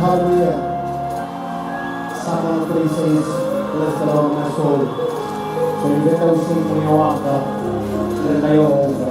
Hallelujah. Psalm 103 says, "Bless the Lord, my soul." So niveta usiku waka tenda Yehova.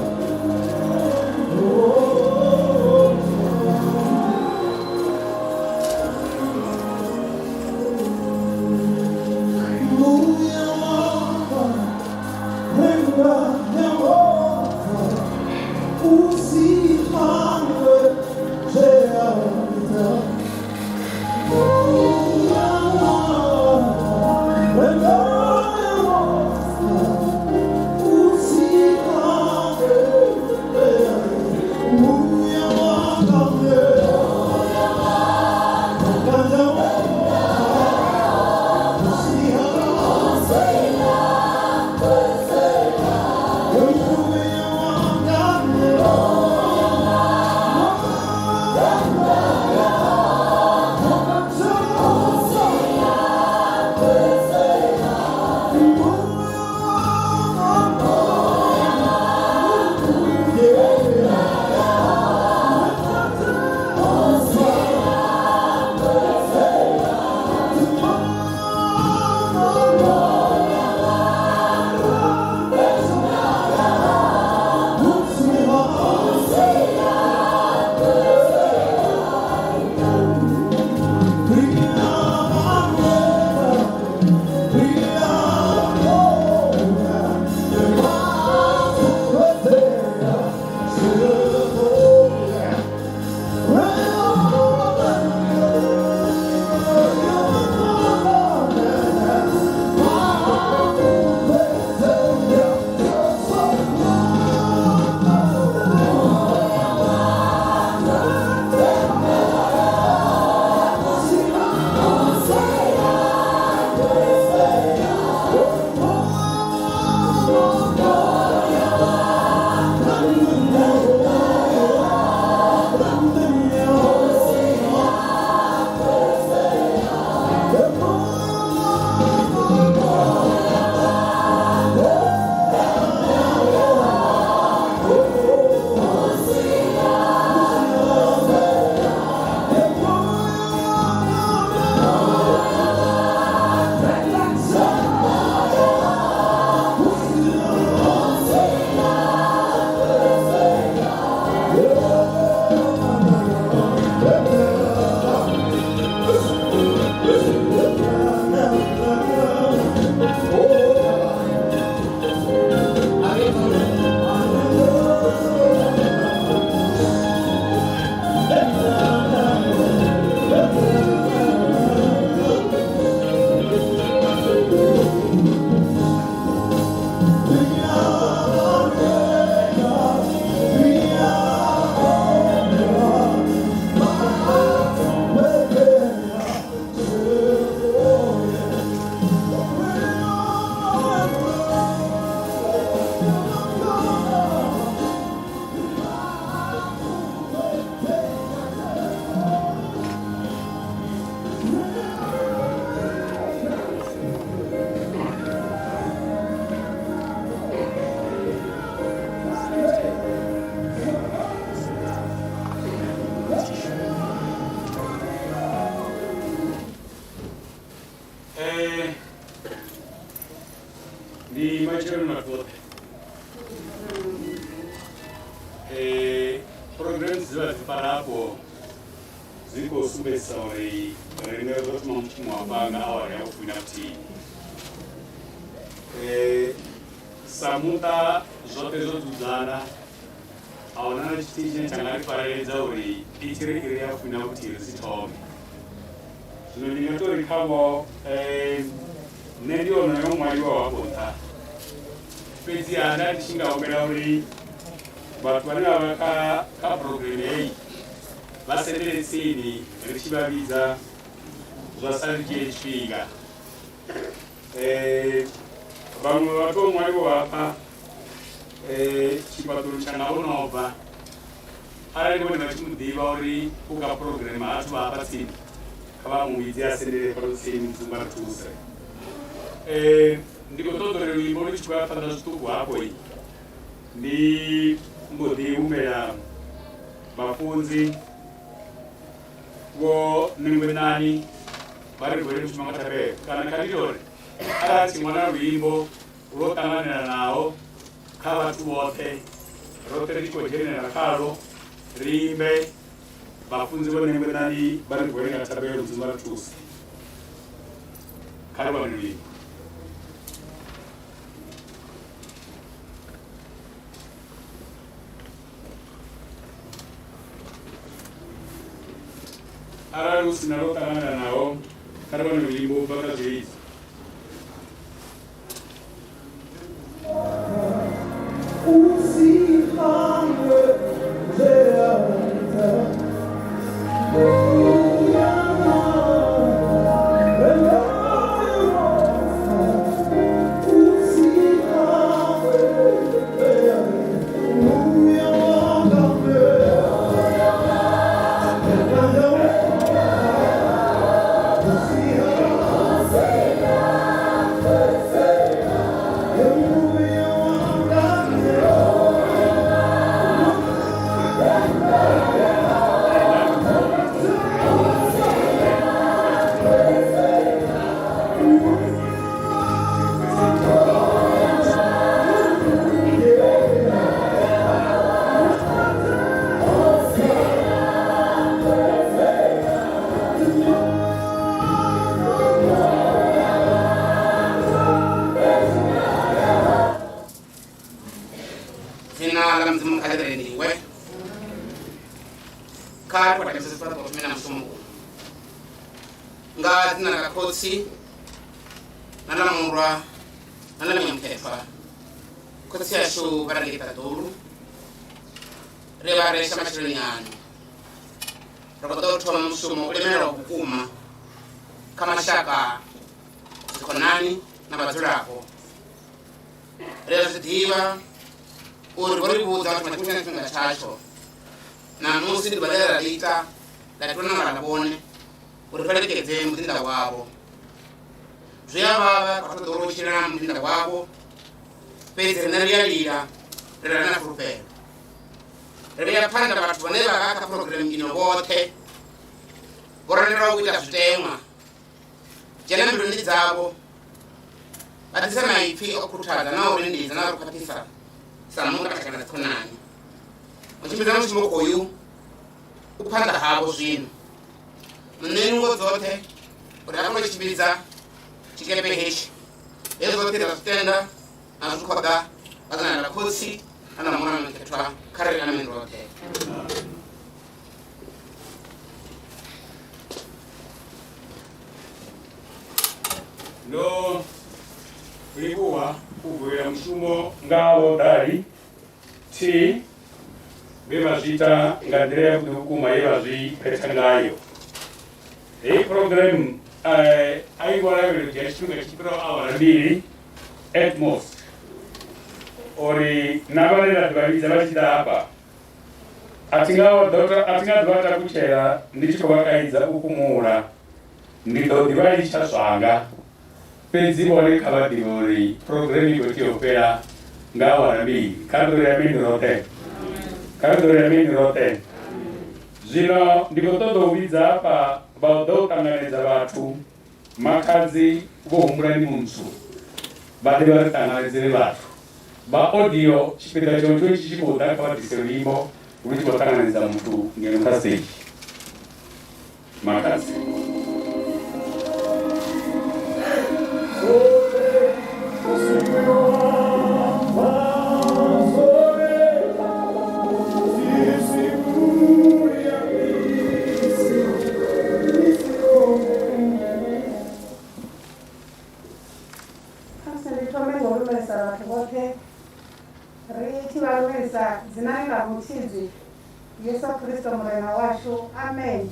Programs dze vha dzi fara afho dzi khou sumbedzisa uri riṋe ro thoma mushumo hafha nga awara ya vhufumi na vhuthihi. Sa muṱa zwoṱhe zwo dzudzana, a huna na tshithihi tshine tsha nga ri fareledza uri i tshi ri iri ya vhufumi na vhuthihi ri si thome. Zwino ndi nga tou ri khavho nṋe ndi onoyo ṅwaliwaho hafho nṱha, fhedziha nda ndi tshi nga humbela uri vhathu vhane vha vha kha kha program heyi vha sendele tsini ri tshi vha vhidza zwa sa ri dzhiele tshifhinga. Vhaṅwe vhathu vho ṅwaliwaho hafha tshifhaṱulo tshanga vho no bva, arali vhone vha tshi mu ḓivha uri u kha program ha athu vha hafha tsini, kha vha mu vhidze a sendele fhano tsini Mudzimu a ri thuse. Ndi khou ṱoḓa uri luimbo lu tshi khou ya phanḓa zwiṱuku hafho ndi mbo ḓi humbela vhafunzi vho Nengwenani vha ri vulele mushumo nga thabelo kana kha ndi tori arali tshi ṅwala luimbo lwo ṱanganelanaho kha vhathu vhoṱhe roṱhe ri tshi khou dzhenelela khalwo ri imbe vhafunzi vho Nengwenani vha ri vulele nga thabelo Mudzimu vha ri thuse kha ri wane luimbo. Arali hu si na lwo ṱangana naho, kha ri wane luimbo u bva kha zwilidzo. Dzina ḽa Mudzimu kha ḽi rendiwe. Kha ri kwatamise zwifhaṱuwo thome na mushumo uyu. Nga dzina ḽa Khotsi na ḽa Murwa na ḽa Muya Mukhethwa. Khotsi ashu vha re ngei ṱaḓulu, ri vha resha matsheloni aṋu. Ri khou ḓo thoma mushumo u lemelaho vhukuma kha mashaka, dzikhonani na vhadzulapo. Ri a zwi ḓivha uri vho ri vhudza u thoma tshifhinga na tshifhinga tshatsho. Ṋamusi ḓuvha ḽe ra ḽi ita ḽa tiwa na nga ḽa vhone uri fhelekedze muḓinḓa wavho. Zwi a vhavha kha vhathu ḓo tshila na muḓinḓa wavho, fhedzi riṋe ri a lila ri ra na fulufhelo. Ri vhea phanḓa vhathu vhane vha vha kha phurogireme ino vhoṱhe vho randelwa u ita zwiteṅwa. Dzhena mbiluni dzavho vha ḓisa maipfi o khuthadza na u rindidza na u khwaṱhisa sa muṱa kashaka na dzikhonani. Mutshimbidzi wa mushumo uyu u phanḓa havho zwino. Muṋe nungo dzoṱhe uri a kone u tshimbidza tshikepe hetshi. Hezwi zwoṱhe ra zwi tenda na zwi khoḓa nga dzina ḽa Khotsi na ḽa Murwa na Mukhethwa kha ri amen roṱhe. Ndo livhuwa u vulela mushumo nga vho Dali T vhe vha zwi ita nga nḓila yavhuḓi vhukuma ye vha zwi phetha ngayo. Heyi program a i ngo lavhelela u dzhia tshifhinga tshi fhiraho awara mbili at most, uri na vhane ra ḓo vha vhidza vha tshi ḓa hafha a thi nga ḓo a thi nga ḓo vha takutshela ndi tshi khou vha kaidza u fhumula, ndi ḓo ḓi vha litsha zwanga. Fhedzi vhone kha vha ḓivhe uri program i khou tea u fhela nga awara mbili. Kha ri ḓo ri ameni roṱhe. Kha ri ḓo ri ameni roṱhe. Zwino ndi khou ṱoḓa u vhidza hafha vha u ḓa u ṱanganedza vhathu makhadzi vho humbulani muntswu vha ḓe vha ri ṱanganedzele vhathu. Vha audio tshipiḓa tshiṅwe tshiṅwe tshi tshi khou ḓa kha vha ḓise luimbo. lu tshi khou ṱanganedza muthu ngeno kha stage. Makhadzi. Khamusi ndi thome ngo lumelisa vhathu vhoṱhe ri tshi vha lumelisa dzinani ḽa mutshidzi Yesu Kristo Murena washu. Amen.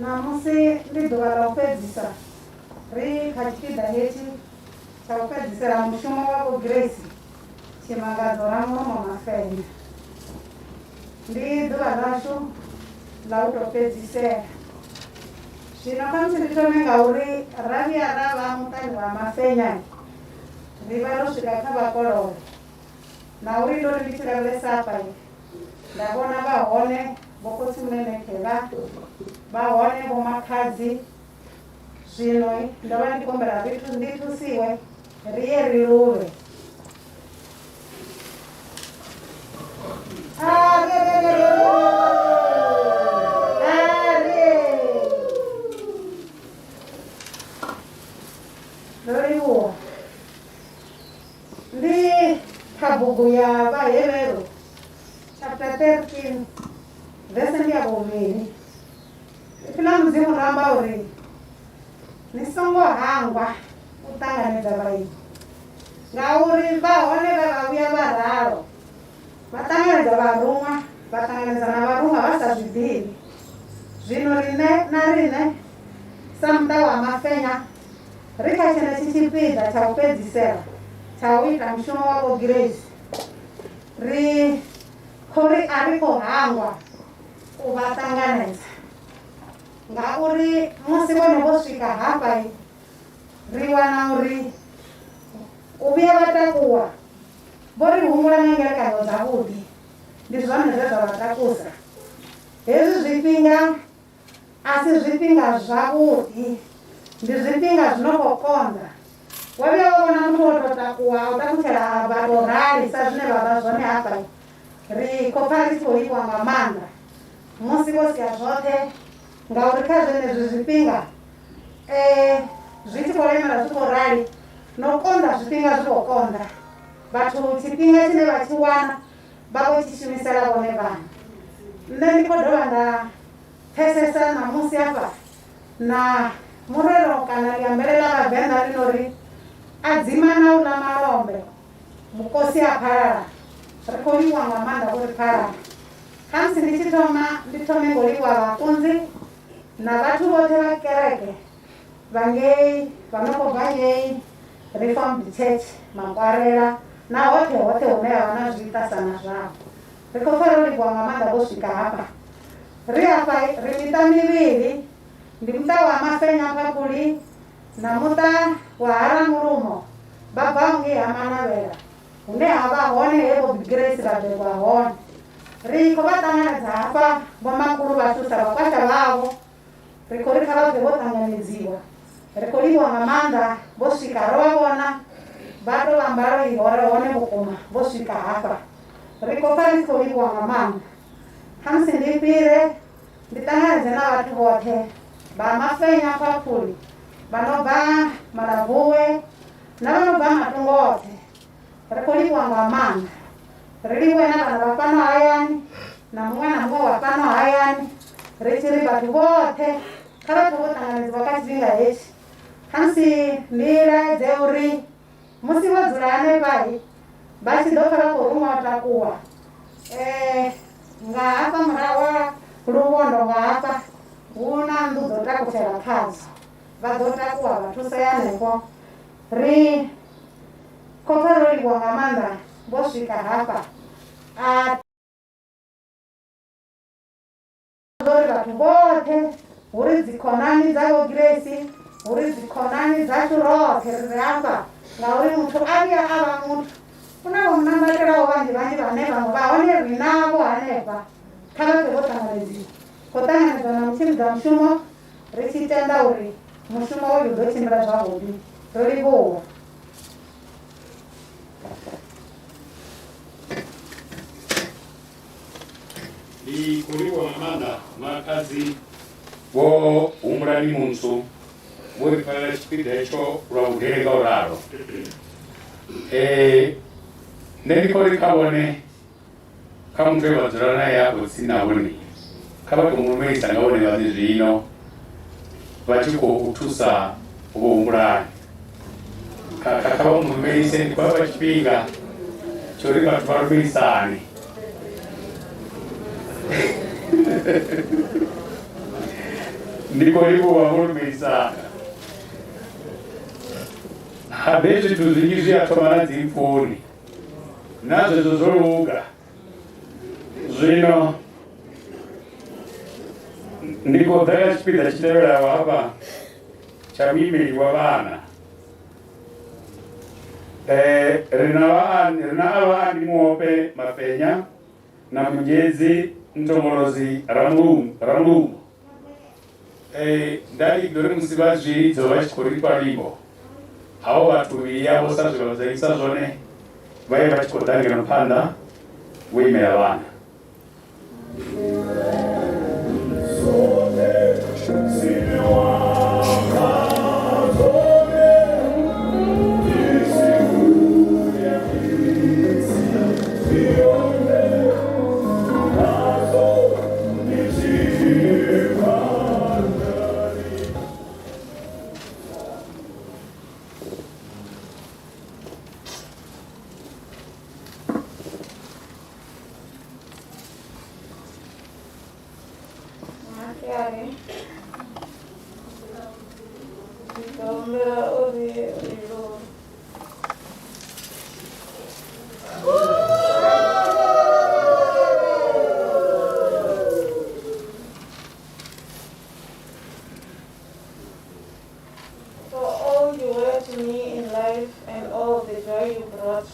Ṋamusi ndi ḓuvha ḽa u fhedzisa ri kha tshipiḓa hetshi tsha u fhedzisela mushumo wa Vho Grace Tshimangadzo Ramulomo Mafenya. Ndi ḓuvha ḽashu ḽa u tou fhedzisela. Zwino khamusi ndi thome nga uri ra vhuya ra vha muṱani wa Mafenya ri vha ro swika kha vhakololo. Na uri ndo ri ndi tshi lavhelesa hafha nda vhona vha hone vho khotsimunene khevha, vha hone vho makhadzi. Zwino ndo vha ndi khou humbela ri ndi thusiwe ri ye ri luvhe. Ndo livhuwa. Ndi kha bugu ya Vhahevheru chapter 13 vese ndi ya vhuvhili. Ipfi ḽa Mudzimu ḽo amba uri ni songo hangwa u ṱanganedza vhaeni, ngauri vha hone vhe vha vhuya vha ralo, vha ṱanganedza vharuṅwa, vha ṱanganedza na vharuṅwa vha sa zwi ḓivhi. Zwino riṋe na riṋe sa muṱa wa mafenya ri kha tshenetshi tshipiḓa tsha u fhedzisela tsha u ita mushumo wa Vho Grace, ri khou ri a ri khou hangwa u vha ṱanganedza ngauri musi vhone vho swika hafha ri wana uri u vhuya vha takuwa vho ri humbula nga ngelekanyo dzavhuḓi, ndi zwone zwe zwa vha takusa. Hezwi zwifhinga a si zwifhinga zwavhuḓi, ndi zwifhinga zwi no khou konḓa. Wa vhuya wa vhona muthu o tou takuwa a u takutshela a vha tou rali sa zwine vha vha zwone hafha, ri khou pfa ri tshi khou livhuwa nga maanḓa musi vho sia zwoṱhe ngauri kha zwenezwi zwifhinga zwi tshi khou lemela zwi khou rali na u konḓa zwifhinga zwi khou konḓa. Vhathu tshifhinga tshine vha tshi wana vha vho tshi shumisela vhone vhaṋe. Nṋe ndi khou dovha nda pfesesa ṋamusi hafha na murero kana ḽiambele ḽa Vhavenḓa ḽi no ri a dzima na u ḽa malombe mukosi a phalala. Ri khou livhuwa nga maanḓa vho ri phalala. Khamusi ndi tshi thoma ndi thome ngo livhuwa vhafunzi na vhathu vhoṱhe vha kereke vha ngei vha no khou bva ngei Reformed Church Makwarela na hoṱhe hoṱhe hune ha vha na zwiitasana zwavho. Ri khou pfa ro livhuwa nga maanḓa vho swika hafha. Ri hafha ri miṱa mivhili, ndi muṱa wa Mafenya Phaphuli na muṱa wa ha Ramulumo vha bvaho ngei ha Manavhela hune ha vha hone he Vho Grace vha bebwa hone. Ri khou vha ṱanganedza hafha vhomakhulu vhashu sa vhakwasha vhavho. Ri khou ri kha vha bve vho ṱanganedziwa. Ri khou livhuwa nga maanḓa vho swika ro vha vhona vha tou vha mbalo i hore hone vhukuma vho swika hafha. Ri khou pfa ri tshi khou livhuwa nga maanḓa. Khamusi ndi fhire ndi ṱanganedze na vhathu vhoṱhe vha Mafenya Phaphuli vha no bva Malavuwe na vha no bva matungo oṱhe. Ri khou livhuwa nga maanḓa. Ri livhuwe na vhana vha fhano hayani na muṅwe na muṅwe wa fhano hayani ri tshi ri vhathu vhoṱhe kha vha pfe vho ṱanganedziwa kha tshifhinga hetshi. Khamusi ndi laedze uri musi vho dzula hanefha vha tshi ḓo pfa vha khou ruṅwa u takuwa nga hafha murahu ha luvhondo nga hafha hu na nnḓu dzo takutshela khadzo vha ḓo takuwa vha thusea hanefho. Ri khou pfa ro livhuwa nga maanḓa vho swika hafha. A uri vhathu vhoṱhe hu ri dzikhonani dza Vho Grace, hu ri dzikhonani dzashu roṱhe ri ri hafha ngauri muthu a vhuya a vha muthu hu na vho nambatelaho vhanzhi vhanzhi vhane vhaṅwe vha hone ri navho hanefha kha vha pfe vho ṱanganedziwa. Khou ṱanganedzwa na mutshimbidza mushumo ri tshi tenda uri mushumo uyu u ḓo tshimbila zwavhuḓi. Ro livhuwa. Ndi khou livhuwa nga maanḓa Makhadzi Vho Humbulani Muntswu vho ri farela tshipiḓa hetsho lwa vhudele nga u ralo. Nṋe ndi khou ri kha vhone kha muthu we vha dzula nae afho tsini na vhone kha vha tou mu lumelisa nga vhone vhaṋe zwino vha tshi khou thusa Vho Humbulani. Kha kha vha mu lumelise, ndi khou vha fha tshifhinga tsho uri vhathu vha lumelisane. Ndi khou livhuwa vho lumelisana. Habe zwithu zwinzhi zwi a thoma na dzimpfuni na zwezwo zwo luga. Zwino ndi khou ḓa kha tshipiḓa tshi tevhelaho hafha tsha muimeli wa vhana. Ri na vha ri na avha Andi Muope Mafenya na Munzhedzi Ntomolozi Ramulungu Ramulungu. Nda ndi ḓo ri musi vha zwilidzo vha tshi khou ri fha luimbo, havho vhathu vhuvhili havho sa zwe vha dzudzanyisa zwone vha ye vha tshi khou ḓa ngeno phanḓa vho imela vhana. Masiari ndi ḓo humbela uri livhuwe. For all you were to me in life and all the joy you brought,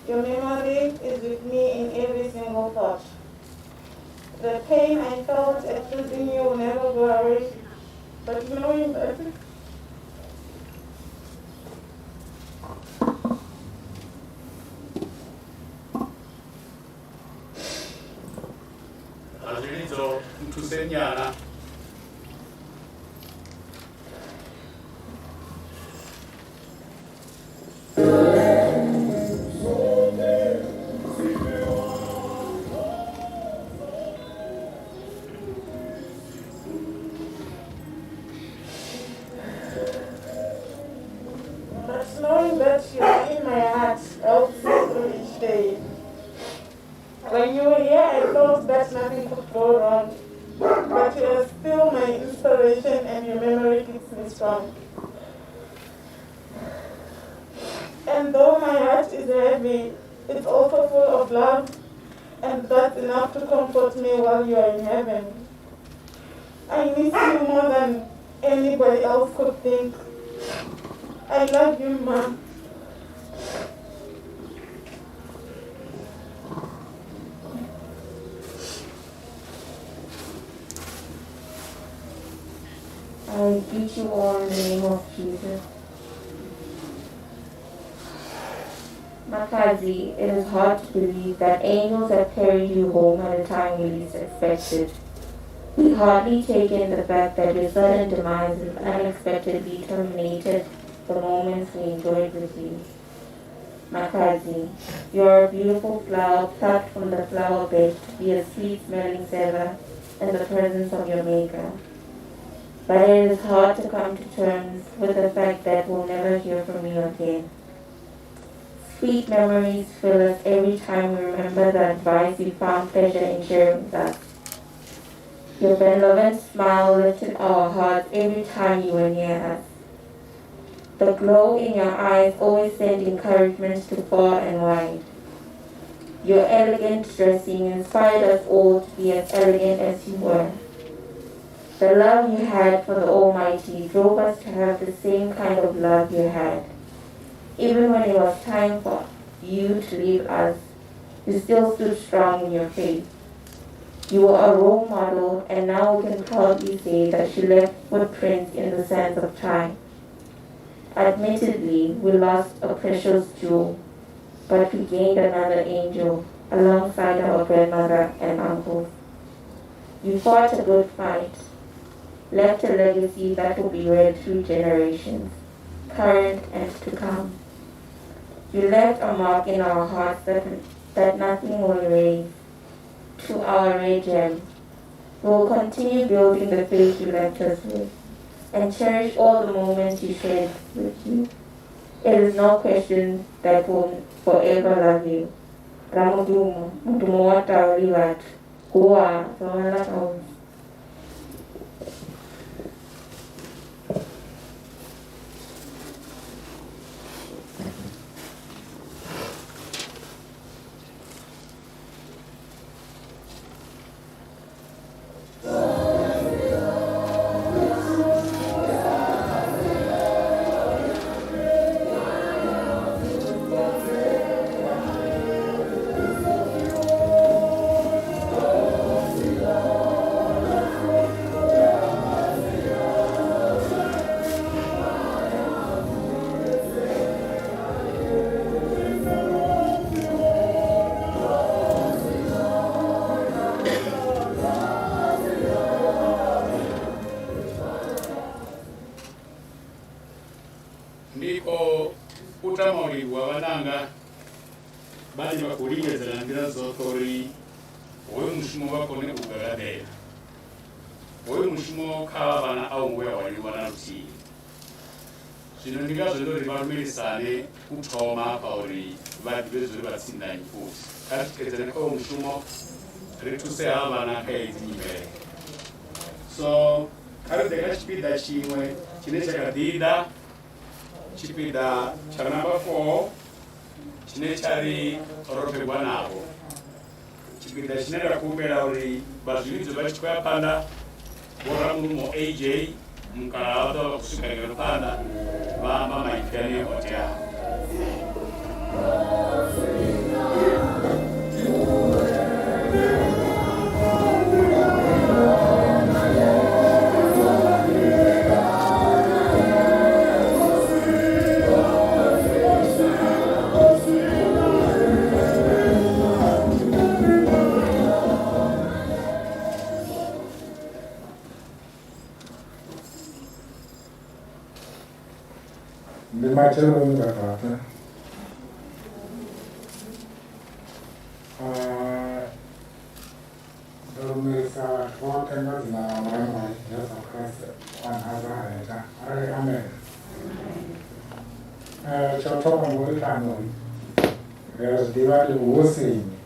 your memory is with me in every single thought. The pain I felt at losing you will never go away, but knowing that Hazvilidzo nthuseni nyana. But knowing that you are in my heart helps me through each day. When you were here, I thought that nothing could go wrong. But you are still my inspiration and your memory keeps me strong. And though my heart is heavy, it's also full of love, and that's enough to comfort me while you are in heaven. I miss you more than anybody else could think. I love you, Mom. I greet you all in the name of Jesus. Makhadzi, it is hard to believe that angels have carried you home at a time we least expected. We hardly take in the fact that your sudden demise has unexpectedly terminated the moments we enjoyed with you. Makhadzi, you are a beautiful flower plucked from the flower bed to be a sweet-smelling savor in the presence of your maker. But it is hard to come to terms with the fact that we'll never hear from you again. Sweet memories fill us every time we remember the advice you found pleasure in sharing with us. Your benevolent smile lifted our hearts every time you were near us. The glow in your eyes always sent encouragement to far and wide. Your elegant dressing inspired us all to be as elegant as you were. The love you had for the Almighty drove us to have the same kind of love you had. Even when it was time for you to leave us, you still stood strong in your faith. You were a role model, and now we can proudly say that you left footprints in the sands of time. Admittedly, we lost a precious jewel, but we gained another angel. alongside our grandmother and uncles. You fought a good fight, left a legacy that will be read through generations, current and to come. You left a mark in our hearts that nothing will erase. To our Rejeb, we will continue building the faith you left us with and cherish all the moments you shared with you. It is no question that we'll forever love you. Ramudumo, mudumo wa tau le batho. Hoa, tsamaya ka. Ndi khou tama u livhuwa vhananga vhane vha khou lingedza nga nḓila dzoṱhe uri hoyu mushumo vha kone u gagaḓela. Hoyu mushumo kha vhana a wo ngo vhuya wa leluwa na luthihi. Zwino ndi ngazwo ndo ri vha lumelisane u thoma hafha uri vha ḓivhe zwa uri vha tsini na nnyi futhi. Kha ri tikedzane kha hoyu mushumo ri thuse havha vhana kha hedzi nyimele. So kha ri ḓe kha tshipiḓa tshiṅwe tshine tsha kha ḓi ḓa, tshipiḓa tsha number 4 tshine tsha ri ro bebwa navho. Tshipiḓa tshine nda khou humbela uri vha zwivhidzo vha tshi khou ya phanḓa, Vho Ramulumo AJ Mukalaha vha ḓo vha vha khou swika ngeno phanḓa vha amba maipfi ane o teaho. Ndi matsheloni vha tata. Ndo lumelisa vhathu vhoṱhe nga dzina ḽa Murena wa Jesu Kristo wa Nazareta. Arali amen. Tsha u thoma ndi uri fhano ri a zwi ḓivha ri vhuhosini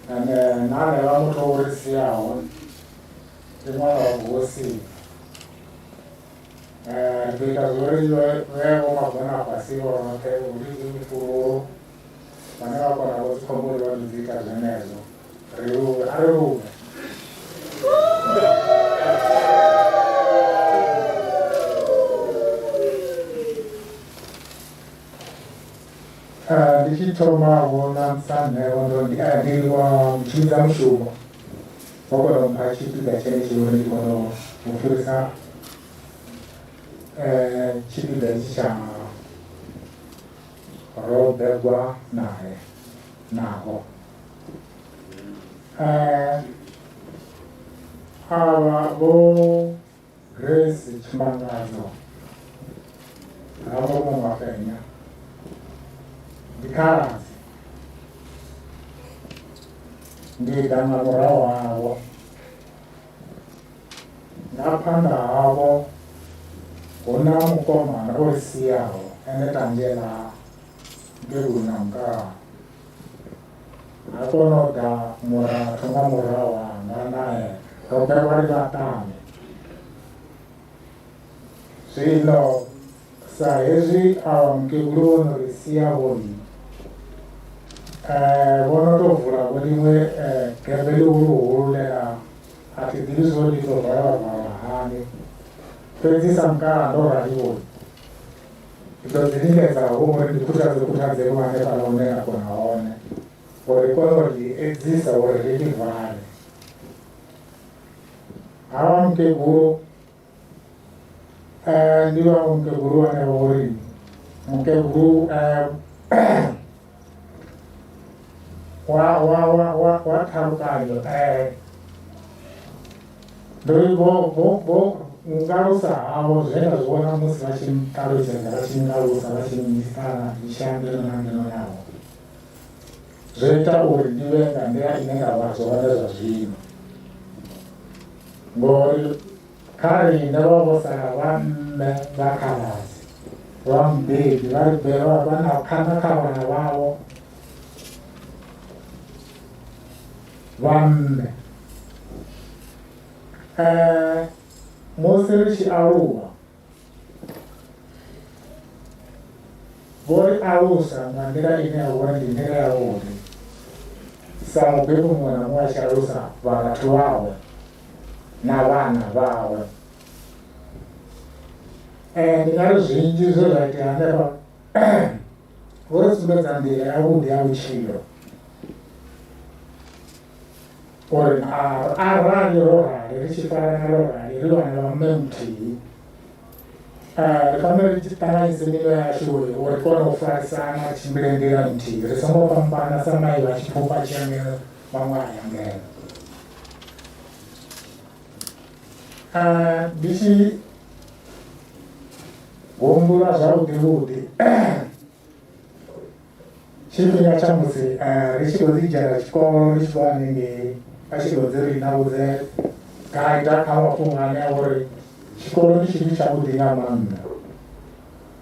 ende na hanevha muthu o ri siaho ndi ṅwana wa vhuhosini. Ri ḓo ita zwo ri vhe vho magona fhasi vhoṱhe hu lidzwe mifhululu vhane vha kona vho dzikhombo uri vha ḓo dzi ita zwenezwo. Ri luvhe, a ri luvhe. Ndi tshi thoma vho na sa nṋe vho ndo ndi ndi wa mutshidza mushumo vho kona u mpha tshipiḓa tshenetshi uri ndi kone u fhirisa tshipiḓa hetshi tsha ro bebwa nae naho. Avha vho Grace Tshimangadzo Ramulumo Mafenya ndi khaladzi, ndi ḓa nga murahu havho, nga phanḓa havho hu na mukomana o ri siaho ene tanzhe ḽa mukegulu na mukalaha. Ha kona u ḓa murathu nga murahu hanga nae ro bebwa ri vhaṱanu. Zwino sa hezwi avha mukegulu vho no ri sia vhoi, vho no tou vula vho ḽiṅwe gebe ḽihuluhulu ḽe ḽa a thi ḓivhi zwo ḽi ḓo valwa valwa hani, fhedzi sa mukalaha ndo rali vhoi ndi ḓo ḓi lingedza ho uri ndi khuthadze khuthadze vho hanefhaḽa hune nda kona hone uri ri kone u ḽi edzisa uri ri ḽi vale. Havha mukegulu ndi vhaṅwe mukegulu vhane vha uri mukegulu wa wa wa wa wa ṱhalukanyo ndo ri vho vho vho ngalusa havho zwe nda zwi vhona musi vha tshi nṱalutshedza vha tshi ngalusa vha tshi nnyisana ndi tshi ya ngeno na ngeno navho zwo ita uri ndi vhe nga nḓila ine nda vha zwone zwa zwino ngori kha riṋe vha vho sala vha mme vha khaladzi vha mubebi vha ri beba vha na khana kha vhana vhavho vha mme musi ri tshi aluwa vho ri alusa nga nḓila ine ya vhori ndi nḓila yavhuḓi sa mubebi muṅwe na muṅwe a tshi alusa vharathu vhawe na vhana vhawe ndi nga ri zwinzhi zwe zwa itea hanefha vho ri sumbedza nḓila yavhuḓi ya vhutshilo uri arali ro rali ri tshi farana ro rali ri vhana vha mme muthihi ri fanela ri tshi ṱanganyise minwe yashu uri ri kone u farisana ri tshimbile nḓila nthihi ri songo fhambana sa mai vha tshi fhufha tshi ya ngeno vhaṅwe a ya ngeno ndi tshi humbula zwavhuḓi vhuḓi tshifhinga tsha musi ri tshi khou ḓi dzhena tshikolo ri tshi khou hanengei vha tshi khou dzi ri na vhudze gaida kha mafhungo ane a uri tshikolo ndi tshithu tshavhuḓi nga maanḓa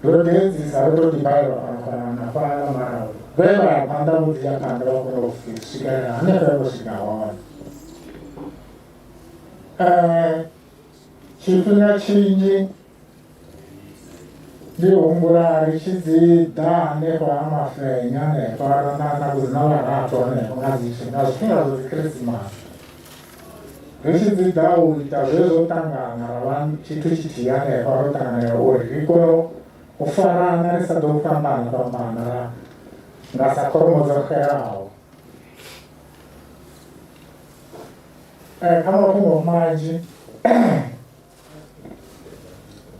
ro ḓi edzisa ro tou ḓi balelwa fhano fhano na fhaḽa mara vhe vha ya phanḓa vho ḓi ya phanḓa vha kona u swikelela hanefha vho swika hone tshifhinga tshinzhi ndi humbula ri tshi dzi ḓa hanefha ha mafenya hanefha na na na vharathu hanefho nga dzi nga zwifhinga zwa dzi khirisimasi ri tshi dzi ḓa u ita zwezwo ṱangana ra vha tshithu tshithihi hanefha ro ṱanganela uri ri kone u farana ri sa ḓo fhambana fhambana ra nga sa kholomo dzo xelaho kha mafhungo manzhi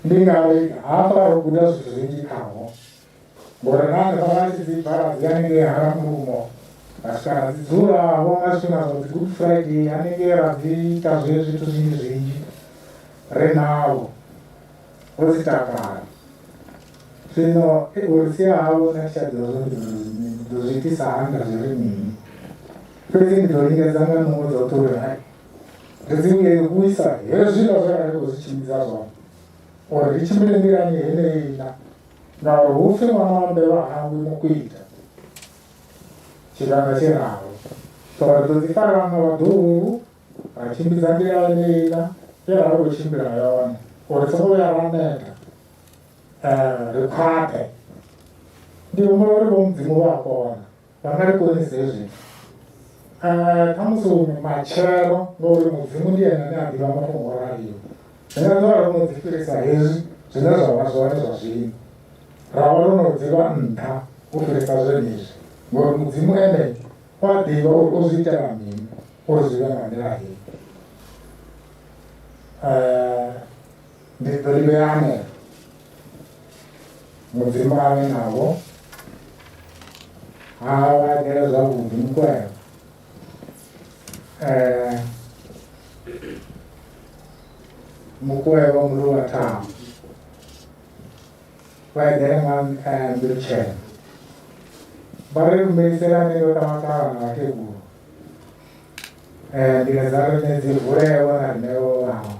ndi nga ri hafha ro guda zwithu zwinzhi khaho ngori na hanefha vha tshi dzi bva ra dzi hanengei Haramulumo ra swika ra dzi dzula vho nga zwifhinga zwa dzi good friday hanengei ra dzi ita zwe zwithu zwinzhi zwinzhi ri navho ro dzi takala zwino uri sia havho nṋe thi tsha ḓivha zwo ndi ḓo zwi itisa hani nda zwi ri mini fhedzi ndi ḓo lingedza nga nungo dzoṱhe uri hai ri dzi vhuye vhuisa hezwiḽa zwe ra ri khou zwi tshimbidza zwone uri ri tshimbile nḓilani heneiḽa ngauri hu pfhi ṅwana wa mbevha hangwi mukwita tshivhanga tshi ralo so ri ḓo dzi fara nga vhaḓuhulu ra tshimbidza nḓila yeneiḽa ye ra ri khou tshimbila yone uri songo vhuya ra neta ri khwaṱhe ndi humbula uri vho mudzimu vha a kona vha nga ri konisa hezwi khamusi huṅwe matshelo ngauri mudzimu ndi ene ane a ḓivha mafhungo o raliho ri nga ḓovha ro no dzi fhirisa hezwi zwine zwa vha zwone zwa zwino ra vha ro no dzivha nṱha u fhirisa zwenezwi ngori mudzimu ene u a ḓivha uri o zwi itela mini uri zwi vhe nga nḓila heyi ndi ḓo ḽi vhea hanefho mudzimu a vhe navho ha vha eḓele zwavhuḓi mukwevho mukwevho muluwa thambo vha eḓele nga mbilu tshena vha ri lumelisela hanengei kha vhakalaha na vhakegulu nḓila dza riṋe dzi vulewe na riṋe vho vhaho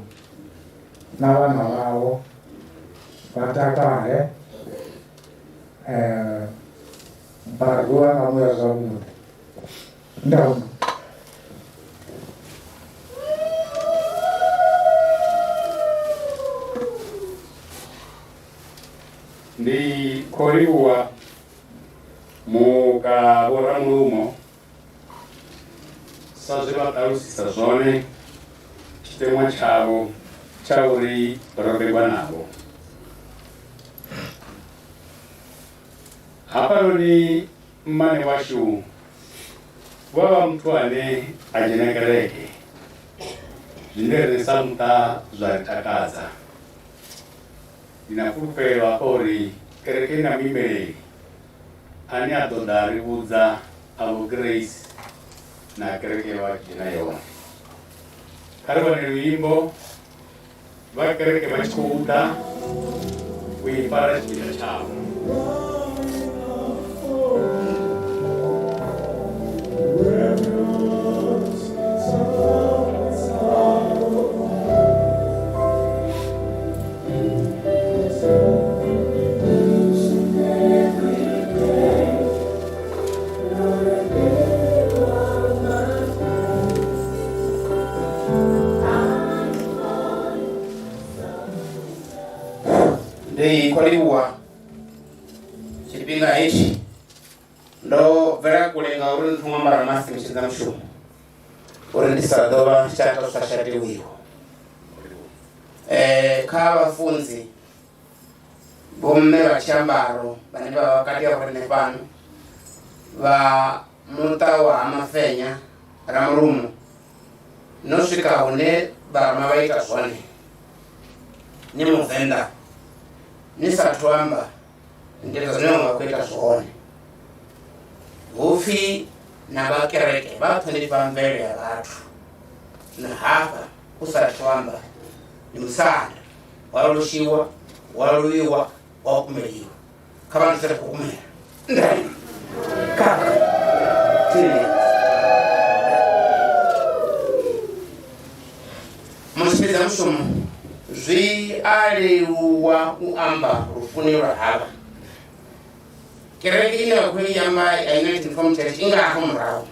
na vhana vhavho vha takale vha rwiwa nga muya zwavhuḓi ndaa. Ndi khou livhuwa muka Vho Ramulumo sa zwe vha ṱalusisa zwone tshiteṅwa tshavho tsha uri ro bebwa navho. Hafhanoni mmane washu vho vha muthu ane a dzhena kereke zwine riṋe sa muṱa zwa ri takadza. Ndi na fulufhelo hafha uri kereke i na muimeleli ane a ḓo ḓa a ri vhudza avho Grace. Na kereke vha dzhena yone. Kha ri vhone luimbo vha kereke vha tshi khou ḓa u i fara tshipiḓa tshavho. Ndi khou livhuwa tshifhinga hetshi ndo bvela kule ngauri ndi thoma ambara maski ndi tshi ḓa mushumo uri ndi sa ḓo vha shata zwi sa shatiwiho. Kha vhafunzi vhomme vha tshiambaro vhane vha vha vhukati ha vhoriṋe fhano vha muṱa wa ha Mafenya Ramulumo no swika hune vharema vha ita zwone ni muvenḓa ni sathu amba ndi ita zwine vhaṅwe vha khou ita zwone. Hupfi na vha kereke vha ṱhonifha mvelele ya vhathu na hafha u sathu amba ndi musanda wa lushiwa wa luiwa wa kumeliwa kha vha ndise khou kumela ndai kaka tili musi fhedza mushumo zwi a leluwa u amba lufuni lwa havha kereke ine vha khou i amba ya United Reformed Church i nga hafho murahu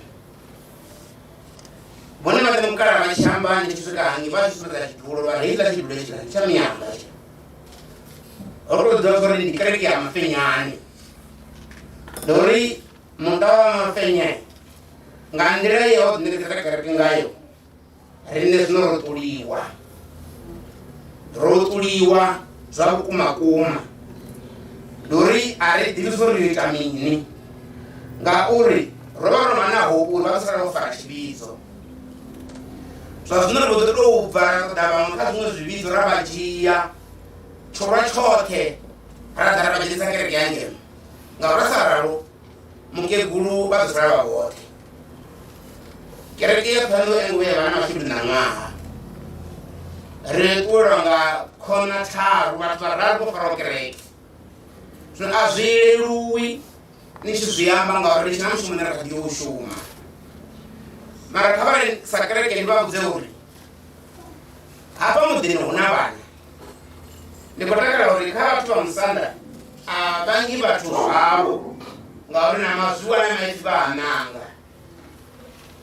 vhone vhaṋe mukala vha tshi amba ni tshi swika hangi vha tshi sumbedza tshidulo vha ri heiḽa tshidulo hetshiḽa ndi tsha miyanga tshi ro tou ḓivha uri ndi kereke ya mafenyani ndi uri muṱa wa mafenya nga nḓila ye wa ḓiṋekedza kereke ngayo riṋe zwino ro ṱuliwa ro ṱuliwa zwa vhukuma kuma ndi uri a ri ḓivhi zwo ri yo ita mini ngauri ro vha ro vha na hope uri vha ḓo sala vho fara tshivhidzo zwa zwino ri vho ḓo tou bva ra ṱoḓa vhaṅwe kha zwiṅwe zwivhidzo ra vha dzhia tsholwa tshoṱhe ra ḓa ra vha dzhenisa kereke ya ngeno ngauri ra sa ralo mukegulu vha ḓo sala vha vhoṱhe kereke ya Thohoyandou ya vhuya vha na mashudu ṋaṅwaha ri ṱuwelwa nga khona tharu vhathu vhararu vho faraho kereke zwino a zwi leluwi ni tshi zwi amba ngauri ri tshi na mushumo une ra kha ḓi u shuma mara kha vha ri sa kereke ndi vha vhudze uri hafha muḓini hu na vhana ndi khou takala uri kha vhathu vha musanda a vhangi vhathu zwavho ngauri na mazuwa na maipfi vha a nanga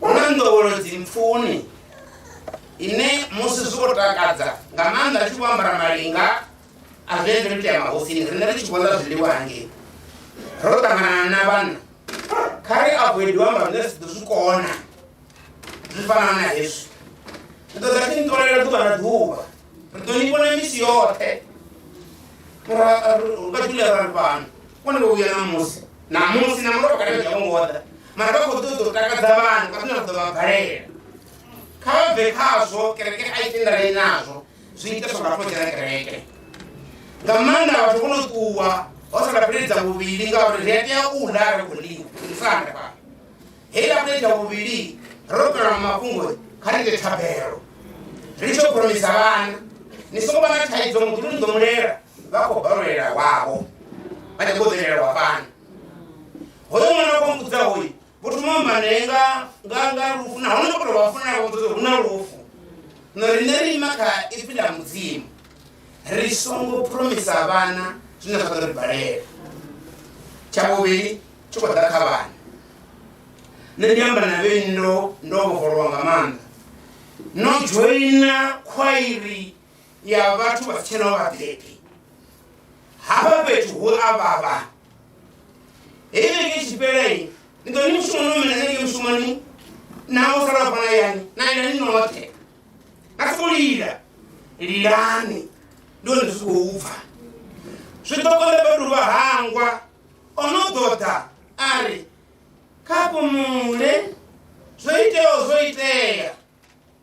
hu na nḓowelo dzimpfuni ine musi zwi khou takadza nga maanḓa ri tshi vho ambara malinga a zwi enzeli tea mahosini riṋe ri tshi vho ḽa zwiḽiwa hangei ro ṱangana na vhanna kha ri avoid u amba zwine ri si ḓo zwi kona zwi fana na hezwi ri ḓo ḓa tshi ni ṱolela ḓuvha na ḓuvha ri ḓo ni vhona misi yoṱhe vha julia vha ri fhano vhone vho vhuya ṋamusi ṋamusi na mulovha kale vha vho ngo ḓa mara vha khou ḓo ḓo takadza vhana nga zwine ra ḓo vha balela kha vha bve khazwo kereke a i tendelani nazwo zwi ite zwa vhathu vho dzhena kereke nga maanḓa vhathu vho no ṱuwa ho sala pulei dza vhuvhili ngauri ri a tea u ḽa ri khou ḽiwa musanda fhano heiḽa pulei dza vhuvhili ro fhelwa nga mafhungo kha ri ite thabelo ri tshi promisa vhana ni songo vha na thaidzo muḓulu ni ḓo mulela vha khou balwela wavho vha tshi khou ḓelela wa fhano hoyo ṅwana wa khou mbudza hoyu vho thoma amba naye nga nga nga lufu nahone vha tou vha funa vha vhudza uri hu na lufu no riṋe ri ima kha ipfi ḽa mudzimu ri songo promisa vhana zwine zwa ḓo ri balela tsha vhuvhili tshi khou ḓa kha vhana nṋe ndi amba na vheni ndo ndo vhofholowa nga maanḓa no dzhoina khwairi ya vhathu vha si tshenaho vhabebi hafha fhethu hu a vhavha heyi vhege i tshi fhela i ni ḓo ni mushumoni no mena nenge mushumoni na o sala fana yani na ila ni noṱhe na soko lila lilani ndi hone zwi khou bva zwi ḓo konḓa vhathu vha hangwa o no ḓo ḓa a ri kha fhumule zwo iteaho zwo itea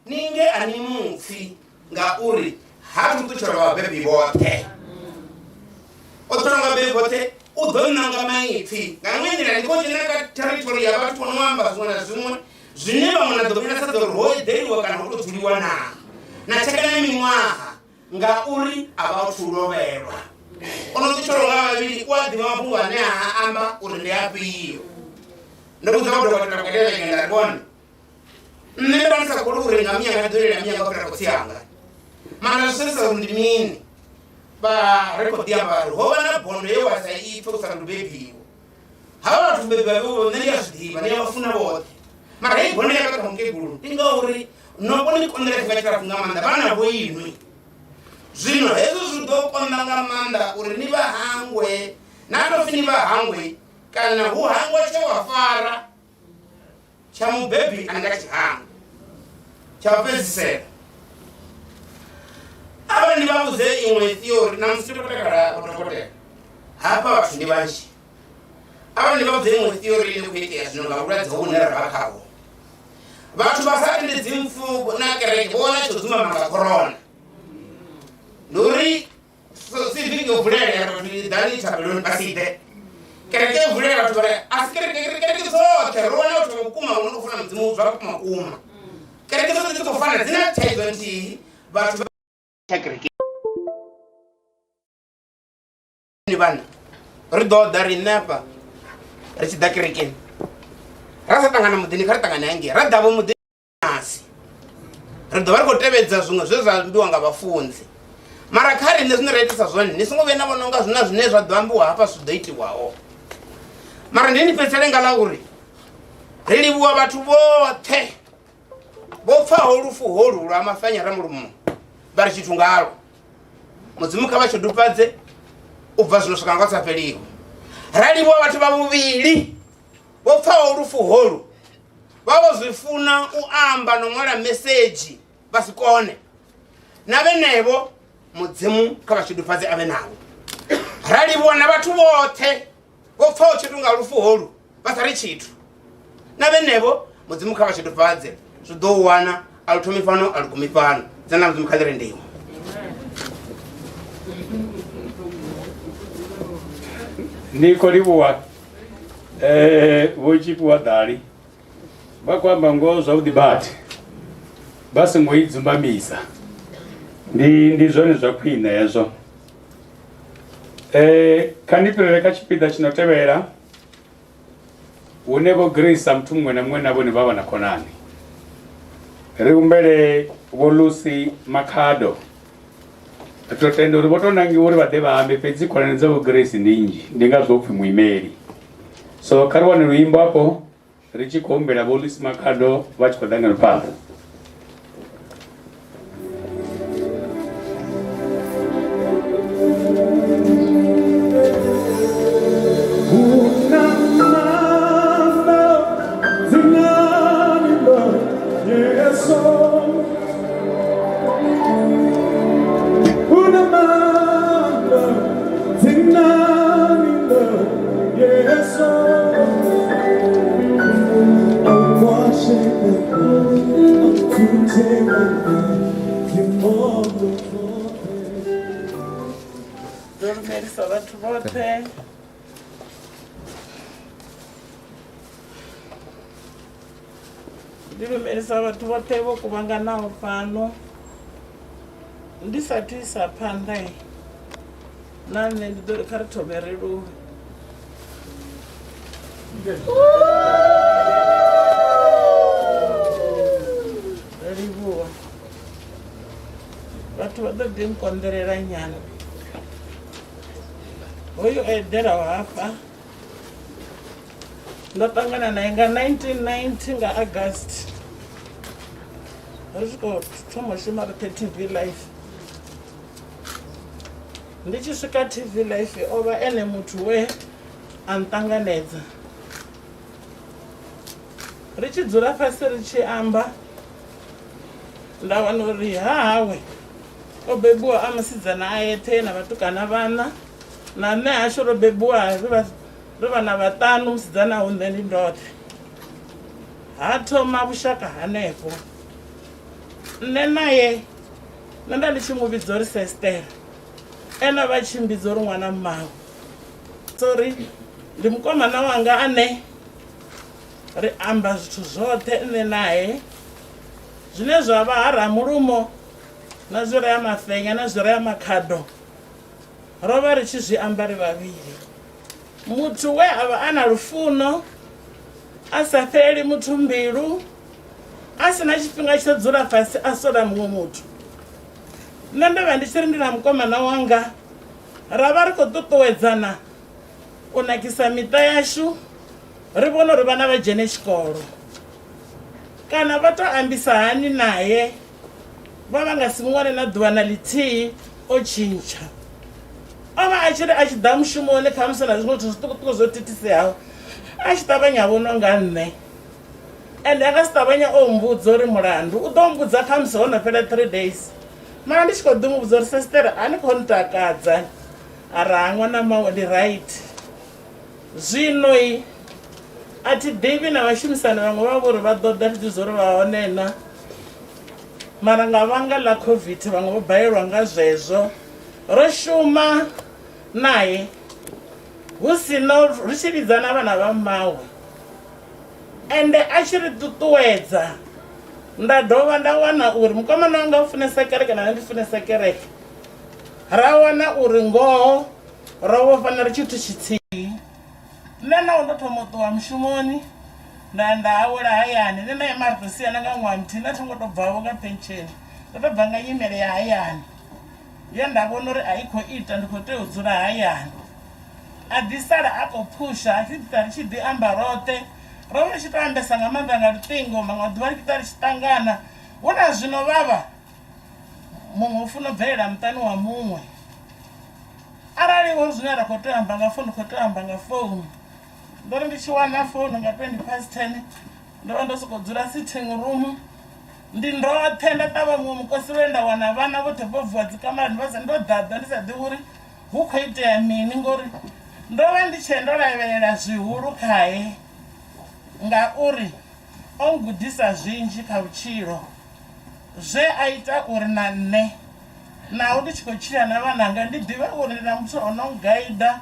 ni nge a ni mupfi ngauri ha thu ṱutshelwa vhabebi vhoṱhe o ṱutshelwa nga vhabebi vhoṱhe u ḓo nanga maipfi nga iṅwe nḓila ndi khou dzhena kha territory ya vhathu vho no amba zwiṅwe na zwiṅwe. Zwine vhaṅwe na ḓo vhuya na sedza uri ho eḓeliwa kana ho tou dzuliwa naa, na tsheka na miṅwaha ngauri a vha athu lovhelwa. O no ṱutshelwa nga vhavhili u a ḓivha mafhungo ane a a amba uri ndi afhio. Ndo vhudza vho dokotela vhukati ha vhege nda ri, Vhone, nṋe ndo vha ndi sa kholwi uri nga miyanga ndi ḓo lilela miyanga u fhira khotsi anga. Mara nda zwi sedzesa uri ndi mini. Vha ri khou ḓi amba vha ri ho vha na bondo ye wa sa i pfe u sa athu bebiwa. Havha vhathu bebiwa vho nṋe ndi a zwi ḓivha, ndi a vha funa vhoṱhe. Mara heyi bondo yanga kha mukegulu ndi ngauri no vho ni konḓela tshifhinga tshilapfu nga maanḓa vhana vho inwi. Zwino hezwo zwi ḓo konḓa nga maanḓa uri ni vha hangwe, na tou pfi ni vha hangwe kana hu hangwa tshe wa fara tsha mubebi a nga tshi hangwa. Tsha u fhedzisela, a vha ndi vha vhudze iṅwe theory na musi ndo takala vho dokotela hafha vhathu ndi vhanzhi. A vha ndi vha vhudze iṅwe theory ine khou itea zwino nga vhulwadze ho vhune ra vha khaho. Vhathu vha sa tendi dzimpfu na kereke vho wana tsho dzumbama nga corona. Ndi uri civic yo vulela ya vhathu ḓani thabeloni vha si ḓe. Kereke yo vulela vhathu vha ri a si kereke kereke dzoṱhe ro wana vhathu vha vhukuma vho no khou funa Mudzimu zwa vhukuma kuma. Kereke dzoṱhe dzi khou fana dzi na thaidzo nthihi vhathu vha tsha kerekeni vhana ri ḓo ḓa riṋe afha ri tshi ḓa kerekeni ra sa ṱangana muḓini kha ri ṱangane hangei ra ḓavho muḓini asi ri ḓo vha ri khou tevhedza zwiṅwe zwe zwa ambiwa nga vhafunzi mara kha riṋe zwine ra itisa zwone ni songo vhuya na vhona unga zwina zwine zwa ḓo ambiwa hafha zwi ḓo itiwaho mara ndi ni fhedzisele nga ḽa uri ri livhuwa vhathu vhoṱhe vho pfaho lufu holu lwa mafanya ramulumo vha ri tshithu ngalo mudzimu kha vha tshodufhadze u bva zwino swika nga sa fheliho ra livhuwa vhathu vha vhuvhili vho pfaho lufu holu vha vho zwi funa u amba no ṅwala mesedzhi vha si kone na vhenevho mudzimu kha vha shudufhadze avhe navho ra livhuwa na vhathu vhoṱhe vho pfaho tshithu nga lufu holu vha sa ri tshithu na vhenevho mudzimu kha vha shudufhadze zwi ḓo u wana a lu thomi fhano a lu gumi fhano dzina ḽa mudzimu kha ḽi rendiwe. Ndi khou livhuwa Vho Tshifhiwa Ḓali vha khou amba ngoho zwavhuḓi badi vha songo i dzumbamisa ndi ndi zwone zwa khwine hezwo. Kha ndi fhirele kha tshipiḓa tshi no tevhela hune Vho Grace sa muthu muṅwe na muṅwe na vhone vha vha na khonani. Ri humbele Vho Lucy Makhado Ri tou tenda uri vho tou nangiwa uri vha ḓe vha ambe fhedzi khonani dza Vho Grace ndi nnzhi ndi ngazwo upfhi muimeli. So kha ri wane luimbo afho ri tshi khou humbela Vho Lucy Makhado vha tshi khou ḓa ngeno phanḓa. Ndo lumelisa vhathu vhoṱhe Ndi lumelisa vhathu vhoṱhe vho kuvhanganaho fhano ndi sathu isa phanḓa na nṋe ndi ḓo ri kha ri thome ri luvhe. Ndo livhuwa vhathu vha ḓo ḓi nkonḓelela nyana hoyu o eḓelaho hafha. Ndo ṱangana naye nga 1990 nga August ri tshi khou thoma u shuma roṱhe TV Life. Ndi tshi swika TV Life o vha ene muthu we a nṱanganedza. Ri tshi dzula fhasi ri tshi amba nda wana uri ha hawe o bebiwa a musidzana a eṱhe na vhatukana vhaṋa na nṋe hashu ro bebiwa ri vha Ri vhana vhaṱanu, musidzana hu nṋe ndi ndoṱhe. Ha thoma vhushaka hanefho. Nṋe naye nṋe nda ndi tshi mu vhidza uri sesitela, ene a vha tshi mmbidza uri ṅwana mmawe. Sorry, ndi mukomana wanga ane Ri amba zwithu zwoṱhe nṋe nae zwine zwa vha ha Ramulumo na zwi re ha Mafenya na zwi re ha Makhado ro vha ri tshi zwi amba ri vhavhili. Muthu we a vha a na lufuno, a sa fheleli muthu mbilu, a si na tshifhinga tsho dzula fhasi a sola muṅwe muthu. Nṋe ndo vha ndi tshi ri ndi na mukomana wanga ra vha ri khou ṱuṱuwedzana u nakisa miṱa yashu ri vhone uri vhana vha dzhene tshikolo kana vha to ambisa hani naye vha vha nga si mu wane na ḓuvha na ḽithihi o tshintsha o vha a tshi ri a tshi ḓa mushumoni khamusi na zwiṅwe zwithu zwiṱukuṱuku zwo thithiseaho a tshi ṱavhanya vhonwa nga nṋe ende a nga si ṱavhanya o mbudza uri mulandu u ḓo mbudza khamusi ho no fhela 3 days mara ndi tshi khou ḓi mu vhudza uri sesitera a ni khou ntakadza a ra ha ṅwana mawe ndi right zwinoi a thi ḓivhi na vhashumisani vhaṅwe vha vho uri vha ḓo ḓa thi ḓivhi zwa uri vha hone na mara nga vhanga ḽa covid vhaṅwe vho balelwa nga zwezwo ro shuma naye hu si no ri tshi vhidzana vhana vha mmawe ende a tshi ri ṱuṱuwedza nda dovha nda wana uri mukomana wanga u funesa kereke na nṋe ndi funesa kereke ra wana uri ngoho ro vhofhana ri tshithu tshithihi nṋe naho ndo thoma u ṱuwa mushumoni nda ya nda awela hayani nṋe na ima ri tou siana nga ṅwaha muthihi nṋe tho ngo tou bvavho nga phentsheni ndo tou bva nga nyimele ya hayani ye nda vhona uri a i khou ita ndi khou tea u dzula hayani a ḓi sala a khou phusha a tshi ḓi ri tshi ḓi amba roṱhe ro vha ri tshi tou ambesa nga maanḓa nga luṱingo maṅwe maḓuvha ri tshi ṱwa ri tshi ṱangana hu na zwino vhavha muṅwe u funa u bvelela muṱani wa muṅwe arali hu zwine ra khou tea u amba nga founu khou tea u amba nga founu ndo ri ndi tshi wana founu nga 10:20 ndo vha ndo sokou dzula sitting room ndi ndoṱhe nda ṱavha muṅwe mukosi lwe nda wana vhana vhoṱhe vho vuwa dzikamarani vha sa ndo ḓaḓa ndi sa ḓivhi uri hu khou itea mini ngori ndo vha ndi tshee ndo lavhelela zwihulu khae ngauri o ngudisa zwinzhi kha vhutshilo zwe a ita uri na nṋe naho ndi tshi khou tshila na vhananga ndi ḓivhe uri ndi na muthu o no gaida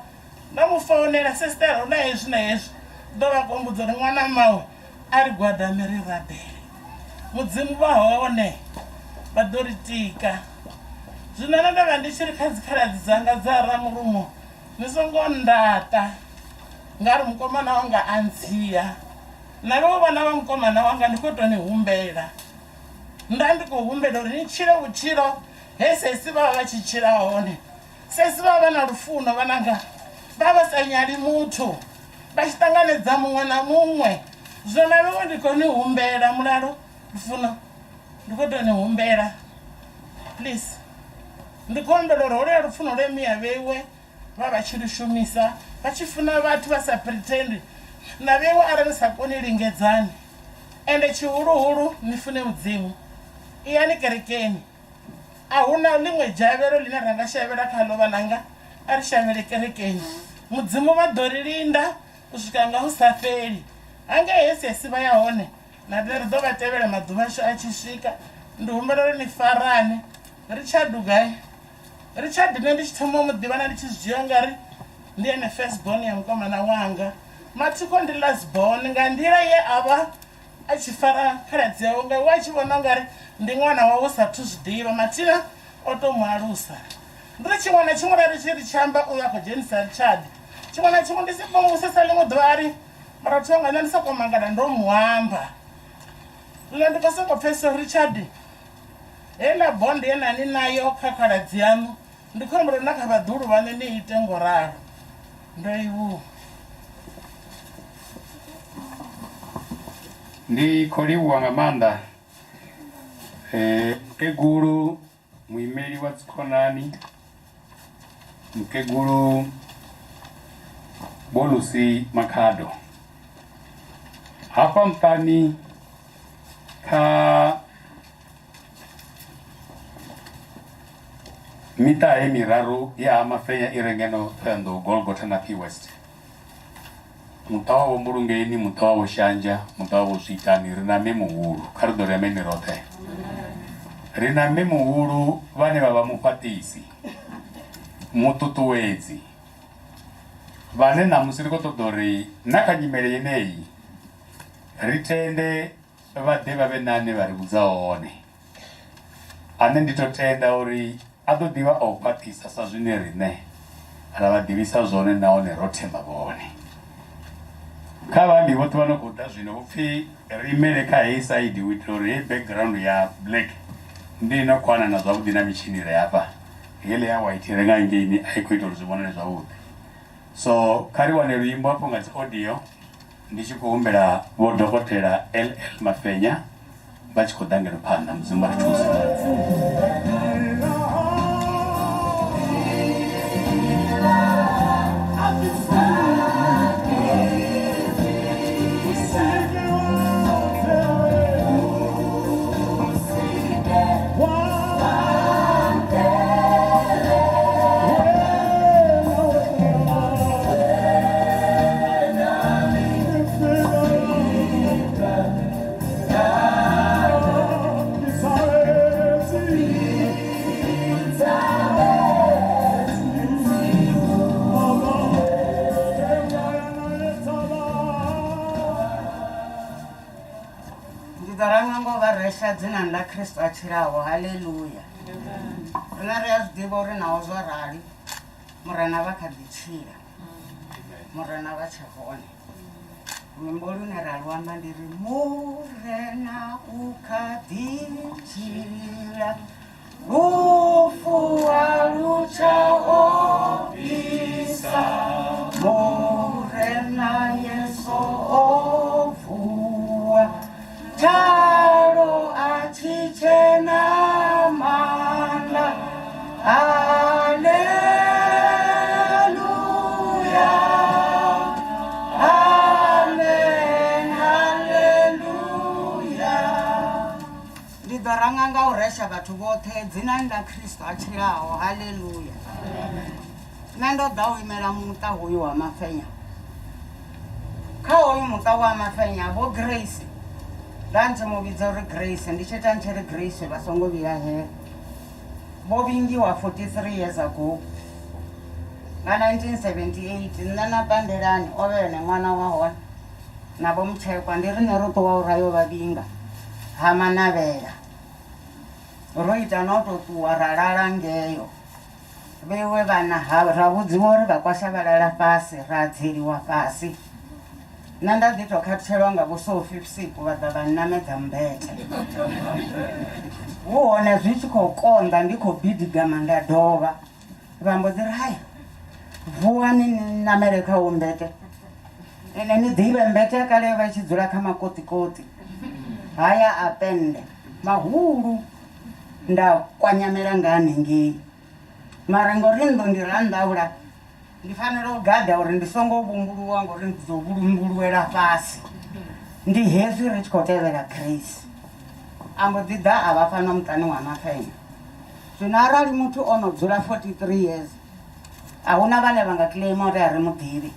nda mu founela sister hu na hezwi na hezwi ḓo vha kombudza uri ṅwana mawe a ri gwadame ri rabele mudzimu vha hone vha ḓo ri tika zwino nṋe ndo vha ndi tshi ri kha dzikhaladzi dzanga dza ramulumo ni songo ndaṱa nga ri mukomana wanga a ntsia na vhaṅwe vhana vha mukomana wanga ndi khou tou ni humbela nda ndi khou humbela uri ni tshile vhutshilo he sesi vha vha vha tshi tshila hone sesi vha vha na lufuno vhananga vha vha sa nyali muthu vha tshi ṱanganedza muṅwe na muṅwe zwino na vhaṅwe ndi khou ni humbela mulalo lufuno ndi khou tou ni humbela please ndi khou humbela uri holuya lufuno lwe miya vheiwe vha vha tshi lu shumisa vha tshi funa vhathu vha sa pretend na vheiwe arali ni sa koni lingedzani ende tshihuluhulu ni fune mudzimu iyani kerekeni a hu na ḽiṅwe dzhavhelo ḽine ra nga shavhela khaḽo vhananga a ri shavhele kerekeni mudzimu vha ḓo ri linda u swika nga hu sa fheli hangei he sesi vha ya hone na riṋe ri ḓo vha tevhela maḓuvha ashu a tshi swika ndi humbela uri ni farane richard gai Richard nṋe ndi tshi thoma u mu ḓivha na ndi tshi zwi dzhia nga ri ndi ene first born ya mukomana wanga mathiko ndi last born nga nḓila ye a vha a tshi fara khaladzi yawe nga wa tshi vhona ungari ndi ṅwana wawe sathu zwi ḓivha mathina o to mu alusa ndi ri tshiṅwe na tshiṅwe ra ri tshi ri tshi amba uyo a khou dzhenisa Richard tshiṅwe na tshiṅwe ndi si vhusesa ḽiṅwe ḓuvha a ri murathu wanga nṋe ndi soko mangala ndo mu amba nṋe ndi khou soko pfesesa Richard Heiḽa bond ye na ni nayo kha khaladzi yaṋu ndi khou humbela uri na kha vhaḓuhulu vhaṋu ni ite ngo ralo. Ndo livhuwa. Ndi khou livhuwa nga maanḓa mukegulu muimeli wa dzikhonani mukegulu Vho Lucy Makhado hafha muṱani kha miṱa hei miraru ya ha Mafenya i re ngeno Thohoyandou Golgotha na P West muṱa wa Vho Mbulungeni muṱa wa Vho Shanzha muṱa wa Vho Zwiitani ri na mme muhulu kha ri ḓo ri ameni roṱhe ri na mme muhulu vhane vha vha mufhaṱisi muṱuṱuwedzi vhane ṋamusi ri khou ṱoḓa uri na kha nyimele yeneyi. Ri tende vha ḓe vha vhe na ane vha ri vhudza one. Ane ndi to tenda uri a ḓo ḓivha o khwaṱhisa sa zwine riṋe ra vha ḓivhisa zwone nahone ro themba vhone. Kha vhaambi vhoṱhe vha no khou ḓa zwino hu pfi ri imele kha heyi saidi u itela uri heyi background ya black ndi ino khou anana zwavhuḓi na mitshini i re hafha. Heiḽa ya white i re nga hangeini a i khou ita uri zwi vhonale zwavhuḓi. So kha ri wane luimbo hafho nga dzi audio ndi tshi khou humbela vho dokotela LL Mafenya vha tshi khou ḓa ngeno phanḓa. Mudzimu vha ri thuse. Ndi ḓo ranga ngo vha resha dzinani ḽa Kristo a tshilaho. Haleluya. Riṋe ri a zwi ḓivha uri naho zwo rali Murena vha kha ḓi tshila. Murena vha tshe hone. Luimbo lune ra lu amba ndi ri Murena u kha ḓi tshila lufu a lu tsha ofhisa Murena Yesu o vuwa tshalo a tshi tshena maanḓa Haleluya Amen Haleluya Ndi ḓo ranga nga u resha vhathu vhoṱhe dzinani ḽa Kristo a tshilaho Haleluya Nṋe ndo ḓa u imela muṱa hoyu wa Mafenya Kha hoyu muṱa wa Mafenya Vho Grace nda ntshi mu vhidza uri Grace ndi tshi ita ntshi ri Grace vha songo vhilahela Vho vhingiwa 43 years ago nga 1978 nṋe na Pandelani o vha ene ṅwana wa hone na Vho Mutshekwa ndi riṋe ro ṱuwa u rayo vha vhinga ha Manavhela ro ita na u tou ṱuwa ra lala ngeyo vheiwe vhana ha ra vhudziwa uri vhakwasha vha lala fhasi ra dzeliwa fhasi Nṋe nda ḓi tou khathutshelwa nga Vho Sophie vhusiku vha ḓa vha nnamedza mmbete. Hu hone zwi tshi khou konḓa ndi khou bidigama nda dovha. Vha mbo ḓi ri, Hai, vuwani ni ṋamele kha uwo mmbete. Ene ni ḓivhe mmbete ya kale yo vha i tshi dzula kha makoṱikoṱi haya a pennde mahulu. Nda kwanyamela nga hanengei. Mara ngori nnḓu ndi rannḓaula, Ndi fanela u gada uri ndi songo vhumbuluwa ngori ndi ḓo vhumbuluwela fhasi. Ndi hezwi ri tshi khou tevhela Grace. A mbo ḓi ḓa a vha fhano muṱani wa Mafenya. Zwino arali muthu o no dzula 43 years, a hu na vhane vha nga claim uri a ri mu ḓivhi.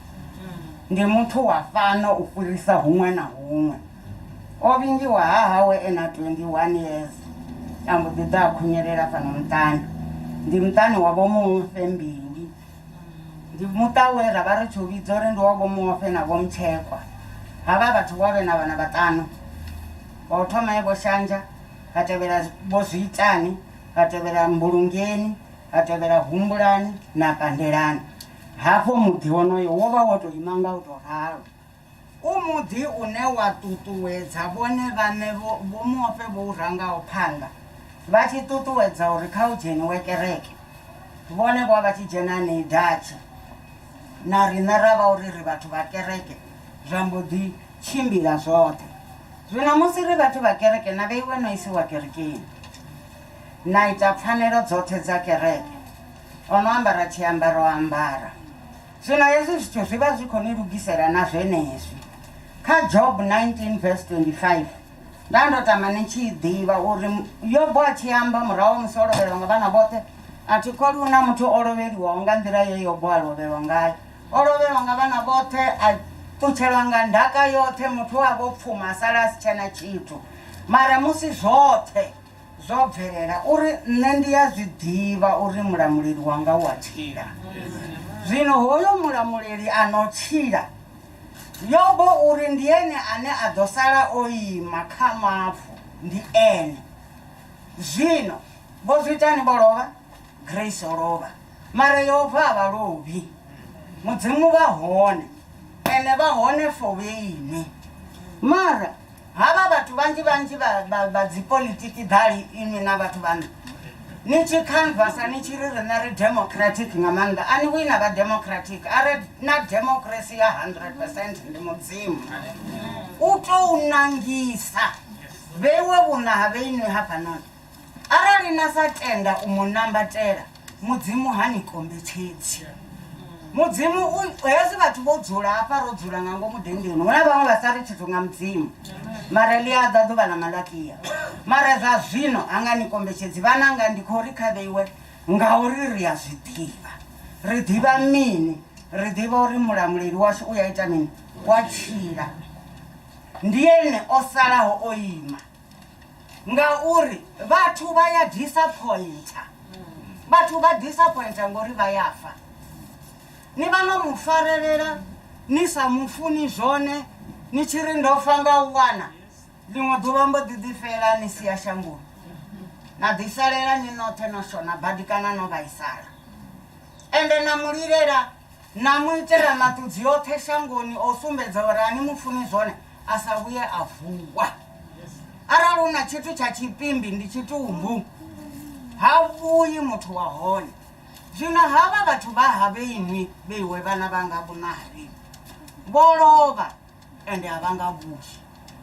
Ndi muthu wa fhano u fhirisa huṅwe na huṅwe. O vhingiwa ha hawe e na 21 years, a mbo ḓi ḓa a khunyelela fhano muṱani. Ndi muṱani wa Vho Muofhe Mbili. Ndi muṱa we ra vha ri tshi u vhidza uri ndi wa Vho Muofhe na Vho Mutshekwa. Havha vhathu vho vhe na vhana vhaṱanu. Wa u thoma e Vho Shanzha, ha tevhela Vho Zwiitani, ha tevhela Mbulungeni, ha tevhela Humbulani na Pandelani. Hafho muḓi wonoyo wo vha wo tou ima nga u tou ralo. U muḓi une wa ṱuṱuwedza vhone vhaṋe Vho Muofhe vho u rangaho phanḓa vha tshi ṱuṱuwedza uri kha hu dzheniwe kereke. Vhone vho vha vha tshi dzhena hanei Dutch na riṋe ra vha uri ri vhathu vha kereke zwa mbo ḓi tshimbila zwoṱhe. Zwino musi ri vhathu vha kereke na vheiwe no isiwa kerekeni na ita pfanelo dzoṱhe dza kereke. O no ambara tshiambaro a ambara. Zwino hezwi zwithu zwi vha zwi khou ni lugisela na zwenezwi. Kha Job 19 verse 25, nda ndo tama ni tshi i ḓivha uri Yobo a tshi amba murahu ha musi o lovhelwa nga vhana vhoṱhe, a thi kholwi hu na muthu o lovheliwaho nga nḓila ye Yobo a lovhelwa ngayo. O lovhelwa nga vhana vhoṱhe, a ṱutshelwa nga ndaka yoṱhe, muthu we a vha o pfuma a sala a si tshena tshithu. Mara musi zwoṱhe Zwo bvelela uri nṋe ndi a zwi ḓivha uri mulamuleli wanga u a tshila. Zwino hoyo mulamuleli a no tshila, Yobo uri ndi ene ane a ḓo sala o ima kha mavu, ndi ene. Zwino vho zwi itani vho lovha? Grace o lovha. Mara Yehova a vha lovhi. Mudzimu vha hone. Ene vha hone for vheinwi. Mara havha vhathu vhanzhi vhanzhi vha vha vha dzipolitiki ḓali inwi na vhathu vhaṋu ni tshi canvasa ni tshi ri riṋe ri democratic nga maanḓa a ni vhuyi na vha democratic are na democracy ya 100% ndi Mudzimu. U tou nangisa vheiwe vhuṋa ha vheinwi hafhanoni. Arali na sa tenda u mu nambatela, Mudzimu ha ni kombetshedzi. Mudzimu u, hezwi vhathu vho dzula hafha, ro dzula nga ngomu denndeni, hu na vhaṅwe vha sa ri tshithu nga Mudzimu, mara ḽi a ḓa ḓuvha ḽa Malakia. Mara zwa zwino ha nga ni kombetshedzi. Vhananga, ndi khou ri kha vheiwe ngauri ri a zwi ḓivha. Ri ḓivha mini? Ri ḓivha uri Mulamuleli washu u ya ita mini? U a tshila. Ndi ene o salaho o ima. Ngauri vhathu vha ya disappointer, vhathu vha disappointer ngori vha ya fa. Ni vha no mu farelela ni sa mu funi zwone, ni tshi ri ndo fa nga u wana, ḽiṅwe ḓuvha mbo ḓi ḓi fela ni sia shangoni, na ḓi salela ni noṱhe no shona badi kana no vhaisala. Ende na mu lilela na mu itela maṱudzi oṱhe shangoni o sumbedza uri a ni mu funi zwone, a sa vhuye a vuwa. Arali hu na tshithu tsha tshipimbi ndi tshitumbu, ha vhuyi muthu wa hone. Zwino havha vhathu vha ha vheinwi vheiwe vhana vhanga vhuṋa ha vheinwi vho lovha ende a vha nga vhuyi,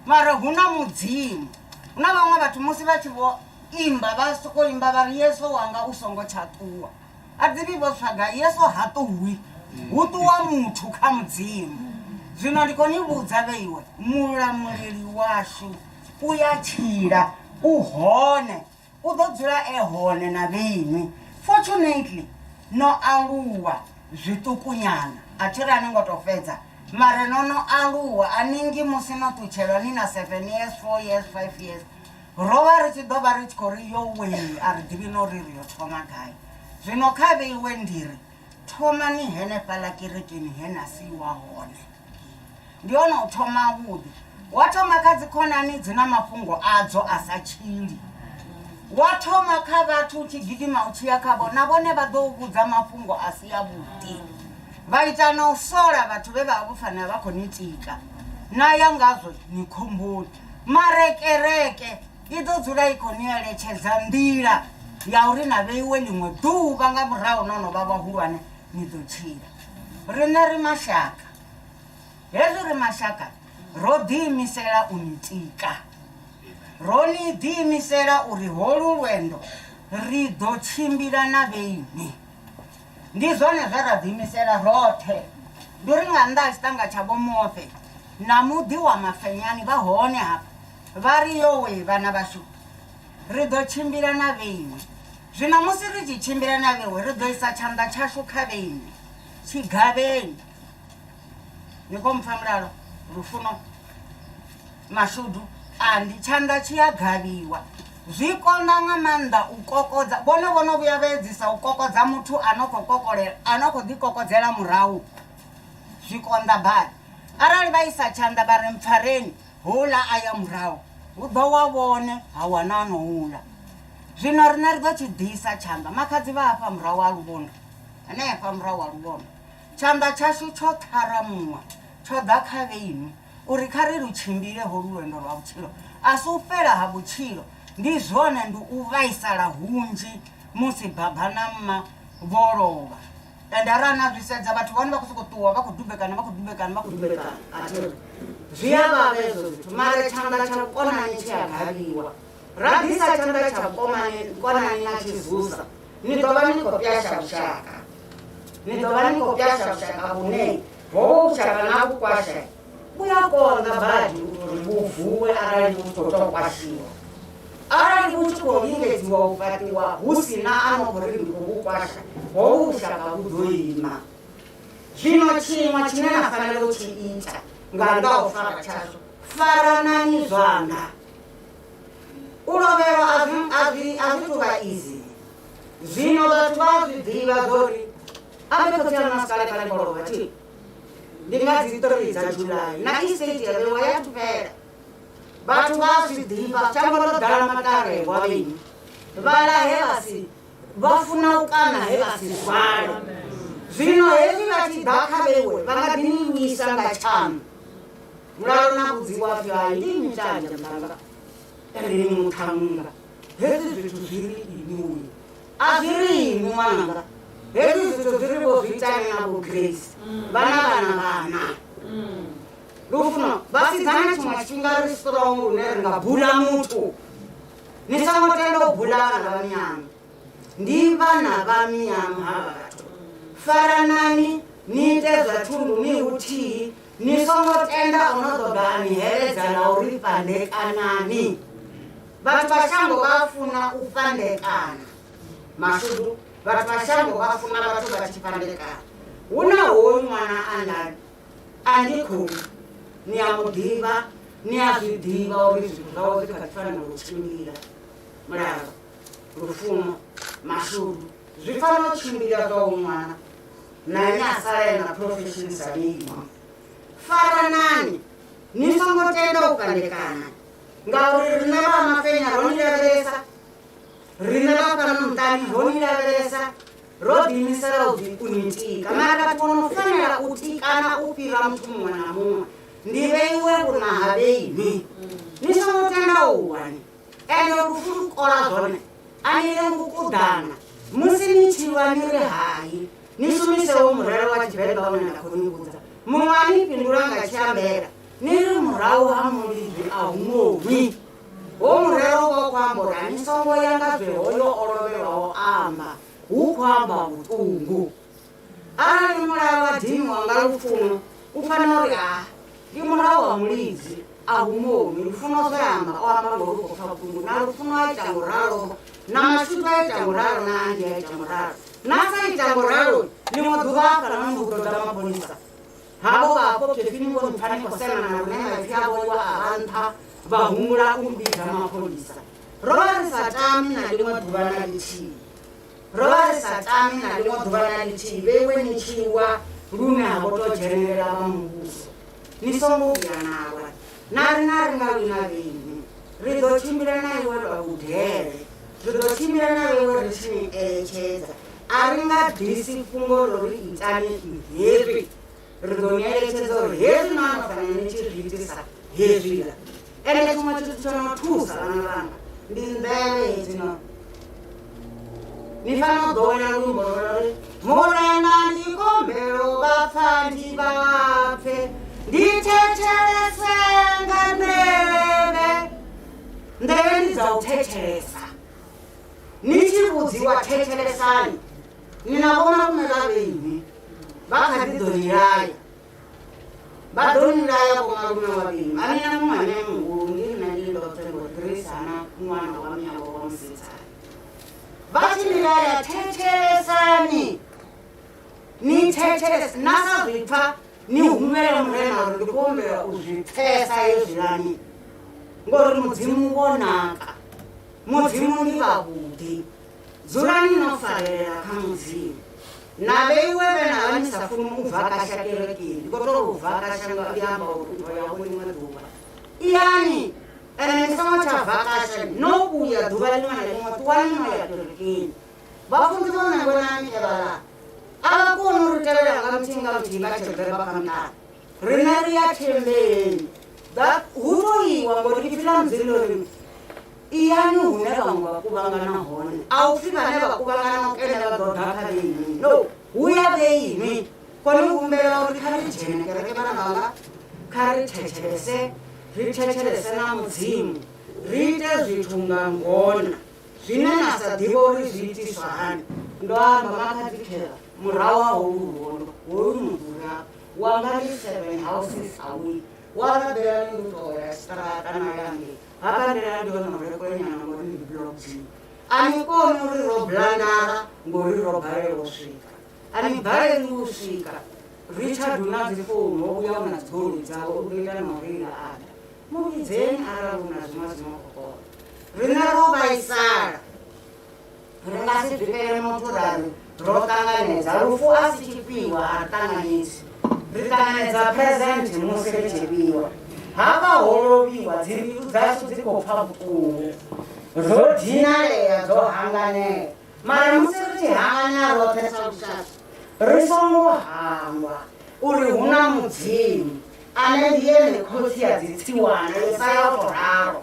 mara hu na Mudzimu. Hu na vhaṅwe vhathu musi vha tshi vho imba vha sokou imba vha ri Yesu wanga u songo tsha ṱuwa. A ḓivhi vho swaga Yesu ha ṱuwi, hu ṱuwa muthu kha Mudzimu. Zwino ndi khou ni vhudza vheiwe, Mulamuleli washu u ya tshila, u hone, u ḓo dzula e hone na vheinwi. Fortunately, no aluwa zwiṱukunyana, a thi ri a ni ngo tou fhedza, mara no no aluwa, a ni ngi musi no ṱutshelwa ni na 7 years, 4 years, 5 years. Ro vha ri tshi ḓo vha ri tshi khou ri, Yowee, a ri ḓivhi na uri ri yo thoma gai. Zwino kha vheiwe ndi ri, Thomani henefhaḽa kerekeni he na siiwa hone. Ndi hone u thoma havhuḓi. Wa thoma kha dzikhonani dzi na mafhungo adzo a sa tshili. Wa thoma kha vhathu u tshi gidima u tshi ya khavho, na vhone vha ḓo u vhudza mafhungo a si avhuḓi. Vha ita na u sola vhathu vhe vha vha vho fanela vha khou ni tika. Na ya ngazwo ni khomboni. Mara kereke i ḓo dzula i khou ni eletshedza nḓila ya uri na vheiwe ḽiṅwe ḓuvha nga murahu no no vha vhahulwane ni ḓo tshila. Riṋe ri mashaka. Hezwi ri mashaka ro ḓiimisela u ni tika. Ro ni ḓiimisela uri holu lwendo ri ḓo tshimbila na vheinwi. Ndi zwone zwe ra ḓiimisela roṱhe. Ndi uri nga nnḓa ha tshiṱanga tsha Vho Muofhe na muḓi wa Mafenyani vha hone hafha, vha ri, Yowee vhana vhashu, ri ḓo tshimbila na vheinwi. Zwino musi ri tshi tshimbila na vheiwe, ri ḓo isa tshanḓa tshashu kha vheinwi, tshigavheni. Ni khou mpfa mulalo, lufuno, mashudu? A ndi tshanḓa tshi a gavhiwa. Zwi konḓa nga maanḓa u kokodza. Vhone vho no vhuya vha edzisa u kokodza muthu a no khou kokolela, a no khou ḓikokodzela murahu. Zwi konḓa badi. Arali vha isa tshanḓa vha ri mpfareni, houḽa a ya murahu, hu ḓo wa vhone ha wana a no uḽa. Zwino riṋe ri ḓo tshi ḓisa tshanḓa. Makhadzi vha hafha murahu ha luvhondo, henefha murahu ha luvhondo. Tshanḓa tshashu tsho ṱharamuwa, tsho ḓa kha vheinwi, uri kha ri lu tshimbile holu lwendo lwa vhutshilo. A si u fhela ha vhutshilo, ndi zwone, ndi u vhaisala hunzhi musi baba na mma vho lovha. Ende arali na zwi sedza, vhathu vha hone vha khou sokou ṱuwa, vha khou dubekana, vha khou dubekana, vha khou dubekana. A thi ri zwi a vhavha hezwo zwithu, mara tshanḓa tsha vhukonani tshi a gavhiwa. Ra ḓisa tshanḓa tsha vhukonani na tshi zuza, ni ḓo vha ni khou pwasha vhushaka. Ni ḓo vha ni khou pwasha vhushaka vhune hovho vhushaka na vhu kwasha vhu a konḓa badi uri vhu vuwe arali vhu khou tou kwashiwa. Arali vhu tshi khou lingedziwa u fhaṱiwa hu si na a no khou ri ndi khou vhu kwasha, hovhu vhushaka vhu ḓo ima. Zwino tshiṅwe tshine na fanela u tshi ita nga nnḓa ha u fara tshashu, faranani zwanḓa. U lovhelwa a zwi, a zwi, a zwi tou vha easy. Zwino vhathu vha a zwi ḓivha zwa uri a vhe khotsi aṋu a si kale kale vho lovha, thi? Ndi nga dzi 3 dza July na estate ya vhewa ya thufhela. Vhathu vha zwi ḓivha shango ḽo ḓala maṱarelwa vheni. Vhala he vha si vha funa u kana he vha si zwale. Zwino hezwi vha tshi ḓa kha vheiwe vha nga ḓi ni wisa nga tshaṋu. Mulalo na vhudziwa pfi hai ndi nnyi tanzhe muṱhannga ende ni muṱhannga. Hezwi zwithu zwi ri ini uyu. A zwi ri ini ṅwananga. Hezwi zwithu zwi ri vho zwi itani na vho Grace. Vhana vhana vhana. Lufuno vhasidzana tshiṅwe tshifhinga ri strong lune ri nga bula muthu. Ni songo tenda u bula vhana vha miyaṋu. Ndi vhana vha miyaṋu havha vhathu. Faranani ni ite zwa thundu ni huthihi. Ni songo tenda o no ḓo ḓa a ni heledza na uri fhandekanani. Vhathu vha shango vha funa u fhandekana. Mashudu, vhathu vha shango vha funa vhathu vha tshi fhandekana. Hu na hoyu ṅwana Andani, a ndi khou ni a mu ḓivha, ni a zwi ḓivha uri zwithu zwawe zwi kha ḓi fanela u tshimbila. Mulalo, lufuno, mashudu zwi fanela u tshimbila zwa hoyu ṅwana na ene a sala e na profession sa vheiwa. Faranani, ni songo tenda u fhandekana ngauri riṋe vha Mafenya ro ni lavhelesa, riṋe vha fhano muṱani ro ni lavhelesa, ro ḓiimisela u ḓi u ni tika. Mara vhathu vho no fanela u tikana u fhira muthu muṅwe na muṅwe ndi vheiwe vhuna ha vheiwi. Ni songo tenda u wani ende lufu lu kola zwone a ni lengi u kuḓana. Musi ni tshi lwa ni ri hai, ni shumisewo murero wa Tshivenḓa une nda khou ni vhudza. Muṅwe a ni fhindula nga tshiambela ni ri murahu ha mulidzi a hu ngohwi. Ho murero u vha u khou amba uri a ni songo ya nga zwe hoyo o lovhelwaho a amba, hu khou amba vhuṱungu. Arali mulayo wa diniwa nga lufuno u fanela uri a ndi murahu ha mulidzi a hu ngohwi. Lufuno zwe a amba o amba ngori u khou pfa vhuṱungu, na lufuno a ita nguralo, na mashudu a ita nguralo, na Andy a ita nguralo. Na sa ita nguralo ḽiṅwe ḓuvha hafhanoni hu ḓo ḓa mapholisa. Havho vha afho khefini vho mpfa ni khou semana lune maipfi avho iwa a vha nṱha vha humbula u mmbidza mapholisa. Ro vha ri sa tami na ḽiṅwe ḓuvha na ḽithihi. Ro vha ri sa tami na ḽiṅwe ḓuvha na ḽithihi vheiwe ni tshi wa lune ha vho tou dzhenelela vha muvhuso. Ni songo vhuya na lwa. Na riṋe a ri nga lwi na vheiwe. Ri ḓo tshimbila na iwe lwa vhudele. Ri ḓo tshimbila na vheiwe ri tshi ni eletshedza. A ri nga ḓisi fhungo ḽo ri itani hezwi. Ri ḓo ni eletshedza uri hezwi na no fanela ni tshi zwi itisa hezwiḽa. Ende tshiṅwe tshithu tsho no thusa vhana vhanga ndi nḓevhe hedzino. Ni fanela u ḓowela luimbo lwo ri Murena ndi kombelo vha pfa ndi vha pfe ndi thetshelese nga nḓevhe. Nḓevhe ndi dza u thetshelesa. Ni tshi vhudziwa thetshelesani, ni na vhomalume vha vheiwe vha kha ḓi ḓo ni laya. Vha ḓo ni laya vhomalume wa vheiwe. A ni na muṅwe ane muhulu ndi nṋe ndi ndoṱhe ngori Grace hana ṅwana wa miyawe wa musidzana. Vha tshi ni laya thetshelesani, ni thetshelese na sa zwi pfa ni humbele Murena uri ndi khou humbela u zwi pfesa hezwiḽani ngori Mudzimu vho naka. Mudzimu ndi vhavhuḓi. Dzulani no farelela kha Mudzimu. Na vheiwe vhe na vha ni sa funi u vhakasha kerekeni, ndi khou tou vhakasha nga ndi amba uri u ḓo ya ho ḽiṅwe ḓuvha. Iyani ende ni songo tsha vhakasha, no vhuya ḓuvha ḽiṅwe na ḽiṅwe ṱuwani no ya kerekeni. Vhafunzi vho Ṋengwenani evhaḽa a vha koni u ri tevhela nga muthihi nga muthihi vha tshi ri beba kha muṱani. Riṋe ri ya thembeleni. Hu tou iwa ngori ipfi ḽa Mudzimu ḽo ri iyani hune vhaṅwe vha kuvhangana hone. A u pfi vhane vha kuvhangana u kene vha ḓo ḓa kha vheinwi. No, hu ya vheinwi. Kone u humbela uri kha ri dzhene kereke vhana vhanga, kha ri thetshelese, ri thetshelese na Mudzimu, ri ite zwithu nga ngona. Zwine na sa ḓivha uri zwi itiswa hani. Ndo amba makhadzi khela murahu ha holu luvhondo, holu muḓi hafha. Wanga ndi 7 houses away. Wa rabelani ndi u tou wela tshiṱaraṱa na ya ngei. Hafha nḓila ndi hone uri kule nyana ngori ndi block G. A ni koni uri ro blandara ngori ro balelwa u swika. A ni balelwi u swika. Richard u na dzi founu, o vhuya u na dzi goloi dzawe, u ḓo ita na u reila a ḓa. Mu vhidzeni arali hu na zwiṅwe zwino khou kona. Riṋe ro vhaisala. Ri nga si zwifhele muthu ra ri ro ṱanganedza. Lufu a si tshifhiwa, a ri ṱanganedzi. Ri ṱanganedza present musi ri tshi fhiwa. Hafha ho lovhiwa dzimbilu dzashu dzi khou pfa vhuṱungu. Dzo dinalea dzo hanganea. Mara musi ri tshi hanganea roṱhe sa lushaka, ri songo hangwa uri hu na Mudzimu ane ndi ene khotsi a dzitsiwana. Yesaya o tou ralo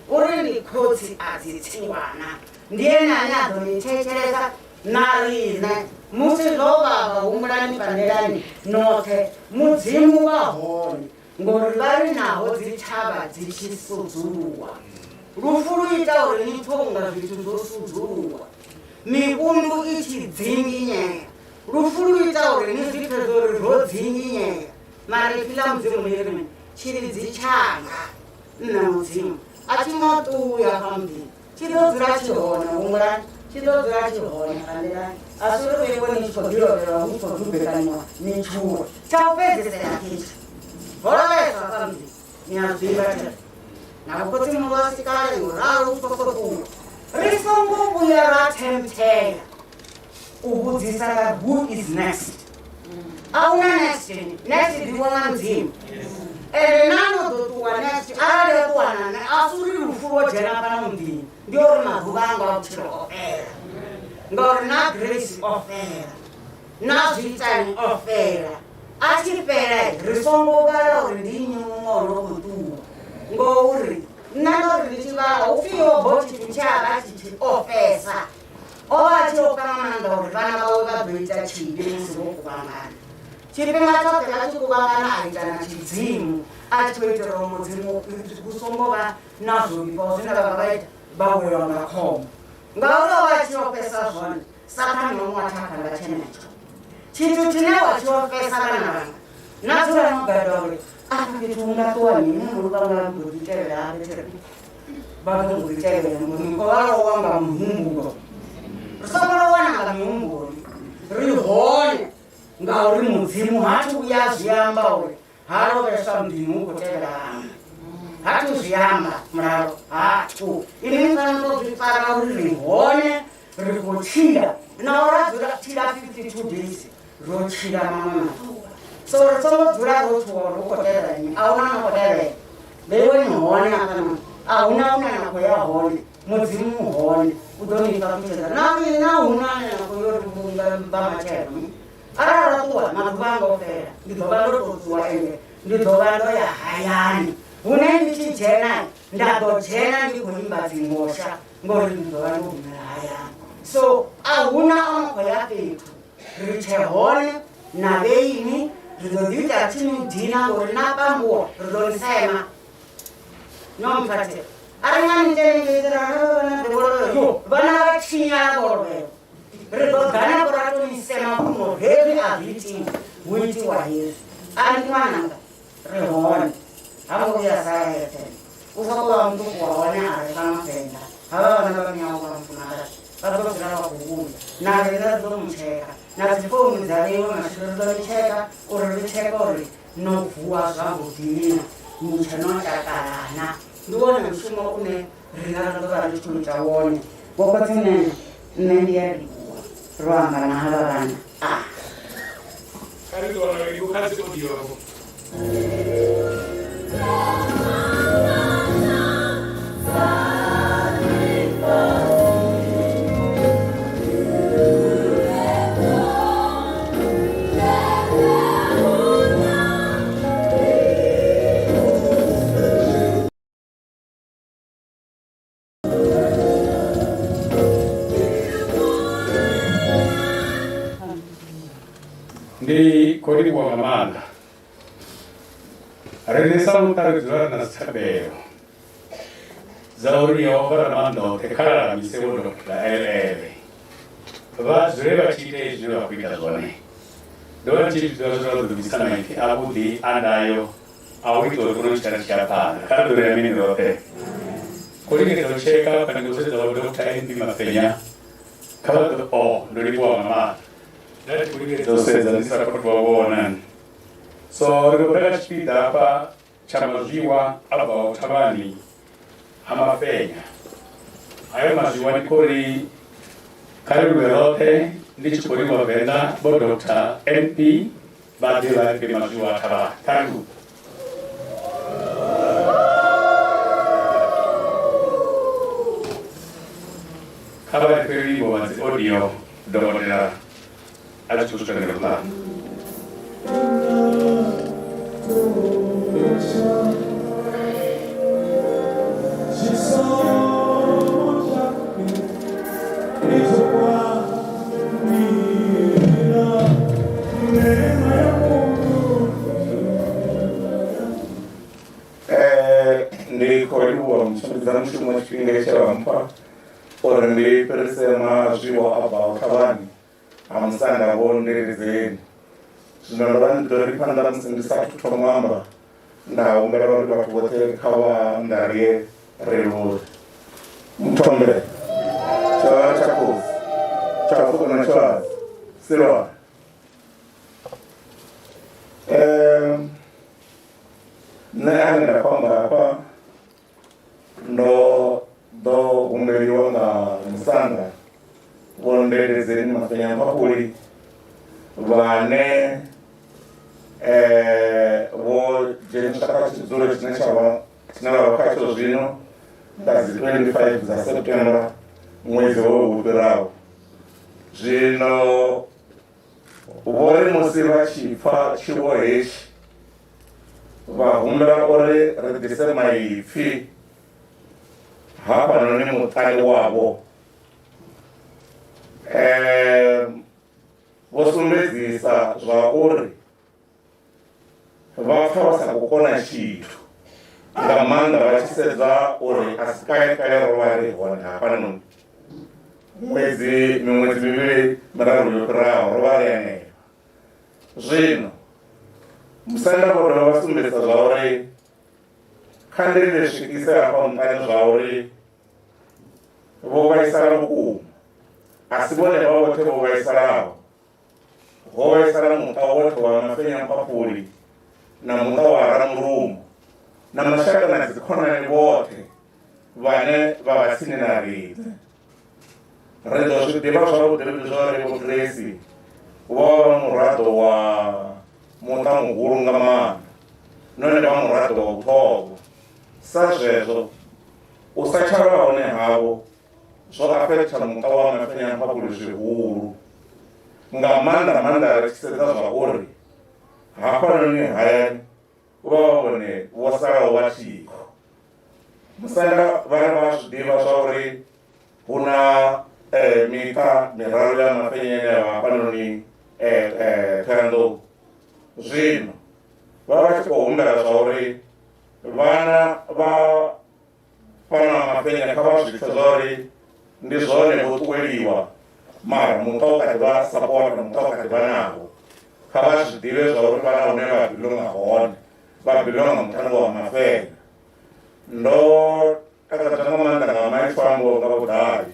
uri ndi khotsi a dzitsiwana. Ndi ene ane a ḓo ni thetshelesa na riṋe musi zwo vhavha. Humbulani pandelani noṱhe, Mudzimu wa hone, ngori vha ri naho dzithavha dzi tshi sudzuluwa, lufu lu ita uri ni pfe unga zwithu zwo sudzuluwa, mivhundu i tshi dzinginyea. Lufu lu ita uri ni zwi pfe zwo ri zwo dzinginyea, mara ipfi ḽa Mudzimu ḽi ri mini? Tshilidzi tshanga nṋe Mudzimu a tshi ngo ṱuwi hafha muḓini, tshi ḓo dzula tshi hone. Humbulani, tshi ḓo dzula tshi hone pandelani. A si uri vheiwe ni tshi khou ḓilovhelwa hu tshi khou dubekanyiwa ni tshuwe. Tsha u fhedzisela khetsho, ho lovheswa hafha muḓini, ni a zwi ḓivha thero na vhokhotsi muhulu a si kale nguralo u khou ṱuwa. Ri songo vhuya ra themthea u vhudzisa nga who is next. A huna next, next ḓivhiwa nga Mudzimu. Ende na no ḓo ṱuwa next, arali yo ṱuwa na nṋe, a si uri lufu lwo dzhena fhano muḓini, ndi uri maḓuvha anga a vhutshilo o fhela, ngauri na Grace o fhela, na Zwiitani o fhela. A tshi fhela ri songo vhala uri ndi nnyi muṅwe o no khou ṱuwa, ngouri nṋe ndo ri ndi tshi vhala hupfi Yobo tshithu tshe a vha tshi tshi ofhesa, o vha a tshi ofha nga maanḓa uri vhana vhawe vha ḓo ita tshivhi musi vho kuvhangana. Tshifhinga tshoṱhe vha tshi kuvhangana a ita na tshidzimu a tshi khou itela uri Mudzimu hu songo vha na zwo vhifhaho zwine vha nga vha ita vha welwa nga khombo. Ngauri o vha a tshi ofhesa zwone, Sathane o mu athakha nga tshenetsho tshithu tshine wa tshi ofhesa. Vhana vhanga, na dzula no gada uri afha fhethu hu nga ṱuwa mini, muhulu vha nga mbo ḓi tevhela hafha fhethu, vha ḓo mbo ḓi tevhela ngori ni khou vha lowa nga muhumbulo. Ri songo lowana nga mihumbulo, ri hone ngauri Mudzimu ha thu vhuya zwi amba uri ha lovheswa muḓini hu khou tevhela vhaṅwe. Ha thu zwi amba mulalo, ha thu. Inwi ni fanela u tou zwi fara uri ri hone, ri khou tshila. Naho ra dzula tshila 52 days, ro tshila maṅwe maḓuvha, so ri songo dzula ro tshuwa uri hu khou tevhela nnyi. A huna no khou tevhela, vheiwe ni hone hafhanoni, a huna hune na khou ya hone. Mudzimu u hone, u ḓo ni fhaṱutshedza na riṋe. Huna ane na khou yo ri vhulunga vha matshelo. Arali ra ṱuwa maḓuvha anga o fhela, ndi ḓo vha ndo tou ṱuwa, ende ndi ḓo vha ndo ya hayani hune ndi tshi dzhena nda ḓo dzhena ndi khou imba dzingosha, ngori ndi ḓo vha ndo humela hayani. So a huna o no khou ya fhethu, ri tshe hone na vheini. Ri ḓo ḓi ita tshi ni dina ngori na pambuwa ri ḓo ni sema no mpfathe. A ri nga ni tendengedzela vhana ḓe yo vhana vha tshinyala vho lovhelwa, ri ḓo ḓa navho ra to ni sema fhungo hezwi a zwi itiwi, hu itiwa hezwi. A ndi ṅwananga, ri hone, ha ngo vhuya sala yeṱhe, u soko vha muṱuku wa hone a re fhano Venḓa. Havha vhana vha miyaho vha mufumakadzi vha ḓo dzula vha khou vhuya na riṋe, ri ḓo mu tsheka na dzi founu dza vheiwe matshelo, ri ḓo ni tsheka uri ri tsheke uri no vuwa zwavhuḓi na ni tshe no takalana. Ndi wone mushumo une riṋe ra ḓo vha ri tshi khou ita wone. Vhokhotsinene, nṋe ndi a livhuwa ro amba na havha vhana a. Kha ri ḓo wana uri kha dzi audio afho. Ndi khou livhuwa nga maanḓa. Riṋe sa muṱa ri dzula ri na dzithabelo dza uri Yehova Ramaanḓaoṱhe kha lalamise Vho Dr LL vha dzule vha tshi ita hezwi zwine vha khou ita zwone. Ndo vha ndi tshi zwi ḓivha zwa uri vha ḓo bvisa maipfi avhuḓi a ndayo a u ita uri kone u tshila ri tshi ya phanḓa. Kha ri ḓo ri amini roṱhe. Khou lingedza u tsheka hafha, ndi khou sedza Vho Dr NB Mafenya, kha vha ḓo o ndo livhuwa nga maanḓa. Nda ndi khou lingedza u sedza ndi sa khou tou vha vhona. So ri khou ḓa kha tshipiḓa hafha tsha mazwiwa a bvaho thavhani ha Mafenya. Hayo mazwiwa ndi khou ri kha ri luvhe roṱhe ndi tshi khou livhuwa Venḓa Vho Dr NP. Vha ḓe vha ri fhe mazwiwa a thavhani. Kha ri luvhe. Kha vha ri fhe luimbo lwa dzi audio dokotela a tshi khou swika ngeno phanḓa. Ndi khou livhuwa mutshimbidza mushumo tshifhinga tshe vha mpha uri ndi fhirise mazwiwa a bvaho thavhani ha musanda Vho Ndeledzeni. Zwino ndo vha ndi ḓo ri phanḓa musi ndi sathu thoma u amba nda humbela uri vhathu vhoṱhe kha vha ndarie ri luvhe. Muthombe tsha tsha khosi tsha fuko na tsha silwana. Nṋe ane nda khou amba hafha ndo ḓo humbeliwa nga musanda Vho Ndeledzeni Mafenya Mphaphuli vhane vho dzheniswa kha tshidzulo tshine tsha vha tshine vha vha khatsho zwino nga dzi 25 dza September ṅwedzi hoyu wo fhiraho. Zwino vho ri musi vha tshi pfa tshiwo hetshi vha humbela uri ri ḓise maipfi hafhanoni muṱani wavho. Vho sumbedzisa zwa uri vha pfa vha sa khou kona tshithu nga maanḓa vha tshi sedza uri a si kale kale ro vha ri hone hafhanoni ṅwedzi miṅwedzi mivhili miraru yo fhiraho ro vha ri henefha. Zwino musanda vho dovha vha sumbedzisa zwa uri kha ndi ri swikise hafha muṱani zwa uri vho vhaisala vhukuma, a si vhone vha vhoṱhe vho vhaisalaho, ho vhaisala muṱa woṱhe wa Mafenya Mphaphuli na muṱa wa Ramurumo na mashaka na dzikhonani vhoṱhe vhane vha vha tsini na riṋe. Ri ḓo zwi ḓivha zwavhuḓi vhuḓi zwa uri Vho Grace vho vha vha muraḓo wa muṱa muhulu nga maanḓa nahone vha muraḓo wa vhuṱhogwa. Sa zwezwo, u sa tsha vha hone havho zwo afektha muṱa wa Mafenya Mphaphuli zwihulu, nga maanḓa maanḓa ri tshi sedza zwa uri hafhanoni hayani vho vha vha vhone vho salaho vha thikho. Musanda vha ri vha zwi ḓivha zwa uri hu na miṱa miraru ya Mafenya ine ya vha hafhanoni Ṱhohoyanḓou. Zwino vha vha tshi khou humbela zwa uri vhana vha fhano ha Mafenya kha vha zwi pfe zwa uri ndi zwone vho ṱuweliwa mara muṱa u kha ḓi vha sapota, muṱa u kha ḓi vha navho. Kha vha zwi ḓivhe zwa uri vha na hune vha bilonga hone, vha bilonga muṱani wa Mafenya. Ndo takadzwa nga maanḓa nga maipfi ambiwaho nga vhuḓali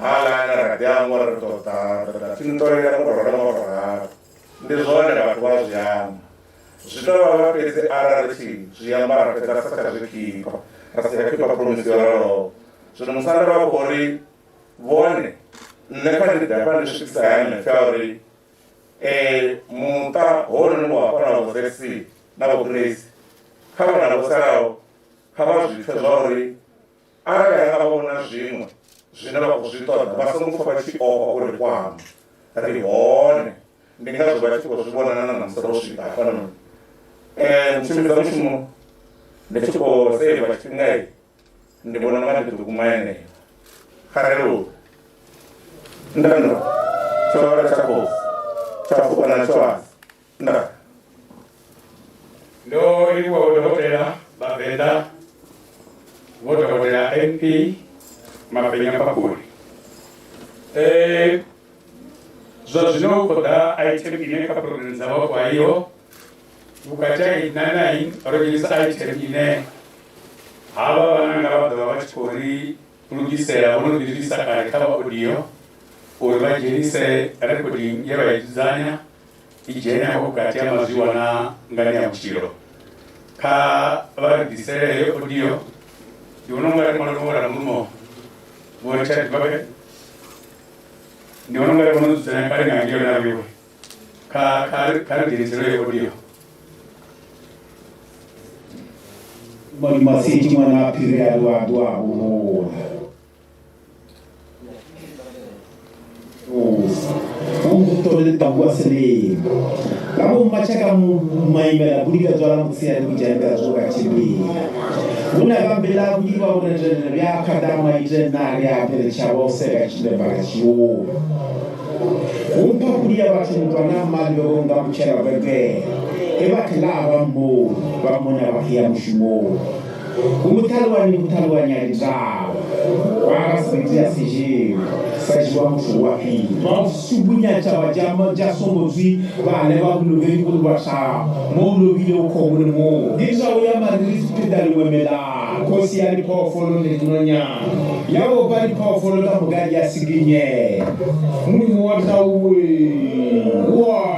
haaḽa ane ra ḓi amba uri ri ḓo ḓa ri ḓa tshi nṱolela ngo tou ralo ngo tou ralo. Ndi zwone vhathu vha zwi amba, zwi tou vhavha fhedzi arali ri tshi zwi amba ra fhedza ra sa tsha zwi khipha, ra si tsha khipha phuromisi yo raloho. Zwino musanda vha khou ri vhone nṋe kha ndi ḓe hafha ndi swikise haya maipfi a uri muṱa hounoni wa hafha na vho ZC na vho Grace kha vhana vho salaho kha vha zwi pfe zwa uri arali ha nga vha vho na zwiṅwe zwine vha khou zwi ṱoḓa vha songo pfa vha tshi ofha uri kwama, ri hone. Ndi ngazwo vha tshi khou zwi vhona na ṋamusi ro swika hafhanoni. Mutshimbidza mushumo ndi tshi khou seiva tshifhinga ndi vhona unga ndi ḓo guma henefho. Kha ri luvhe. Ndando tsho tsha khosi tsha fuka na tsho Nda. Ndo livhuwa vho dokotela vha Venḓa, vho dokotela MP Mafenya Mphaphuli. Zwa zwino hu khou ḓa item ine kha program dza vhapo a iho vhukati ha 8 na 9 ro dzhenisa item ine havha vhananga vha ḓo vha vha tshi khou ri lugisela vho no ḓi zwisa kale kha vha audio uri vha dzhenise recording ye vha i dzudzanya i dzhene hafho vhukati ha mazwiwa na nganeavhutshilo. Kha vha ri ḓisele heyo audio. Ndi vhona ungari malume wa Ramurumo Vho Richard vha gai? Ndi vhona ungari vho no dzudzanya kale nga ngeo na vheiwe. Kha kha kha ri dzhenisele audio. Madimasedi ngwana a phiri a lo a do a bohola. O le tau a selemo. La bo mmatšha ka maimela pudi ka tswala motshehare putšane ka tsoga tšhebeng. Bona ka mbela pudi ba boretlela bja khata maite nna re a pele tšhaba o seka tšhile baka tšio. Go mpha pudi ya batho ntlwana mmalebegong ka motšhela bebele. E batho la ba moo ba mmona ba ya mošomong. Go mothalwane mothalwane a ditaba. Wa ga sebete ya sejeo sa jewa motho wa pele. Ba subunya tšhaba tša somotswi ba leba bolobedi go ba sa mo lobile o khomo le mo. Di tšao ya mariri pheta lengwe melao. Kgosi ya diphoofolo le dinonyana. Ya bopa diphoofolo ka moka di a sikinyega. Modimo wa tau wa.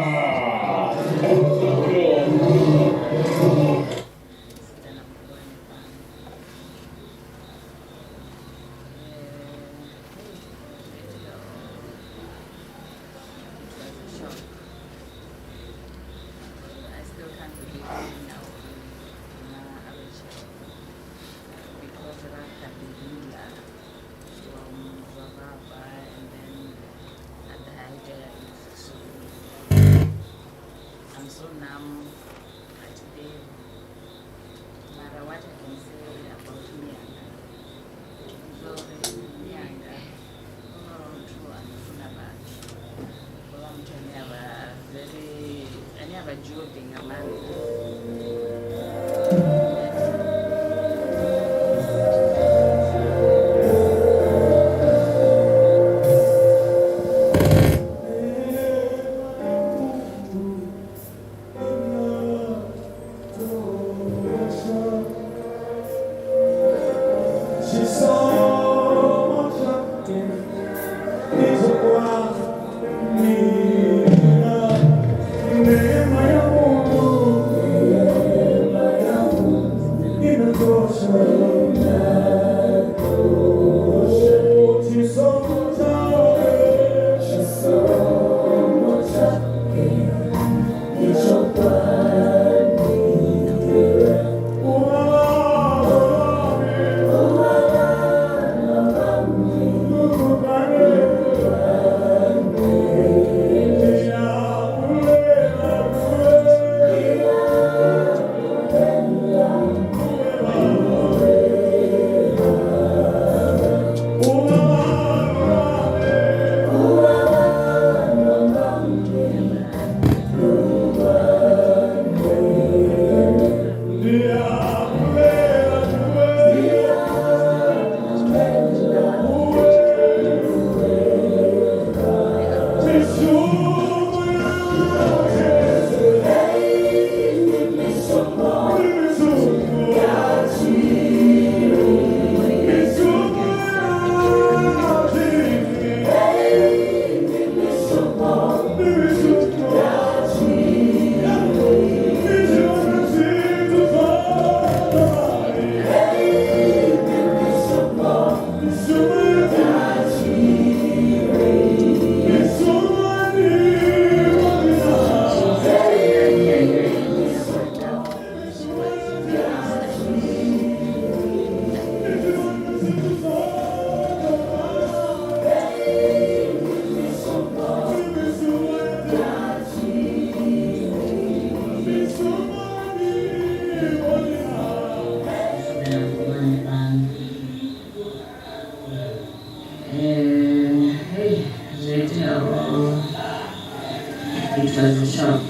It was a shock.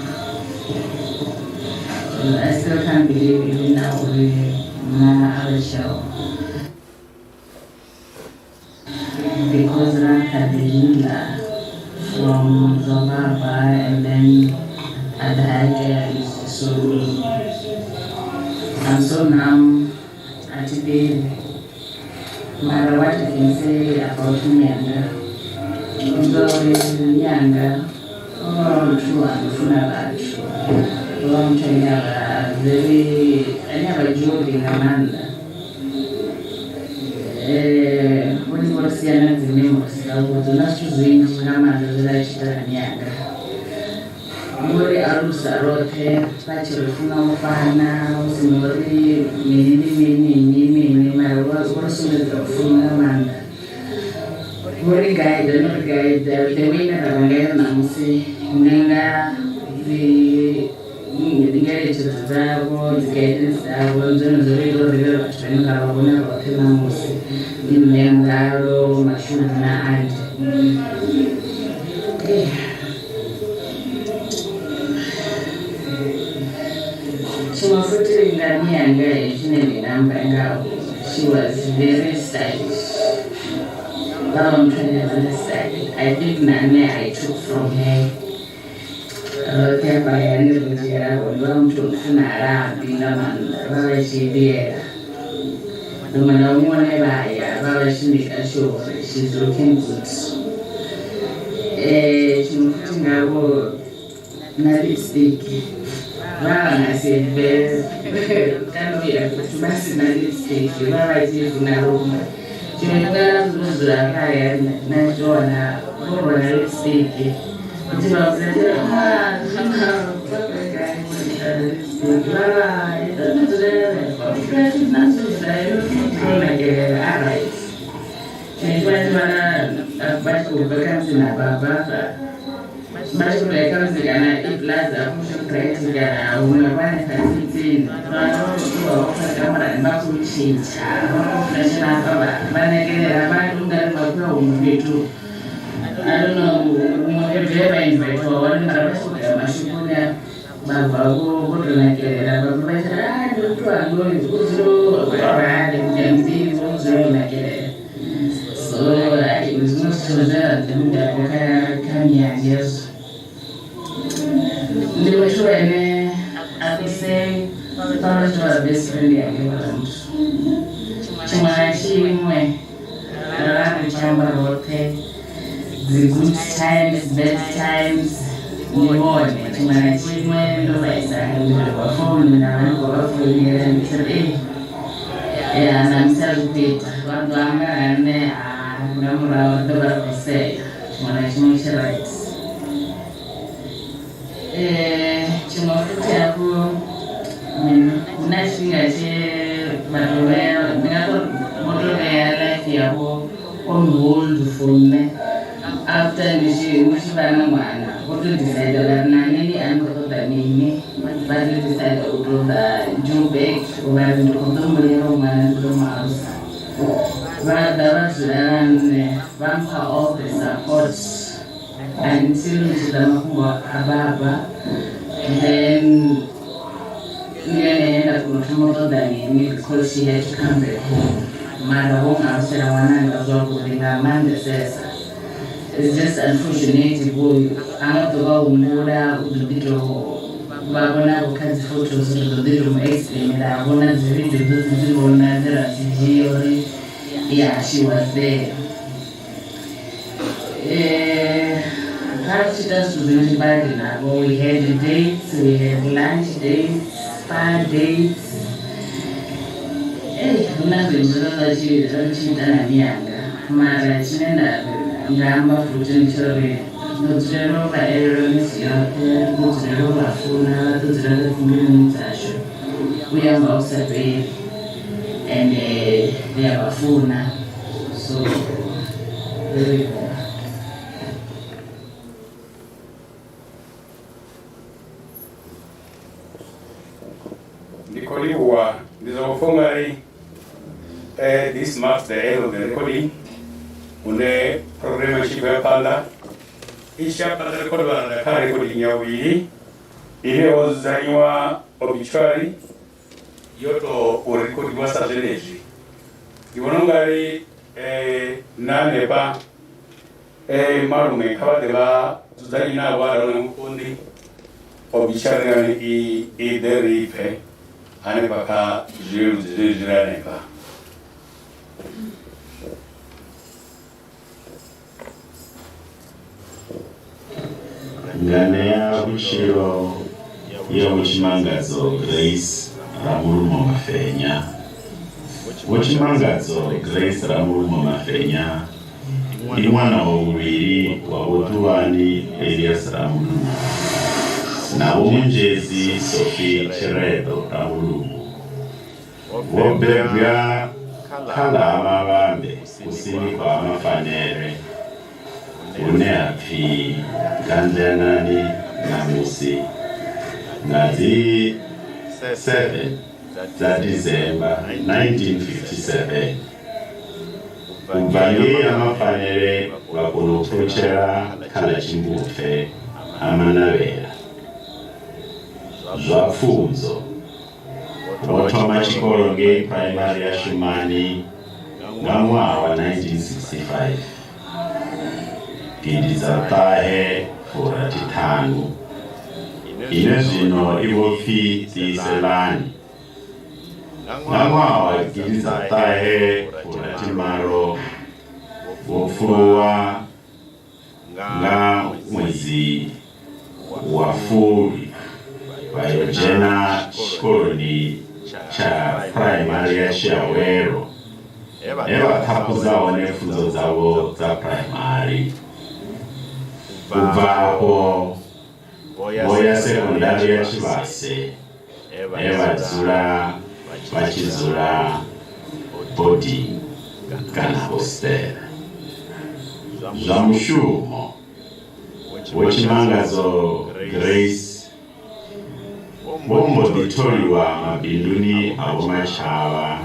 I still can't believe even now we are show. Because Rakadila from Zobaba and then at the higher is so I'm so numb at the matter what I can say about Nyanga. Nyanga. Oh, true, I'm very, I never joke in Amanda. When was the name of the last doing Amanda Nyanga? Vho ri alusa roṱhe vha tshi ri funa u fana hu si na uri mini ndi mini nnyi mini mara vho ri sumbedza lufuno nga maanḓa. Vho ri guide no ri guide the way ine ra vha ngayo ṋamusi ndi nga dzi ngeletshedzo dzavho dzi guidance dzavho ndi zwone zwo ri ita uri ri vhe vhathu vhane ra vha vhone roṱhe ṋamusi ndi nṋe Mulalo Mashudu na Andy. Tshiṅwe futhi nga miyanga tshine ndi nga amba ngaho she was very stylish. Vha vha muthu ane avha na style. I think na nṋe I took from her. Roṱhe hafha hayani ri dzhiela hone vha muthu o no funa labi nga maanḓa vha vha tshi liela. Huṅwe na huṅwe hune vha ya vha vha tshi maker sure uri she's looking good. Tshiṅwe futhi ngavho na lipstick vha vha nga si bve kana u ya fhethu vha si na lipstick vha vha tshi funa luṅwe. Tshiṅwe tshifhinga na musi vho dzula hafha hayani na tshi tou wana vho rwela lipstick ndi tshi vha vhudza ndi ri lipstick vha vha ndo dzulela nakelela alright. Tshiṅwe tshifhinga ndi vhona vha tshi khou bva khamusi na baba hafha vha tshi khou tou ya khamusi kana e plaza afho Shoprite kana huṅwe vho hanefha tsini tsini vha ṱuwa vho fara kamurani vha khou tshintsha vha khou freshen up vha nakelela vha tou nga ri vha khou ya huṅwe fhethu I don't know huṅwe fhethu he vha invitiwa hone mara vha tshi khou tou ya mashoponi vha bva vho tou nakelela vha bva vha tshi ri ah ndi muthu wanga uyu u dzula o rali ndi a muḓivha u dzula o nakelela. So ndi zwiṅwe zwithu zwine nda ḓi guda kha miyanga hezwo. Ndi muthu ane a could say vha vha tshi vha best friend yanga hevhaḽa muthu. Tshiṅwe na tshiṅwe ra ri tshi amba roṱhe dzi good times, bad times ndi vhone. Tshiṅwe na tshiṅwe ndo vhaisala ndi tou vha founu nda vha ndi khou vha founela ndi tshi ri ee ya ṋamusi a zwi khou ita vha ḓo amba na nṋe nga murahu ri ḓo vha ri khou sea tshiṅwe na tshiṅwe tshi right. Tshiṅwe futhi hafhu hu na tshifhinga tshe vha tou vhea ndi nga tori vho tou vhea life yavho on hold for nṋe after ndi tshi ndi tshi vha na ṅwana vho to decide vha ri na nini a ni khou ṱoḓa mini vha to decide u tou ḓa Joburg vha ri ndi khou ḓo mu lela ṅwana ndi ḓo mu alusa vha ḓa vha dzula na nṋe vha mpha all the support until hu tshi ḓa mafhungo a baba then ndi yone he nda kona u thoma u ṱoḓa mini because she had to come back home mara vho alusela ṅwananga zwavhuḓi nga maanḓesesa. It's just unfortunate vho a nga ḓo vha humbula u ḓo ḓi tou vha vhona vho kha dzi photos ri ḓo ḓi tou mu explainela vhona dzi video dzo dzi dzi vhona dze ra dzi dzhia uri yeah she was there. Ra tshi ita zwithu zwinzhi badi navho we had dates, we had lunch dates, spa dates. Ei hu na zwinzhi zwe ra tshi ri tshi ita na miyanga mara tshine nda nga amba futhi ndi tsha uri ri ḓo dzulela u vha elelwa misi yoṱhe, ri ḓo dzulela u vha funa, vha ḓo dzula vha dzimbiluni dzashu u ya nga hu sa fheli ende ri a vha funa so ri livhuwa. Ndi khou livhuwa ndi zwa pfha ungari this marks the end of the recording hune program i tshi khou ya phanḓa i tshi ya phanḓa ri khou dovha ra kha recording ya vhuvhili ine ho dzudzanyiwa obituary yo to u rekhodiwa sa zwenezwi ndi vhona ungari na hanefha malume kha vha ḓe vha dzudzanye navho arali hu na mukonḓi obituary yone i i ḓe ri pfhe hanefha kha zwileludzi zwine zwi re hanefha. Nganea vhutshilo ya Vho Tshimangadzo Grace Ramulumo Mafenya. Vho Tshimangadzo Grace Ramulumo Mafenya ndi ṅwana wa vhuvhili wa Vho Ṱuvhani Elias Ramulumo. Na Vho Munzhedzi Sophie Tshireḓo Ramulumo. Vho bebwa kha ḽa Ha Mavhambe kusini kwa Ha Mafanele hune ha pfi Gandlianani ṋamusi nga dzi 7 dza December 1957. U bva ngei Ha Mafanele vha kona u pfulutshela kha ḽa Tshimbupfe Ha Manavhela. Zwa pfunzo. Vho thoma tshikolo ngei Phuraimari ya Shumani nga ṅwaha wa 1965, 1965, ine zwino i vho pfi Tiyiselani. Nga ṅwaha wa 1968 vho pfuluwa Nga ṅwedzi wa Fulwi, vha yo dzhena tshikoloni tsha phuraimari ya Tshiawelo he vha ṱhaphudza hone pfunzo dzavho dza phuraimari. U bva afho, vho ya sekondari ya Tshivhase he vha dzula vha tshi dzula boding kana hositele. Zwa mushumo, Vho Tshimangadzo Grace vho mbo ḓi tholiwa mabinduni a Vho Matshavha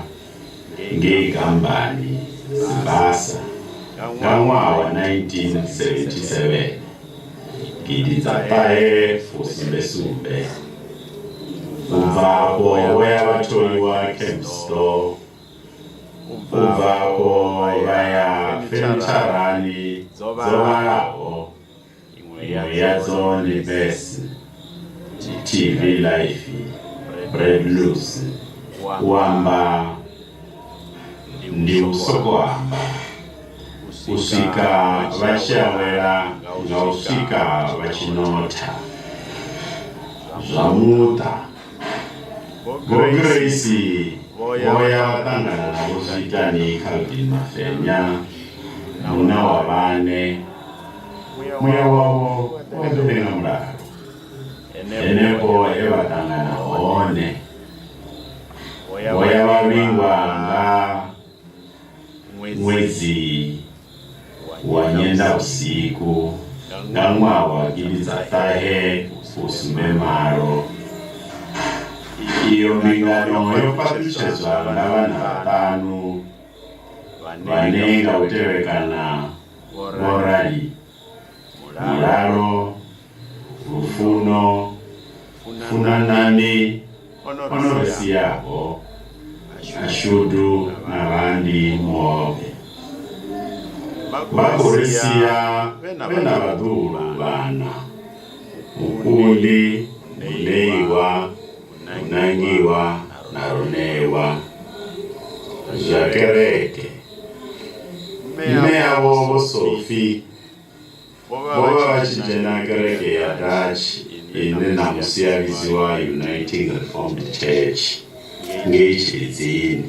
ngei Gambani, Sibasa nga ṅwaha wa 1977. 1977. U bva afho vho ya vha tholiwa Camp Store. U bva afho vha ya fenitsharani dzo vhalaho, iṅwe yadzo ndi Best TV Life, Bread Loose, u amba ndi u sokou amba, u swika vha tshi awela nga u swika vha tshi notha. Zwa muṱa. Vho Grace vho ya vha ṱangana na Vho Zwiitani Calvin Mafenya, munna wa vhane. Muya wavho u eḓele nga mulalo. Henefho he vha ṱangana hone, vho ya vha vhingwa nga ṅwedzi wa Nyendavhusiku nga ṅwaha wa 1978. Iyo mbingano yo fhaṱutshedzwa nga vhana vhaṱanu vhane nga u tevhekana vho rali, Mulalo, Lufuno, Funanani, o no ri siaho, Mashudu na Vhandi Muovhe. Vha khou ri sia vhe na vhaḓuhulu vhaṋa, Mukundi, Muneiwa, Munangiwa na Ronewa. Zwa kereke. Mme avho Vho Sophie Vho vha vha tshi dzhena kereke ya Dutch ine ṋamusi ya vhidziwa Uniting Reformed Church ngei Tshilidzini.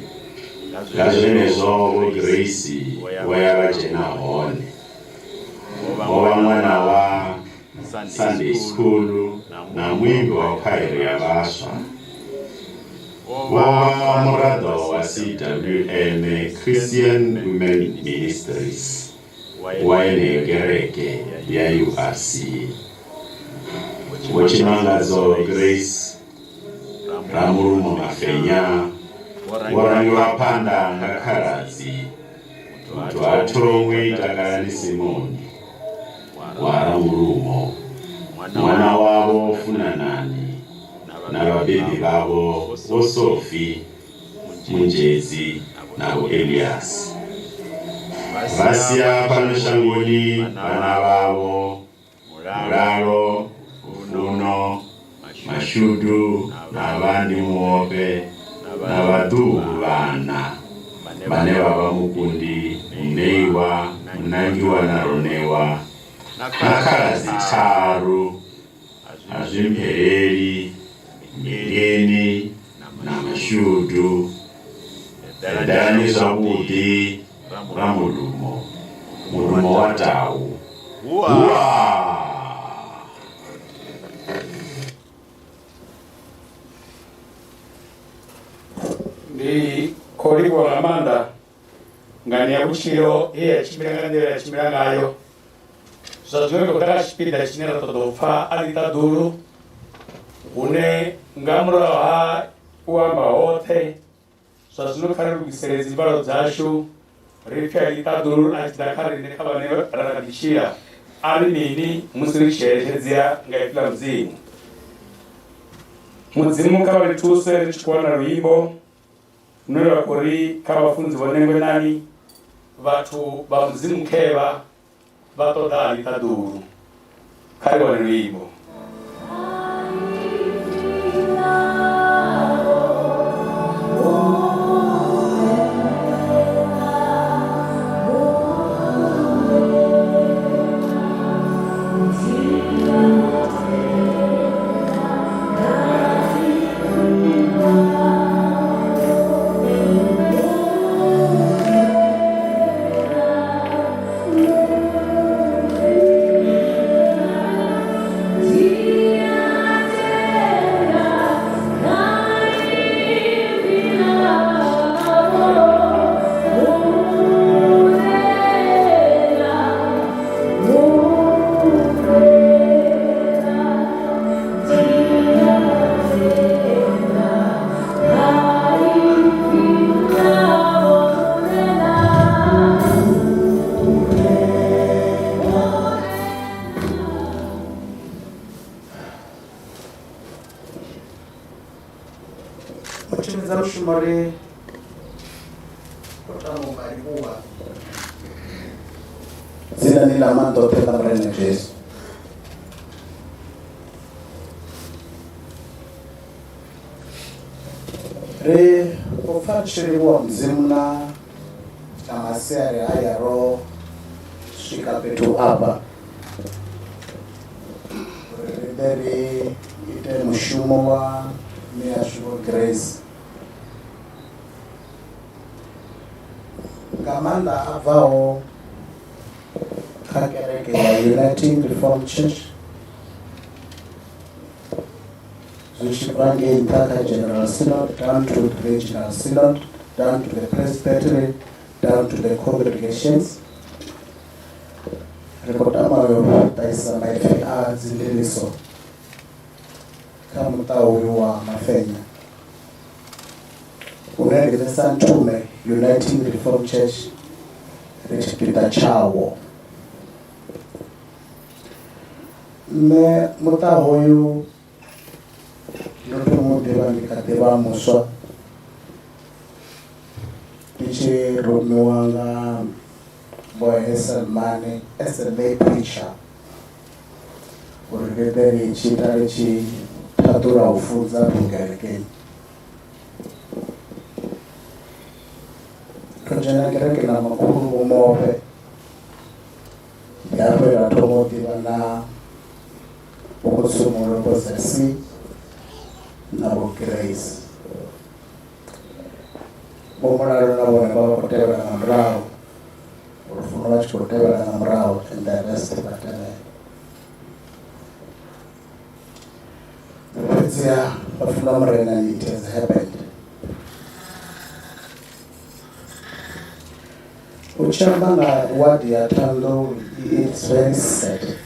Nga zwenezwo Vho Grace vho ya vha dzhena hone. Vho vha ṅwana wa Sunday School na muimbi wa khwairi ya vhaswa. Vho vha muraḓo wa CWM, Christian Women Ministries. wa yeneyo kereke ya URC. Vho Tshimangadzo Grace Ramulumo Mafenya vho rangiwa phanḓa nga khaladzi muthu ha thongwi Takalani Simoni wa Ramulumo, ṅwana wavho Funanani na vhabebi vhavho Vho Sophie Munzhedzi na Vho Elias. Vha sia fhano shangoni vhana vhavho, Mulalo, Lufuno, Mashudu na Vhandi Muofhe na vhaḓuhulu vhaṋa vhane vha vha Mukundi, Muneiwa, Munangiwa na Ronewa na khaladzi tharu. Azwimpheleli, Mingeni na Mashudu. Eḓelani zwavhuḓi Ramudumo, mudumo wa tau. Huwaa! Khou livhuwa nga maanḓa ngani ya vhutshilo ye ya tshimbila nga nḓila ya tshimbila ngayo. Zwa zwino ri khou ḓa kha tshipiḓa tshine ra ṱoḓa u pfa a ḽiṱaḓulu hune nga murahu ha u amba hoṱhe zwa zwino kha ri lugisele dzivhalo dzashu ri pfe a ḽiṱaḓulu a tshi ḓa kha riṋe kha vhane ra kha ḓi tshila a ri mini musi ri tshi eletshedzea nga ipfi ḽa Mudzimu. Mudzimu kha vha ri thuse ri tshi khou wana luimbo lune lwa khou ri kha vhafunzi vho Nengwenani vhathu vha Mudzimu khevha vha ṱoḓa a ḽiṱaḓulu. Kha ri wane luimbo. U tshimbidza mushumo ri khou tama u vha livhuwa dzinani ḽa maanḓa oṱhe ḽa Murena Jesu. Ri khou pfa ri tshi livhuwa Mudzimu na na masiari haya ro swika fhethu afha uri ri ḓe ri ite mushumo wa miyashu Vho Grace nga maanḓa a bvaho kha kereke ya Uniting Reformed Church zwi tshi bva ngei nṱha kha General Synod down to the Regional Synod down to the Presbytery down to the congregations. Ri khou tama u ṱahisa maipfi a dzindiliso kha muṱa uyu wa Mafenya une riṋe sa Nthume Uniting Reformed Church ri tshipiḓa tshawo. Nṋe muṱa hoyu ndo thoma u ḓivha ndi kha ḓi vha muswa ndi tshi rumiwa nga Vho Heselmane as a lay preacher uri ri ḓe ri tshi ita ri tshi ṱhaḓula u funza afho kerekeni. Ndo dzhena kereke na makhulu Vho Mofhe ndi hafho he ra thoma u ḓivha na Vho Khotsumulo Vho ZC na Vho Grace. Vho Mulalo na vhone vha vha khou tevhela nga murahu, Lufuno vha tshi khou tevhela nga murahu and the rest vha tevhela. Fhedziha vhafunwa Murenani it has happened. U tshi amba nga ward ya Thohoyandou it's very sad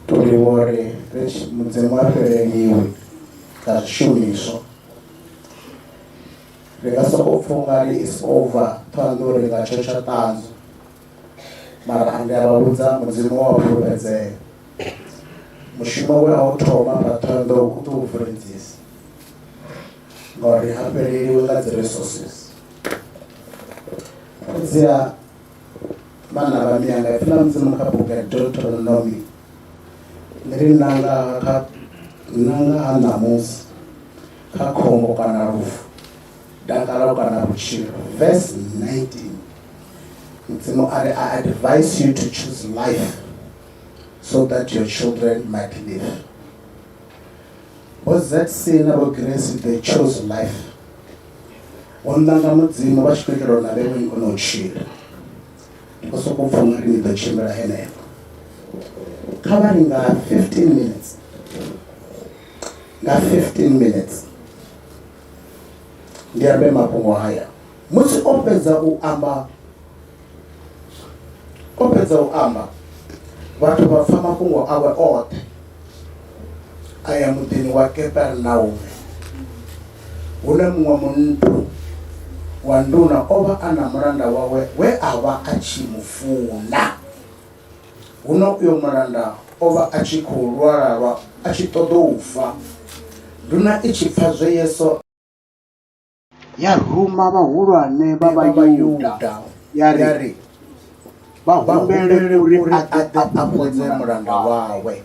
to livhuwa uri Mudzimu ha fheleliwi nga zwishumiswa. Ri nga sokou pfha ungari it's over Thohoyandou ri nga tshotsha ṱanzwa mara ndi a vha vhudza Mudzimu wa fhulufhedzea. Mushumo we a u thoma fha Thohoyandou u ḓo u vuledzisa ngauri ha fheleliwi nga dzi resources. Fhedziha vhana vha miyanga ipfi ḽa Mudzimu kha bugu ya Deuteronomy ḽi ri nanga kha nanga ha ṋamusi kha khombo kana lufu dakalo kana vhutshilo. Verse 19 Mudzimu a ri I advise you to choose life so that your children might live. Vho ZC na Vho Grace they chose life. Vho nanga Mudzimu vha tshi khou itela uri na vheiwe ni kone u tshila. Ndi khou sokou pfa ungari ni ḓo tshimbila henefho. Kha vha ri nga 15 minutes nga 15 minutes Ndi ambe mafhungo haya. Musi o fhedza u amba o fhedza u amba, vhathu vha pfa mafhungo awe oṱhe. A ya muḓini wa Kepernaume, hune muṅwe muthu wa nduna o vha a na mulanda wawe we a vha a tshi mu funa. Huno uyo mulanda o vha a tshi khou lwala lwa a tshi ṱoḓou fa. Nduna i tshi pfa zwe Yesu. Ya ruma vhahulwane vha Vhayuda ya ri vha humbele uri a ḓe a fhodze mulanda wawe.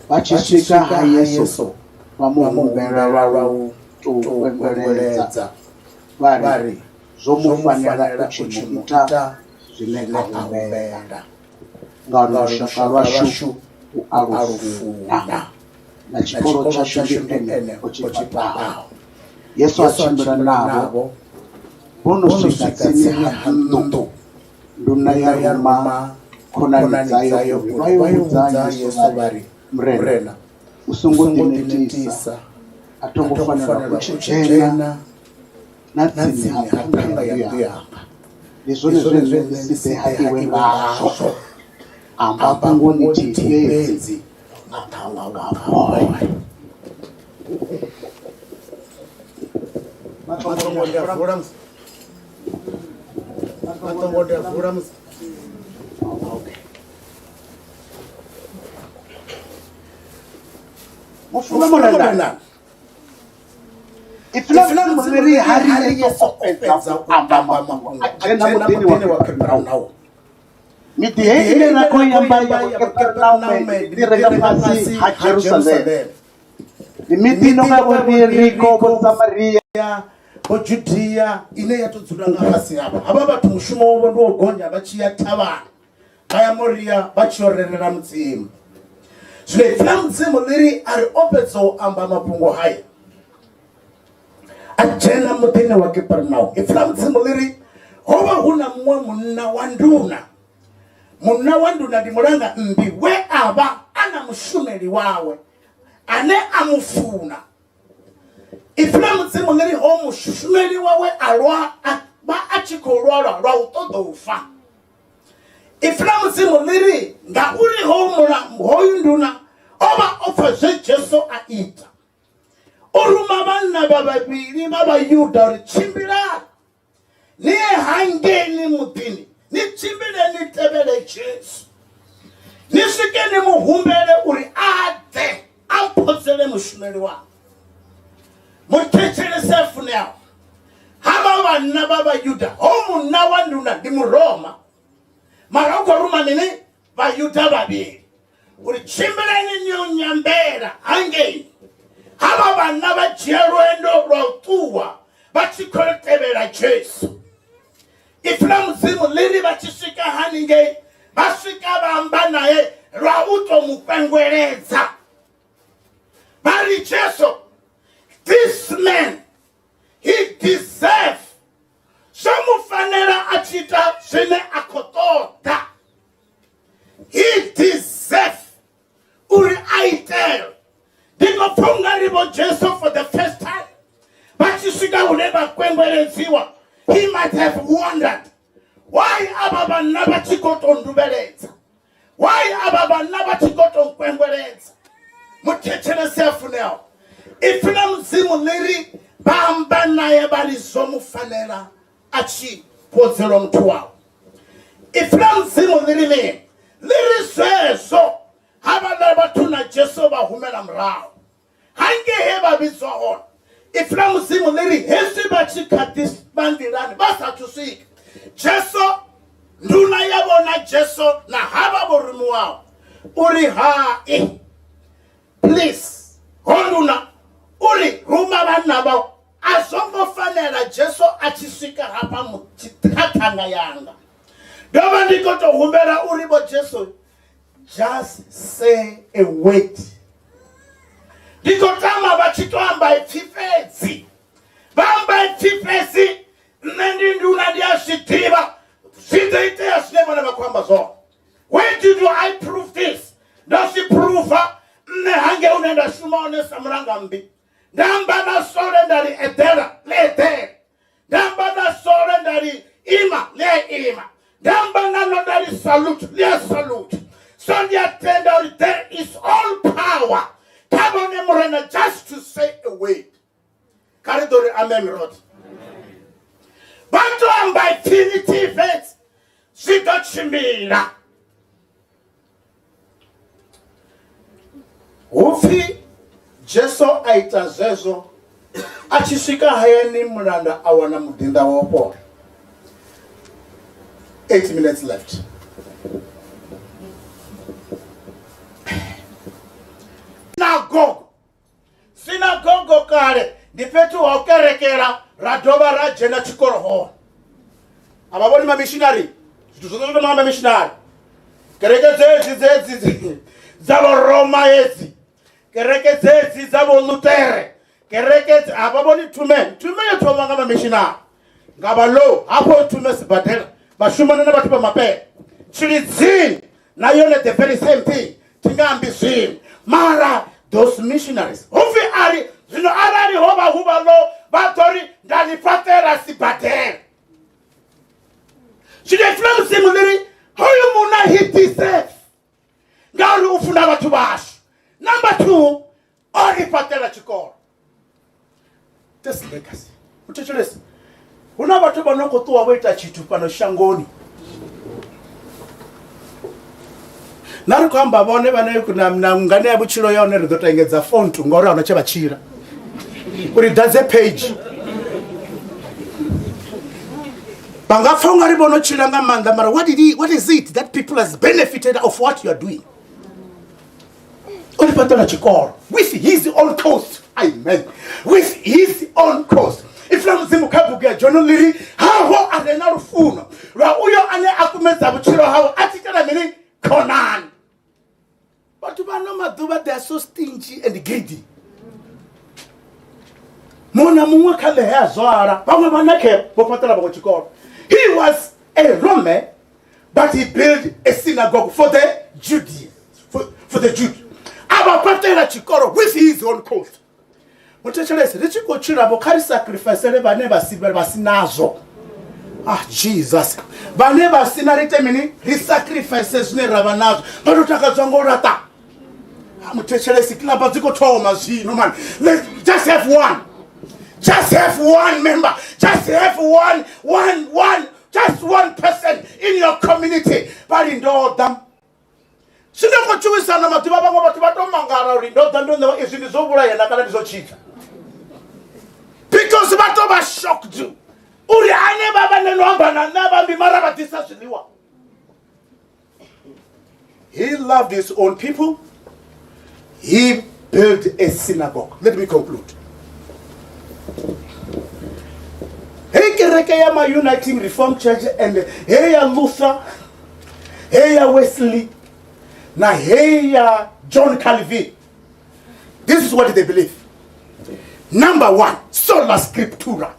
Vha tshi swika ha Yesu vha mu humbela lwa u tou kwengweledza vha ri, Zwo mu fanela u tshi mu ita zwine a humbela, ngauri lushaka lwashu u a lu funa, na tshikolo tshashu ndi ene o tshi fhaṱaho. Yesu a tshimbila navho, vho no swika tsini ha nnḓu, nduna ya ruma khonani dzayo uri vha yo vhudza Yesu vha ri, Murena, u songo ḓinetisa, a tho ngo fanela u tshi dzhena na tsini ha ṱhanga ya nnḓu yanga. Ndi zwone zwe nṋe ndi si ḓe ha iwe ngazwo. Amba fhungo ḽithihi fhedzi, muṱhannga wa fhola. Matombo ndi a vula musi. Matombo ndi a vula musi. Okay. Mufunwa Murena, Ipfi ḽa Mudzimu ḽi ri ha ri Yesu o fhedza u amba mafhungo a dzhena muḓini wa Kapernaum. Miḓi heyi ine ra khou i amba ya Kapernaum ndi re nga fhasi ha Jerusalema. Ndi miḓi i no nga vho Yeriko, vho Samaria, vho Judia ine ya tou dzula nga fhasi havho. Havha vhathu mushumo wavho ndi wo gonya vha tshi ya thavhani vha ya Moria vha tshi yo rerela Mudzimu. Zwino ipfi ḽa Mudzimu ḽi ri a ri o fhedza u amba mafhungo haya a dzhena muḓini wa Kapernaum. Ipfi ḽa Mudzimu ḽi ri ho vha hu na muṅwe munna wa nduna. Munna wa nduna ndi mulanga mmbi we a vha a na mushumeli wawe ane a mu funa. Ipfi ḽa Mudzimu ḽi ri ho mushumeli wawe a lwa a vha a tshi khou lwalwa lwa u ṱoḓa u fa. Ipfi ḽa Mudzimu ḽi ri ngauri hoyu nduna o vha o pfa zwe Jesu a ita, o ruma vhanna vha vhavhili vha Vhayuda uri tshimbilani ni ye hangeini muḓini ni tshimbile ni tevhele Jesu ni swike ni mu humbele uri a ḓe a mphodzele mushumeli wanga. Muthetshelese a funeaho havha vhanna vha Vhayuda, ho munna wa nduna ndi Muroma, mara u khou ruma mini Vhayuda vhavhili uri tshimbilani ni yo nyambela hangei. Havha vhanna vha dzhia lwendo lwa u ṱuwa vha tshi khou tevhela Jesu. Ipfi ḽa Mudzimu ḽi ri vha tshi swika haningei vha swika vha amba naye lwa u tou mu kwengweledza vha ri Jesu, this man he deserve, zwo mu fanela a tshi ita zwine a khou ṱoḓa. He deserve uri a itelwe. Ndi khou pfa unga ri vho Jesu for the first time vha tshi swika hune vha kwengweledziwa, he might have wondered why avha vhanna vha tshi khou tou nduvheledza, why avha vhanna vha tshi khou tou nkwengweledza. Muthetshelesi a funeaho, ipfi ḽa Mudzimu ḽi ri vha amba naye vha ri zwo mu fanela a tshi fhodzelwa muthu wawe. Ipfi ḽa Mudzimu ḽi ri mini? Ḽi ri zwezwo havhaḽa vhathu na Jesu vha humela murahu hangei he vha vhidzwa hone. Ipfi ḽa Mudzimu ḽi ri hezwi vha tshi kha ḓi vha nḓilani vha sathu swika, Jesu nduna ya vhona Jesu na havha vho rumiwaho uri hai please ho nduna uri ruma vhanna vhau a zwo ngo fanela Jesu a tshi swika hafha kha ṱhanga yanga. Ndo vha ndi khou tou humbela uri vho Jesu just say a word. Ndi khou tama vha tshi tou amba ipfi fhedzi, vha amba ipfi fhedzi, nṋe ndi nduna ndi a zwi ḓivha zwi ḓo itea zwine vhone vha khou amba zwone. Where did I prove this? Ndo zwi phuruva nṋe hangei hune nda shuma hone sa mulangammbi. Nda amba na sole nda ri eḓela, ḽi eḓela. Nda amba na sole nda ri ima, ḽi a ima. Nda amba na ḽo nda ri salute, ḽi a salute. So ndi a tenda uri there is all power kha vhone Murena just to say a word. Kha ri ḓo ri amen roṱhe. Vha to amba ipfi ḽithihi fhedzi zwi ḓo tshimbila. Hupfi Jesu a ita zwezwo a tshi swika hayani mulanda a wana muḓinḓa wa fhola. 8 minutes left. Sinagogo. Sinagogo kale ndi fhethu ha u kerekela ra dovha ra dzhena tshikolo hone. A vha vhoni mamishinari zwithu zwoṱhe zwo thoma nga mamishinari. Kereke dzedzi dzedzi dza vho Roma hedzi, kereke dzedzi dza vho Lutere, kereke a vha vhoni Thume. Thume yo thoma nga mamishinari nga vha low hafho Thume sibadela vha shumana na vhathu vha Mapele. Tshilidzini na yone the very same thing, thi nga ambi zwiṅwe mara those missionaries hupfi a ri zwino arali ho vha hu vha lo vha ḓo ri nda ni fhaṱela sibadela. Zwino ipfi ḽa Mudzimu ḽi ri hoyu munna he deserve ngauri u funa vhathu vhashu. Number 2, o ri fhaṱela tshikolo. This legacy. U thetshelese, hu na vhathu vha no khou ṱuwa vho ita tshithu fhano shangoni. Na ri khou amba vhone vhane na ngane ya vhutshilo ya hone ri ḓo tengedza fontu ngauri a huna tshe vha tshila uri ḓadze page. Vha nga pfa ungari vho no tshila nga maanḓa mara what did he, what is it that people has benefited of what you are doing? O ri fhaṱela tshikolo with his own cost. Amen. With his own cost. Ipfi ḽa Mudzimu kha bugu ya John ḽi ri haho a re na lufuno lwa uyo ane a kumedza vhutshilo hawe a tshi itela mini? Khonani. Vhathu vha ano maḓuvha they are so stingy and greedy. Muṅwe na muṅwe kha ḽehe a zwala, vhaṅwe vha na khe vho fhaṱela vhaṅwe tshikolo. He was a Roman, but he built a synagogue for the Judeans, for the Jews. A vha fhaṱela tshikolo with his own cost. Muthetshelesi, ri tshi khou tshila vho kha ri sacrificele vhane vha si vha si nazwo. Ah Jesus, vhane vha si na ri ite mini? Ri sacrifice zwine ra vha nazwo. Vha tou takadzwa ngo laṱa. Ah, muthetshelesi, kilaba dzi khou thoma zwino man. Let's just have one. Just have one member. Just have one, one, one. Just one person in your community. Vha ri ndo ḓa. Zwino khou tshuwisana maḓuvha vhaṅwe vhathu vha tou mangala uri ndo ḓa ndo ṋewa izwi ndi zwo vhulayana kana ndi zwo tshidza. Because vha tou vha shocked uri ane vha vha neno amba na nṋe a vha ambi mara vha ḓisa zwiḽiwa. He loved his own people. He built a synagogue. Let me conclude. Hey kereke ya ma Uniting Reformed Church and hey ya Luther, hey ya Wesley, na hey ya John Calvin. This is what they believe. Number 1, sola scriptura.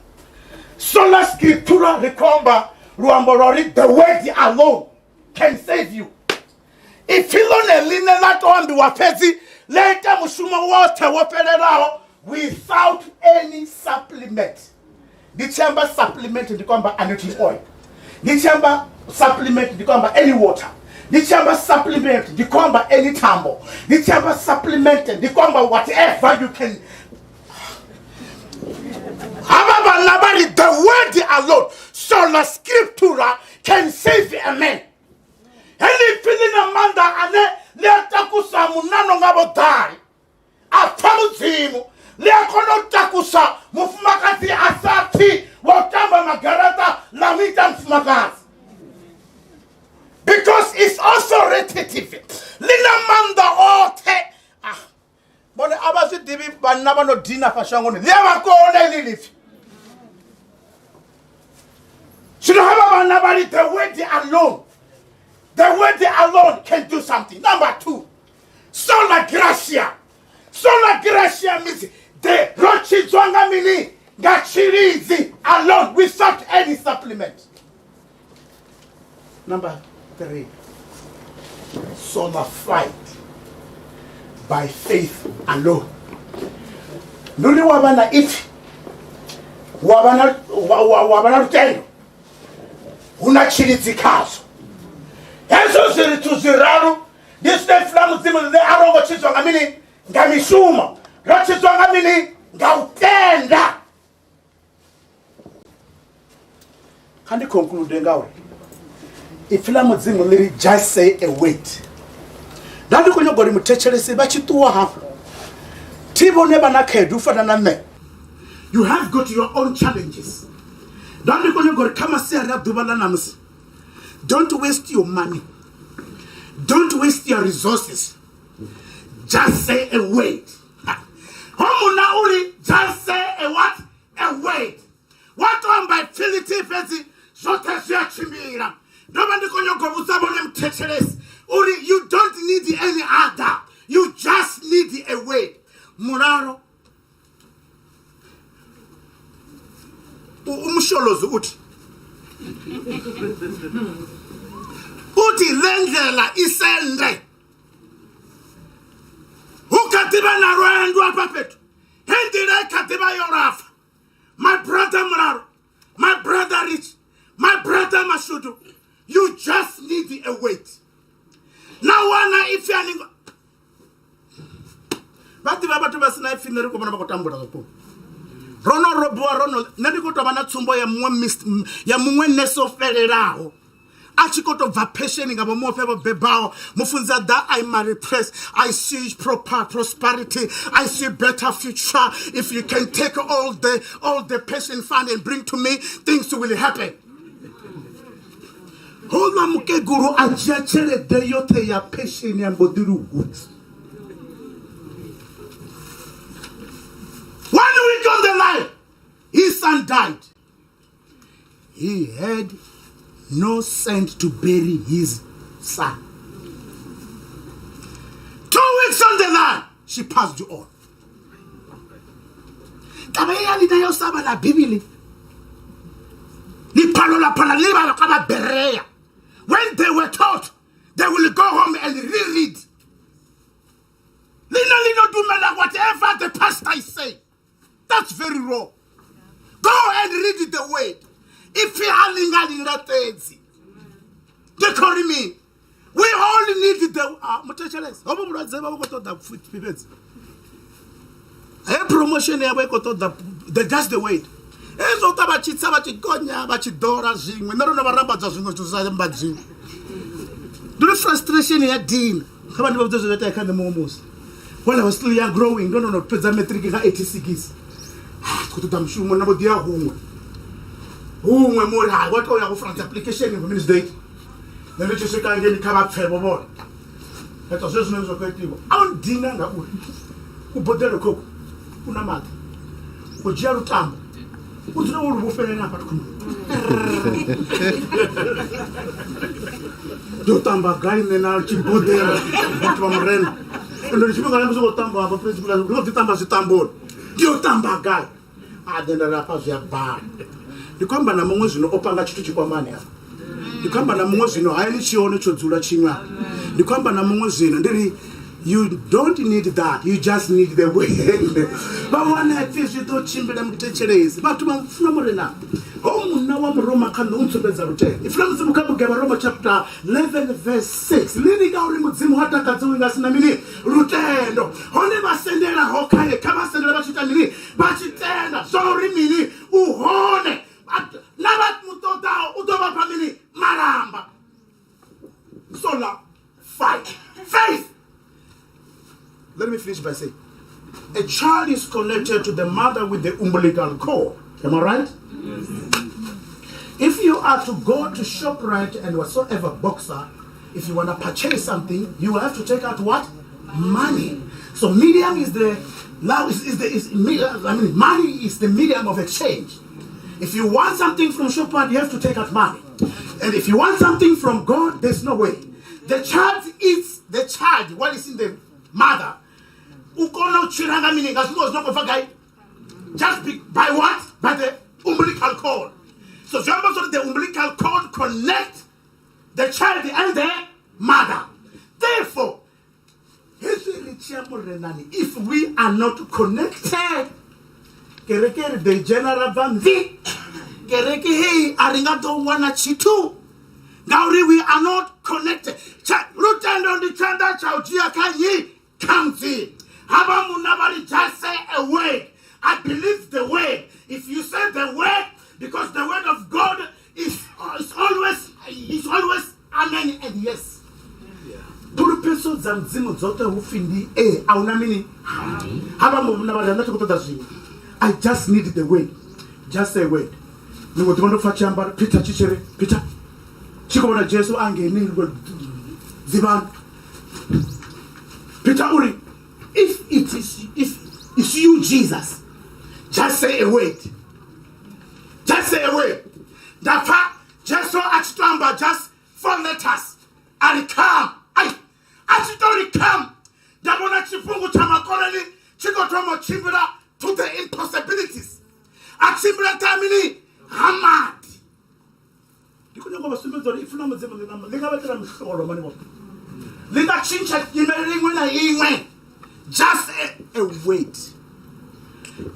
Sola scriptura ri khou amba luambo lwa uri the word alone can save you. Ipfi ḽone ḽine ḽa tou ambiwa fhedzi ḽa ita mushumo woṱhe wo fhelelaho without any supplement. Ndi tshi amba supplement ndi khou amba anointing oil. Ndi tshi amba supplement ndi khou amba any water. Ndi tshi amba supplement ndi khou amba any thambo. Ndi tshi amba supplement ndi khou amba whatever you can. Havha vhanna vha ri the word alone, sola scriptura, can save a man. Heḽi ipfi ḽi na maanḓa ane ḽi a takusa munna no nga vhoḓali a pfa Mudzimu, ḽi a kona u takusa mufumakadzi a sa pfi wa u tamba magaraṱa ḽa mu ita mufumakadzi. Because it's authoritative, ḽi na maanḓa oṱhe. Ah, vhone a vha zwi ḓivhi vhanna vha no dina fha shangoni, ḽi a vha kona iḽi lipfi. Zwino havha vhanna vha ri the word alone, the word alone can do something. Number 2, sola gratia. Sola gratia means the ro tshidzwa nga mini? Nga tshilidzi alone without any supplement. Number 3, sola fide, by faith alone. Ndi uri wa vha na ipfi, wa vha na wa vha na lutendo, hu na tshilidzi khazwo. Hezwo zwithu zwiraru ndi zwine ipfi ḽa Mudzimu ḽine a ro ngo tshidzwa nga mini? Nga mishumo. Ro tshidzwa nga mini? Nga u tenda. Kha ndi conclude ngauri ipfi ḽa Mudzimu ḽi ri just say a word. Nda ndi khou nyaga uri muthetshelesi vha tshi ṱuwa hafho thi vhone vha na khaedu u fana na nṋe. You have got your own challenges. Nda ndi khou nyaga uri kha masiari a ḓuvha ḽa ṋamusi, don't waste your money, don't waste your resources, just say a word. Ho munna uri just say a what? A word. Wa to amba ipfi ḽithihi fhedzi zwoṱhe zwi a tshimbila. Ndo vha ndi khou nyaga u vhudza vhone muthetshelesi uri you don't need any other, you just need a word. Mulalo umsholozi uthi uthi le ndlela isende hu kha ḓi vha na lwendo afha fhethu he nḓila i kha ḓi vha yo lapfa. My brother Mulalo, my brother Rich, my brother Mashudu, you just need a wait. Na wana ipfi ani vha ḓivha vhathu vha si na ipfi nṋe ri khou vhona vha khou tambula zwa vhukuma. Ro no robiwa ro no nṋe ndi khou tou vha na tsumbo ya muṅwe ya muṅwe nese o fhelelaho a tshi khou tou bva phesheni nga vhomuofhe vho bebaho. Mufunzi a ḓa, I manifest, I see proper prosperity, I see better future. If you can take all the pension fund and bring to me, things will happen. Houḽa mukegulu a dzhia tshelede yoṱhe ya pension ya mbo ḓi luhudzi. 1 week on the line, his son died. He had no cent to bury his son. 2 weeks on the line, she passed on. Taba ya lina ya u sa vhala Bivhili, ni phalolaphala ni vhala ka vha Berea. When they were taught, they will go home and reread. Lina lino dumela whatever the pastor is saying. That's very wrong. Go and read the word. If you are linga linga tedzi. They call me. We all need the muthetshelesi. Ho vho vhulwadze vha vho khou ṱoḓa pfufhi fhedzi. He promotion yavho i khou ṱoḓa the just the word. Hezwo ṱwa vha tshi tsa vha tshi gonya vha tshi ḓola zwiṅwe. Nṋe ro no vha rambadza zwiṅwe zwithu zwa ambadziwa. Ndi uri frustration ya dina. Kha vha ndi vha vhudze zwe zwa itea kha nṋe muṅwe musi. When I was still young growing, ndo no fhedza matric nga 86. Khou ṱoḓa mushumo nda mbo ḓi ya huṅwe. Huṅwe muri hai wa tou ya go France application for minutes date. Nṋe ndi tshi swika ngeni kha vha pfevho vhone. Ita zwe zwine zwa khou itiwa. A u ndina ngauri kuboḓelo khoku ku na maḓi. U dzhia lutambo u dzule wo lu vhofhelela hafha thungo. Ndo tamba gai nṋe na tshiboḓelo vhathu vha murena. Ndo ndi tshifhinga ndi songo tamba hafha principal ndi khou ḓi tamba zwitamboni. Ndi yo tamba gai? A ḓe nda ri hafha zwi a bala. Ndi khou amba na muṅwe zwino o panga tshithu tshikwamani hafha. Ndi khou amba na muṅwe zwino hayani tshi hone tsho dzula tshiṅwe hafha. Ndi khou amba na muṅwe zwino ndi ri you don't need that, you just need the word. Vha wane pfi zwi ḓo tshimbila muthetshelesi. Vhathu vha funa murena. Ho munna wa Muroma kha nṋe u ntsumbedza lutendo. Ipfi ḽa Mudzimu kha bugu ya Vharoma chapter 11 verse 6 ḽi ri ngauri Mudzimu ha takadziwi nga sina mini? Lutendo. Hone vha sendelaho khaye kha vha sendele vha tshi ita mini? Vha tshi tenda zwa uri mini? U hone. Na vha mu ṱoḓaho u ḓo vha fha mini? Malamba. Sola fight. Faith. Let me finish by saying, a child is connected to the mother with the umbilical cord. Am I right? Yes. If you are to go to ShopRite and whatsoever boxer, if you want to purchase something, you will have to take out what? Money. So medium is the, is, is the, is, I mean, money is the medium of exchange. If you want something from ShopRite, you have to take out money. And if you want something from God, there's no way. The child eats the child while it's in the mother. Ukona utshila nga mini nga zwiḽiwa zwi no khou bva gai? Just be, by what? By the umbilical cord. So zwi amba zwori the umbilical cord connect the child and the mother. Therefore, hezwi ri tshi ya murenani, if we are not connected Kereke ri ḓo i dzhena ra bva mvi. Kereke heyi a ri nga ḓo wana tshithu ngauri we are not connected. Lutendo ndi tshanḓa tsha u dzhia kha nnyi? Kha Mudzimu. Havha munna vha ri just say a word. I believe the word. If you say the word, because the word of God is always is always amen and yes. Phuluphedziso dza Mudzimu dzoṱhe hu pfi ndi ee, a huna mini. Havha munna vha ri nṋe thi khou ṱoḓa zwiṅwe. I just need the word. Just say a word. Ḽiṅwe ḓuvha ndo pfa tshi amba Peter tshi tshi ri Peter tshi khou vhona Jesu a ngeni dzivhani. Peter uri if it is if it's you Jesus just say a word. Just say a word. Nda pfa Jesu a tshi to amba just four letters a ri come. Ai a tshi to ri come nda vhona tshifhungu tsha makoleni tshi khou thoma u tshimbila to the impossibilities a tshimbila nṱha ha mini ha maḓi ndi khou nyanga u vha sumbedza uri ipfi ḽa mudzimu ḽi nga vha itela mihlolo mani vho ḽi nga tshintsha nyimele iṅwe na iṅwe just a word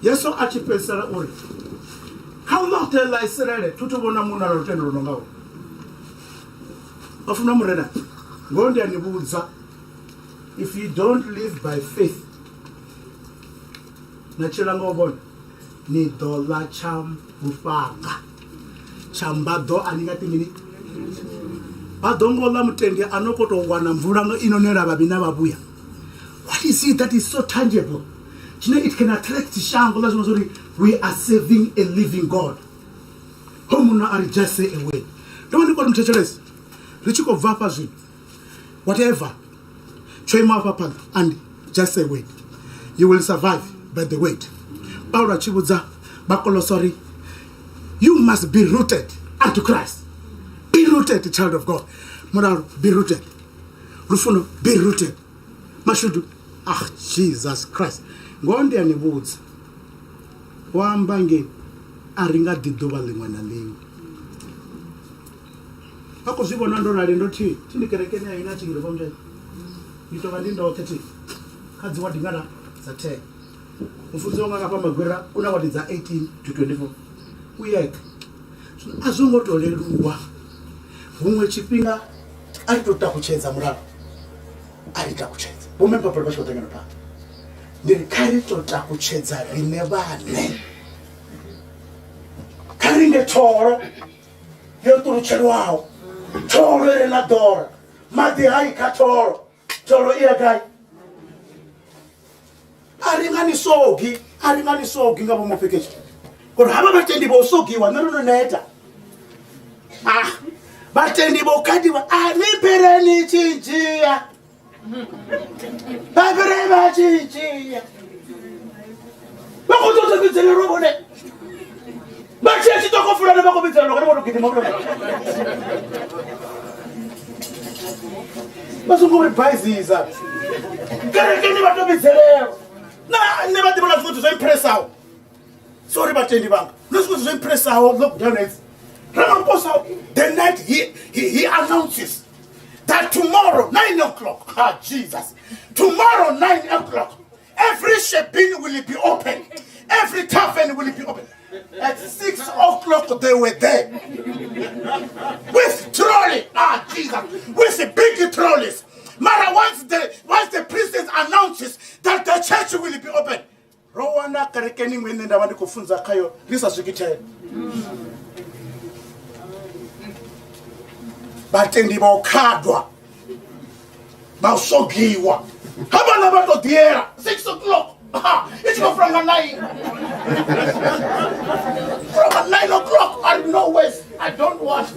yesu a tshi fhedzisela uri kha ḽoṱhe ḽa isiraele thu thu vhona munna na lutendo lu no nga u vha funa murena ngoho ndi a ni vhudza if you don't live by faith na tshila nga u vhona ni ḓo ḽa tsha lufhanga tsha mbaḓo a ni nga ti mini vha ḓo ngo ḽa mutendi a no khou tou wana mvula i no nela vhavhi na vhavhuya what is it that is so tangible tshine it can attract shango ḽa zwino zwa uri we are serving a living god ho munna a ri just say a word ndo vha ndi khou ri muthetshelesi ri tshi khou bva afha zwino whatever tsho ima afha phanḓa and just say word you will survive by the word paulo a tshi vhudza vhakolosa uri you must be rooted unto christ be rooted child of god mulalo be rooted lufuno be rooted mashudu ah jesus christ ngoho ndi a ni vhudza wa amba ngei a ri nga ḓi ḓuvha ḽiṅwe na ḽiṅwe vha khou zwi vhona ndo rali ndo thi thi ndi kerekeni ya ina tshingiro vha ndi tovha ndi ndoṱhe thi kha dzi wadi ngana dza 10 mufunzi wanga ngafha magwira u na wadi dza 18 to 24 u yeṱhe a zwo ngo to leluwa huṅwe tshifhinga a ri tou takutshedza mulalo a ri takutshedza vho mme vha tshi khou ḓa ngeno phanḓa ndi ri kha ri tou takutshedza riṋe vhaṋe kha ri nge tholo yo ṱulutshelwaho tholo i re na ḓora maḓi hai kha tholo tholo i ya gai a ri nga ni sogi a ri nga ni sogi nga vhomofeketshi ngori havha vhatendi vho sogiwa nṋe ro no neta ah vhatendi vho khadiwa a ni fhireni tshi dzhia vha fhire vha tshi dzhia vha khou ṱoḓa vhidzelelwa vhone vha tshi ya tshiṱokofulani vha khou vhidzelelwa kane vho to gidima vhone vha songo ri baizisa kerekeni vha to vhidzelelwa na nṋe vha ḓivha na zwiṅwe zwithu zwo impressaho sorry vhatendi vhanga na zwiṅwe zwithu zwo impressaho lockdown hedzi ramaphosa the night he announces that tomorrow 9 o'clock ah jesus tomorrow 9 o'clock every shebeen will be open every tavern will be open at 6 o'clock they were there with trolley ah jesus with the big trolleys mara once the president announces that the church will be open ro wana kerekeni iṅwe ine nda vha ndi khou funza khayo ri sa swiki ten vhatendi vha u khadwa vha u sogiwa ha vhana vha to ḓiela 6 o'clock Ha, i tshi khou fula nga 9 from 9 o'clock I no ways I don't want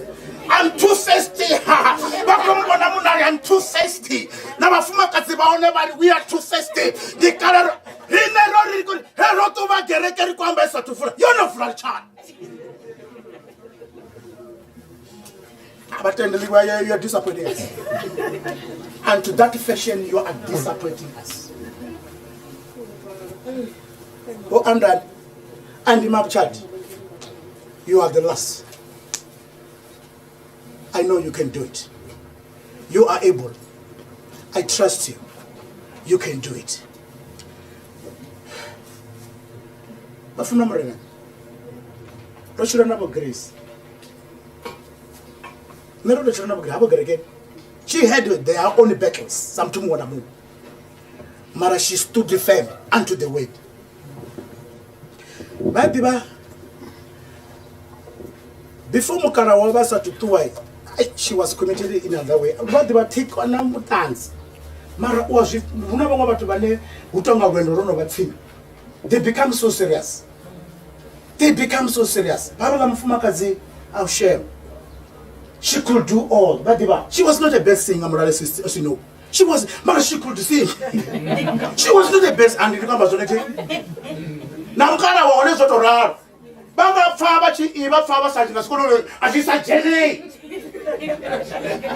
I'm too thirsty vha khou mbona munna I'm too thirsty na vhafumakadzi vha hone vha ri we are too thirsty ndi kale riṋe ro ri he ro ṱuvha gereke ri khou amba i sathu vula yo no vula litshani abatendeliwa you are disappointing us and to that fashion you are disappointing us o andani andi mapchat you are the last i know you can do it you are able i trust you you can do it. Vha funa murena. Ro tshila na vho Grace. Nṋe ro to tshila na vho Grace havho kerekeni. She had their own battles sa muthu muṅwe na muṅwe. Mara she stood firm unto the word. Vha ḓivha before mukala wa vha sathu ṱuwa she was committed in another way. Vha ḓivha thikho na muṱanzi. Mara u a zwi hu na vhaṅwe vhathu vhane hu tonga lwendo lwo no vha tsini. They become so serious. They become so serious. Vha vhaḽa mufumakadzi a shame. She could do all. Vha ḓivha she was not a best singer Mulale as you know. She was mara she could sing. She was not a best and ndi khou amba zwone thi. Na mukala wa hone zwo to ralo. Vha nga pfa vha tshi i vha pfa vha sa nga tshikoloni a zwi sa dzhenei.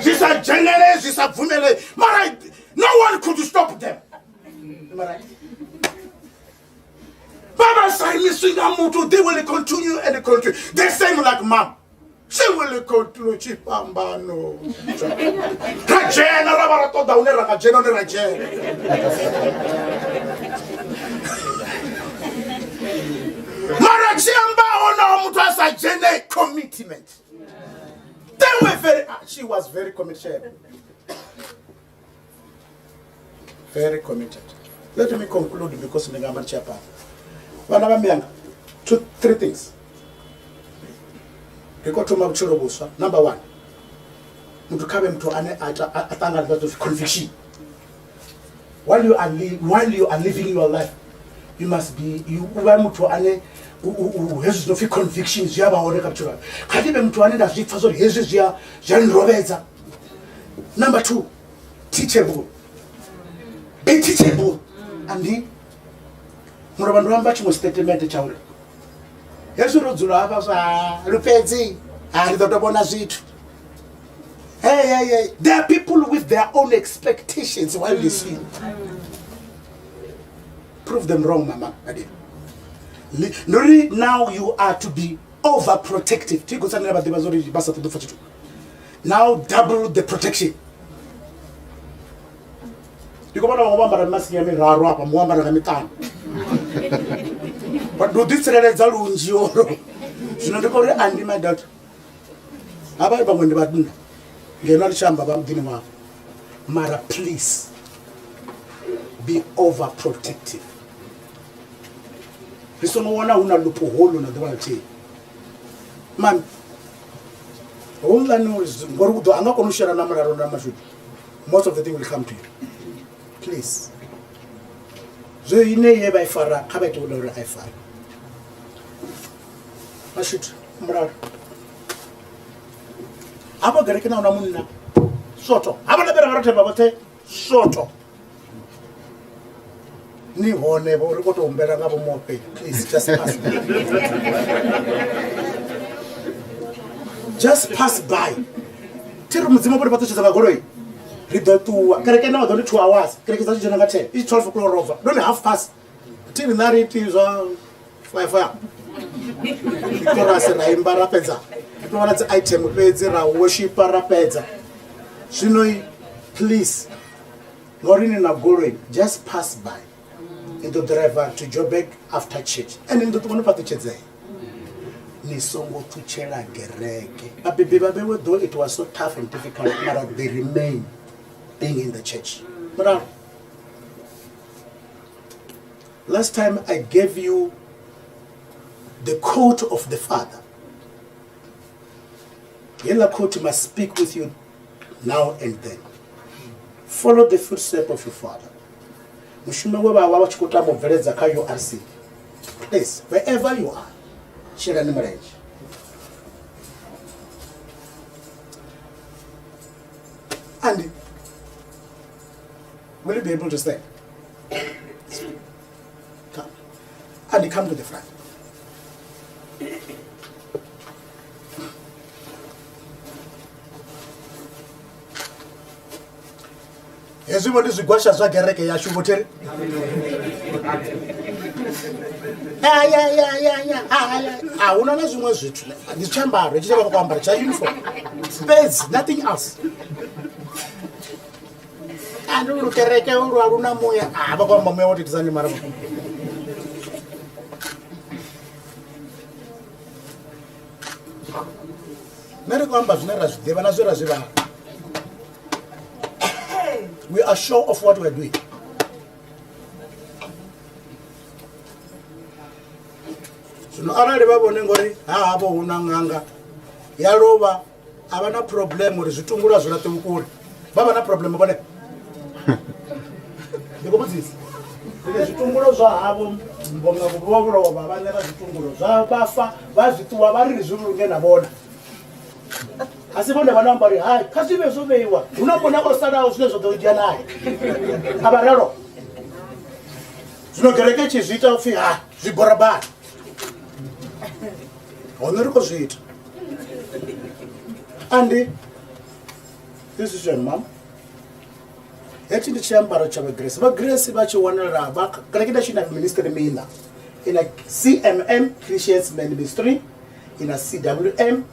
Zwi sa dzhenele zwi sa bvumele. Mara no one could stop them. Mara vha vha sa imiswi nga muthu they will continue and continue the same like mom she will continue tshifhambano ra dzhena ra vha ra ṱoḓa hune ra nga dzhena hune ra dzhena mara tshi ambaho naho muthu a sa dzhene commitment they were very she was very committed. Very committed. Let me conclude because ndi nga amba ndi tshi ya phanḓa. Vhana vha miyanga, two, three things. Ri khou thoma vhutshilo vhuswa. Number one, muthu kha vhe muthu ane a ita- a ṱanganedza zwa conviction. While you are while you are living your life, you must be you u vha muthu ane hezwi zwi no pfi conviction zwi a vha hone kha vhutshilo hawe. Kha ndi vhe muthu ane nda zwi pfa zwori hezwi zwi a zwi a nrovhedza. Number two, teachable. Be teachable. Andi mulovha ndo amba tshiṅwe statement tsha uri hezwi ro dzula hafha zwa lupedzi ha ri ḓo to vhona zwithu. Hey, hey, hey. There are people with their own expectations while they sleep. Prove them wrong, mama. Ndori now you are to be overprotective. Thi gotsanela vha ḓivha zwa uri vha sa ṱoḓi u pfa tshithu. Now double the protection. Ndi khou vhona vhaṅwe vho ambara mimasiki ya miraru hafha, muṅwe ambara nga miṱanu. But ndi u ḓitsireledza lunzhi oro. Zwino ndi khou ri andi my daughter. Havha vhaṅwe ndi vhanna. Ngeno ri tshi amba vha muḓini wavho. Mara please be overprotective. Ri songo wana hu na loophole na ḓuvha ḽithihi. Mami, houḽani uri ngori u ḓo a nga kona u shera na mulalo na mashudu. Most of the thing will come to you. Please. Zwe ine ye vha i fara kha vha ite uri a i fare. Mashudu, mulalo. Hafho kerekeni a huna munna. Soto. Havha na vhera vha themba vhoṱhe soto. Ni hone vho ri khou tou humbela nga vho mofhe. Please just pass. Just pass by. Thi ri mudzimu vho ri fhaṱutshedza nga goloi. Ri ḓo ṱuwa. Kereke na vha ḓo ndi 2 hours. Kereke dza dzhena nga 10. I 12 o'clock rova. Ndone half past. Thi ri na ri iti zwa fire fire. Chorus ra imba ra fhedza. Ri tou vha na dzi item fhedzi ra worshipa ra fhedza. Zwino please ngauri ni na goloi just pass by. Ni ḓo driver to Joburg after church. And ni ḓo ṱuwa no fhaṱutshedzea. Ni songo ṱutshela gereke. Vhabebi vha vhewe though it was so tough and difficult, mara they remain being in the church. Mulalo. Last time I gave you the quote of the father. Yella quote must speak with you now and then. Follow the footstep of your father. Mushumo we vha vha vha tshi khou tama u bveledza kha URC. Please, wherever you are, shelani mulenzhe. And will you be able to stand? Come. And come to the front. Hezwi vho ndi zwigwasha zwa gereke yashu vho theri. A huna na zwiṅwe zwithu ndi tshiambaro hetshi tsha vha vha khou ambara tsha uniform fhedzi nothing else. A ndi lukereke ulu a luna muya. A vha khou amba muya wo thithisani mara. Nṋe ndi khou amba zwine ra zwi ḓivha na zwe ra zwi vhala. We are sure of what we are doing. Zwino arali vha vhone ngori ha havho hu na ṅanga ya lovha a vha na problem uri zwitungulo a zwi laṱiwi kule, vha vha na problem vhone. Ndi khou vhudzisa uri zwitungulo zwa havho nga vho lovha vhaṋe vha zwitungulo zwa vha fa vha zwi ṱuwa vha ri zwi vhulunge na vhona. A si vhone vha no amba uri hai kha zwi vhe zwo vheiwa hu na vhona o salaho zwine zwa ḓo dzhia naye, a vha ralo. Zwino kereke tshi zwi ita upfhi ha zwi bora badi hone ri khou zwi ita. Andi this is your mom. Hetshi ndi tshiambaro tsha vhagresi. Vhagresi vha tshi wanala vha kereke nda tshi na ministry mina ina CMM Christians Men Ministry, ina CWM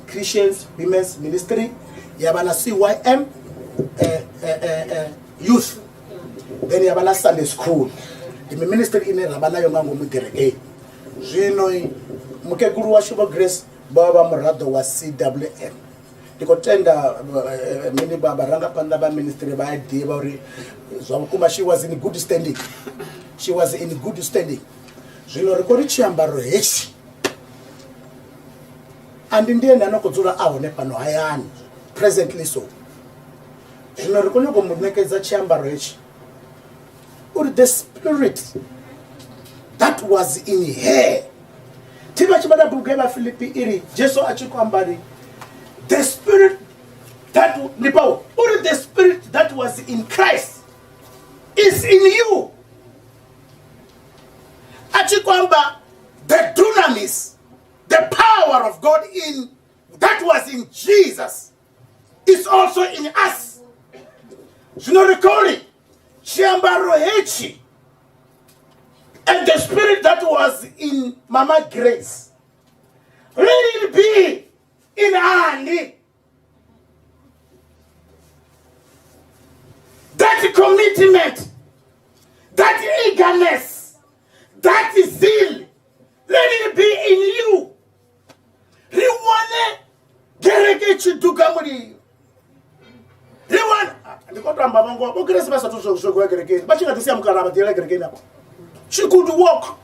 Christians Women's Ministry, ya vha na CYM Youth, then ya vha na Sunday School. Ndi ministry ine ra vha nayo nga ngomu kerekeni. Zwino mukegulu washu vho Grace vha vha muraḓo wa CWM. Ndi khou tenda mini vha vharangaphanḓa vha ministry vha a ḓivha uri zwa vhukuma she was in good standing, she was in good standing. Zwino ri khou ri tshiambaro hetshi andi ndi ene a no khou dzula a hone fhano hayani presently, so zwino ri khou nyanga u mu ṋekedza tshiambaro hetshi uri the spirit that was in her. Thi vha tshi vhala bugu ya Vhafilipi i ri Jesu a tshi khou amba ri the spirit that ndi Paulo uri the spirit that was in Christ is in you. A tshi khou amba the dunamis, the power of God in that was in Jesus is also in us. Zwino ri khou ri tshiambaro hetshi and the spirit that was in Mama Grace, let it be in Andy. That commitment, that eagerness, that zeal, let it be in you. Ri wane kereke tshi duga mulilo. Ri wane, ndi khou tou amba vhangoho, vho Grace vha sathu zwo goya kerekeni, vha tshi nga ḓi sia mukalaha vha ḓiyela kerekeni afho. She could walk.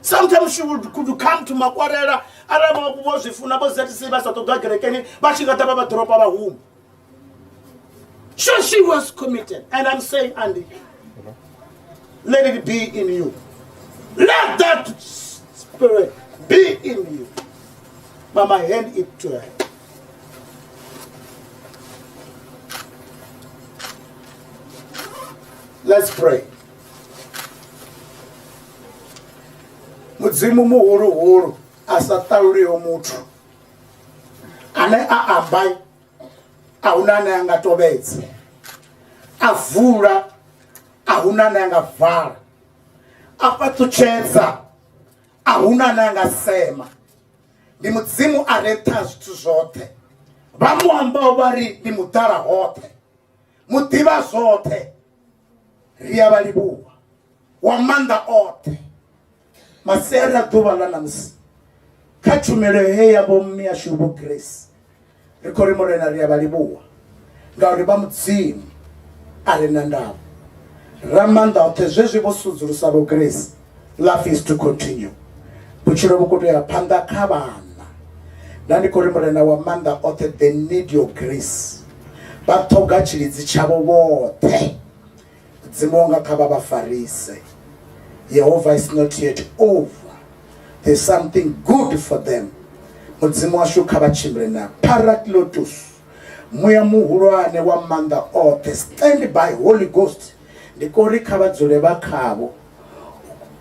Sometimes she could come to Makwarela, arali vho zwi funa vho ZC vha sa ṱoḓa kerekeni, vha tshi nga ḓa vha vha ḓoropa vha huma. So she was committed. And I'm saying, Andy, let it be in you. Let that spirit be in you. Mama, hand it to her. Let's pray. Mudzimu muhuluhulu a sa ṱaluliho muthu ane a amba a huna ane a nga tovhedza, a vula a huna ane a nga vala, a fhaṱutshedza a huna ane a nga sema. Ndi Mudzimu a re nṱha ha zwithu zwoṱhe. Vha mu ambaho vha ri ndi muḓala hoṱhe, muḓivha zwoṱhe. Ri a vha livhuwa, wa maanḓa oṱhe. Masiari a ḓuvha ḽa ṋamusi kha tshumelo he ya vho mme ashu vho Grace, ri khou ri Murena ri a vha livhuwa ngauri vha Mudzimu a re na ndavha, Ramaanḓa oṱhe. Zwezwi vho sudzulusa vho Grace, life is to continue, vhutshilo vhu khou tou ya phanḓa kha vhana. Nda ndi khou ri Murena wa maanḓa oṱhe, they need your grace, vha ṱhoga tshilidzi tshavho vhoṱhe. Mudzimu wanga kha vha vha farise. Yehova is not yet over, there's something good for them. Mudzimu washu kha vha tshimbile na Paracletus, muya muhulwane wa maanḓa oṱhe, stand by Holy Ghost. Ndi khou ri kha vha dzule vha khavho,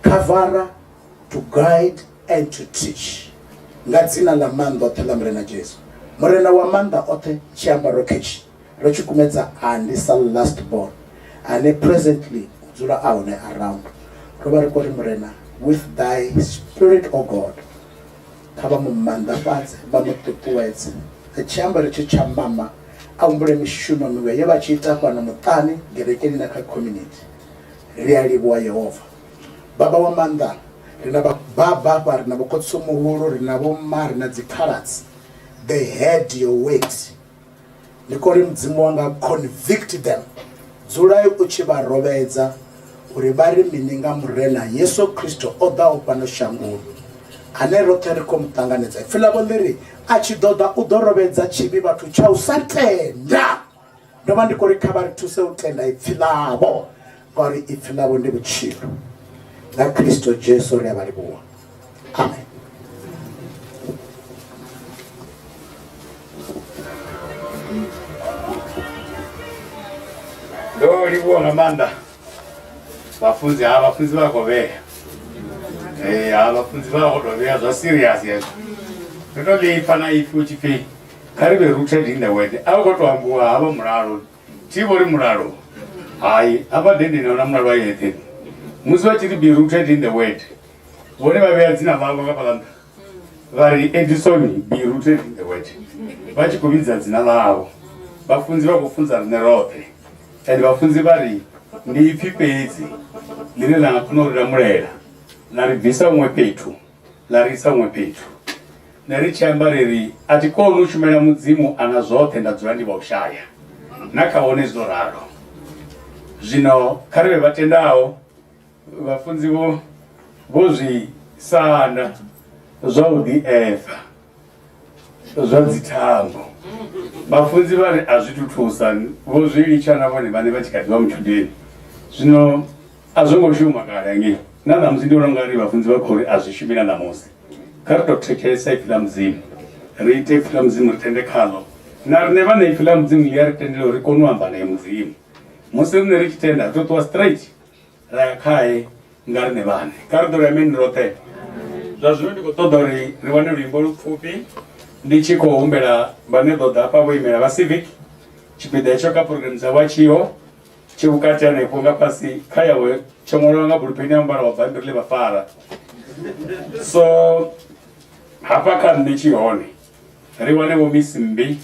khavara to guide and to teach, nga dzina ḽa maanḓa oṱhe ḽa Murena Jesu. Murena wa maanḓa oṱhe, tshiambaro khetshi ro tshi kumedza Andy sa last born ane presently u dzula a hone around. Ro vha ri khou ri Murena, with thy spirit o God, kha vha mu maanḓafhadze, vha mu ṱuṱuwedze. Tshiambaro tshi tsha mama a humbule mishumo mivhuya ye vha tshi ita fhano muṱani, gerekeni na kha community. Ri a livhuwa Yehova. Baba wa maanḓa, ri na vhababa hafha, ri na vhokhotsi muhulu, ri na vhomma, ri na dzikhaladzi. They heard your word. Ndi khou ri Mudzimu wanga convict them. Dzulai u tshi vha rovhedza uri vha ri mini nga Murena Yesu Kristo o ḓaho fhano shangoni, ane roṱhe ri khou mu ṱanganedza. Ipfi ḽavho ḽi ri, A tshi ḓo ḓa u ḓo rovhedza tshivhi vhathu tsha u sa tenda. Ndo vha ndi khou ri kha vha ri thuse u tenda ipfi ḽavho, ngauri ipfi ḽavho ndi vhutshilo. Nga Kristo Jesu ri a vha livhuwa. Amen. Ndo livhuwa nga maanḓa vhafunzi ha vhafunzi vha khou vhea ee ha vhafunzi vha khou tou vhea zwa serious hezwo ndo to ḽi pfa na ipfi u tshi pfi kha ri vhe rooted in the word a u khou tou ambiwa havha mulalo thi vho ri mulalo hai hafha dendeni ahuna mulalo a yeṱhe musi vha tshi ri be rooted in the word vhone vha vhea dzina ḽavho nga fhaḽa nṱha vha ri edison be rooted in the word vha tshi khou vhidza dzina ḽavho vhafunzi vha khou funza riṋe roṱhe and vhafunzi vha ri ndi ipfi fhedzi ḽine ḽa nga kona u ri lamulela ḽa ri bvisa huṅwe fhethu ḽa ri isa huṅwe fhethu nṋe ri tshi amba ri ri a thi koni u shumela mudzimu ana zwoṱhe nda dzula ndi vha u shaya na kha vhone zwo ralo zwino kha ri vhe vha tendaho vhafunzi vho vho zwi sanda zwa u ḓi efa zwa dzithambo vhafunzi vha ri a zwi thu thusa vho zwi litsha na vhone vhane vha tshi kha ḓivha mutshudeni zwino a zwo ngo shuma kale hangei na ṋamusi ndi vhona ungari vhafunzi vha khou ri a zwi shumi na ṋamusi kha ri tou thetshelesa ipfi ḽa mudzimu ri ite ipfi ḽa mudzimu ri tende khaḽo na riṋe vhane ipfi ḽa mudzimu ḽi a ri tendela uri ri kone u amba naye mudzimu musi riṋe ri tshi tenda ri tou ṱuwa straight ra ya khae nga riṋe vhaṋe kha ri ḓo ri ameni roṱhe zwa zwino ndi khou ṱoḓa uri ri wane luimbo lupfufhi ndi tshi khou humbela vhane ḓo ḓa hafha vho imela vha civic tshipiḓa hetsho kha program dza wa tshiho tshi vhukati hanefho nga fhasi kha yawe tsho ṅwaliwa nga bulupeni ya muvhala wa bammbiri ḽe vha fara so hafha kha nṋe tshi hone ri wane vho miss mmbi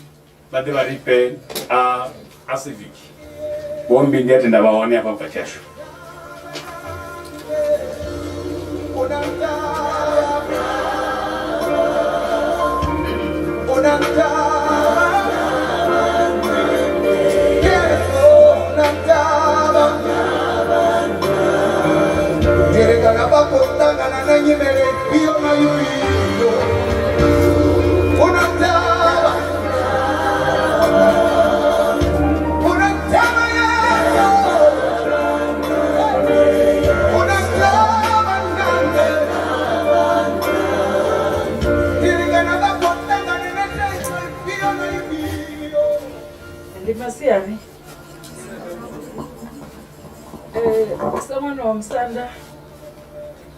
vha ḓe vha ri fhe a a civic vho mmbi ndi a tenda vha hone hafha bva tshashu Na nyimele ifhio na ifhio u na ndavha u na ndavha Yesu u na ndavha na nṋe Tirikana vha khou ṱangana na thaidzo ifhio na ifhio Ndi masiari sa ṅwana wa musanda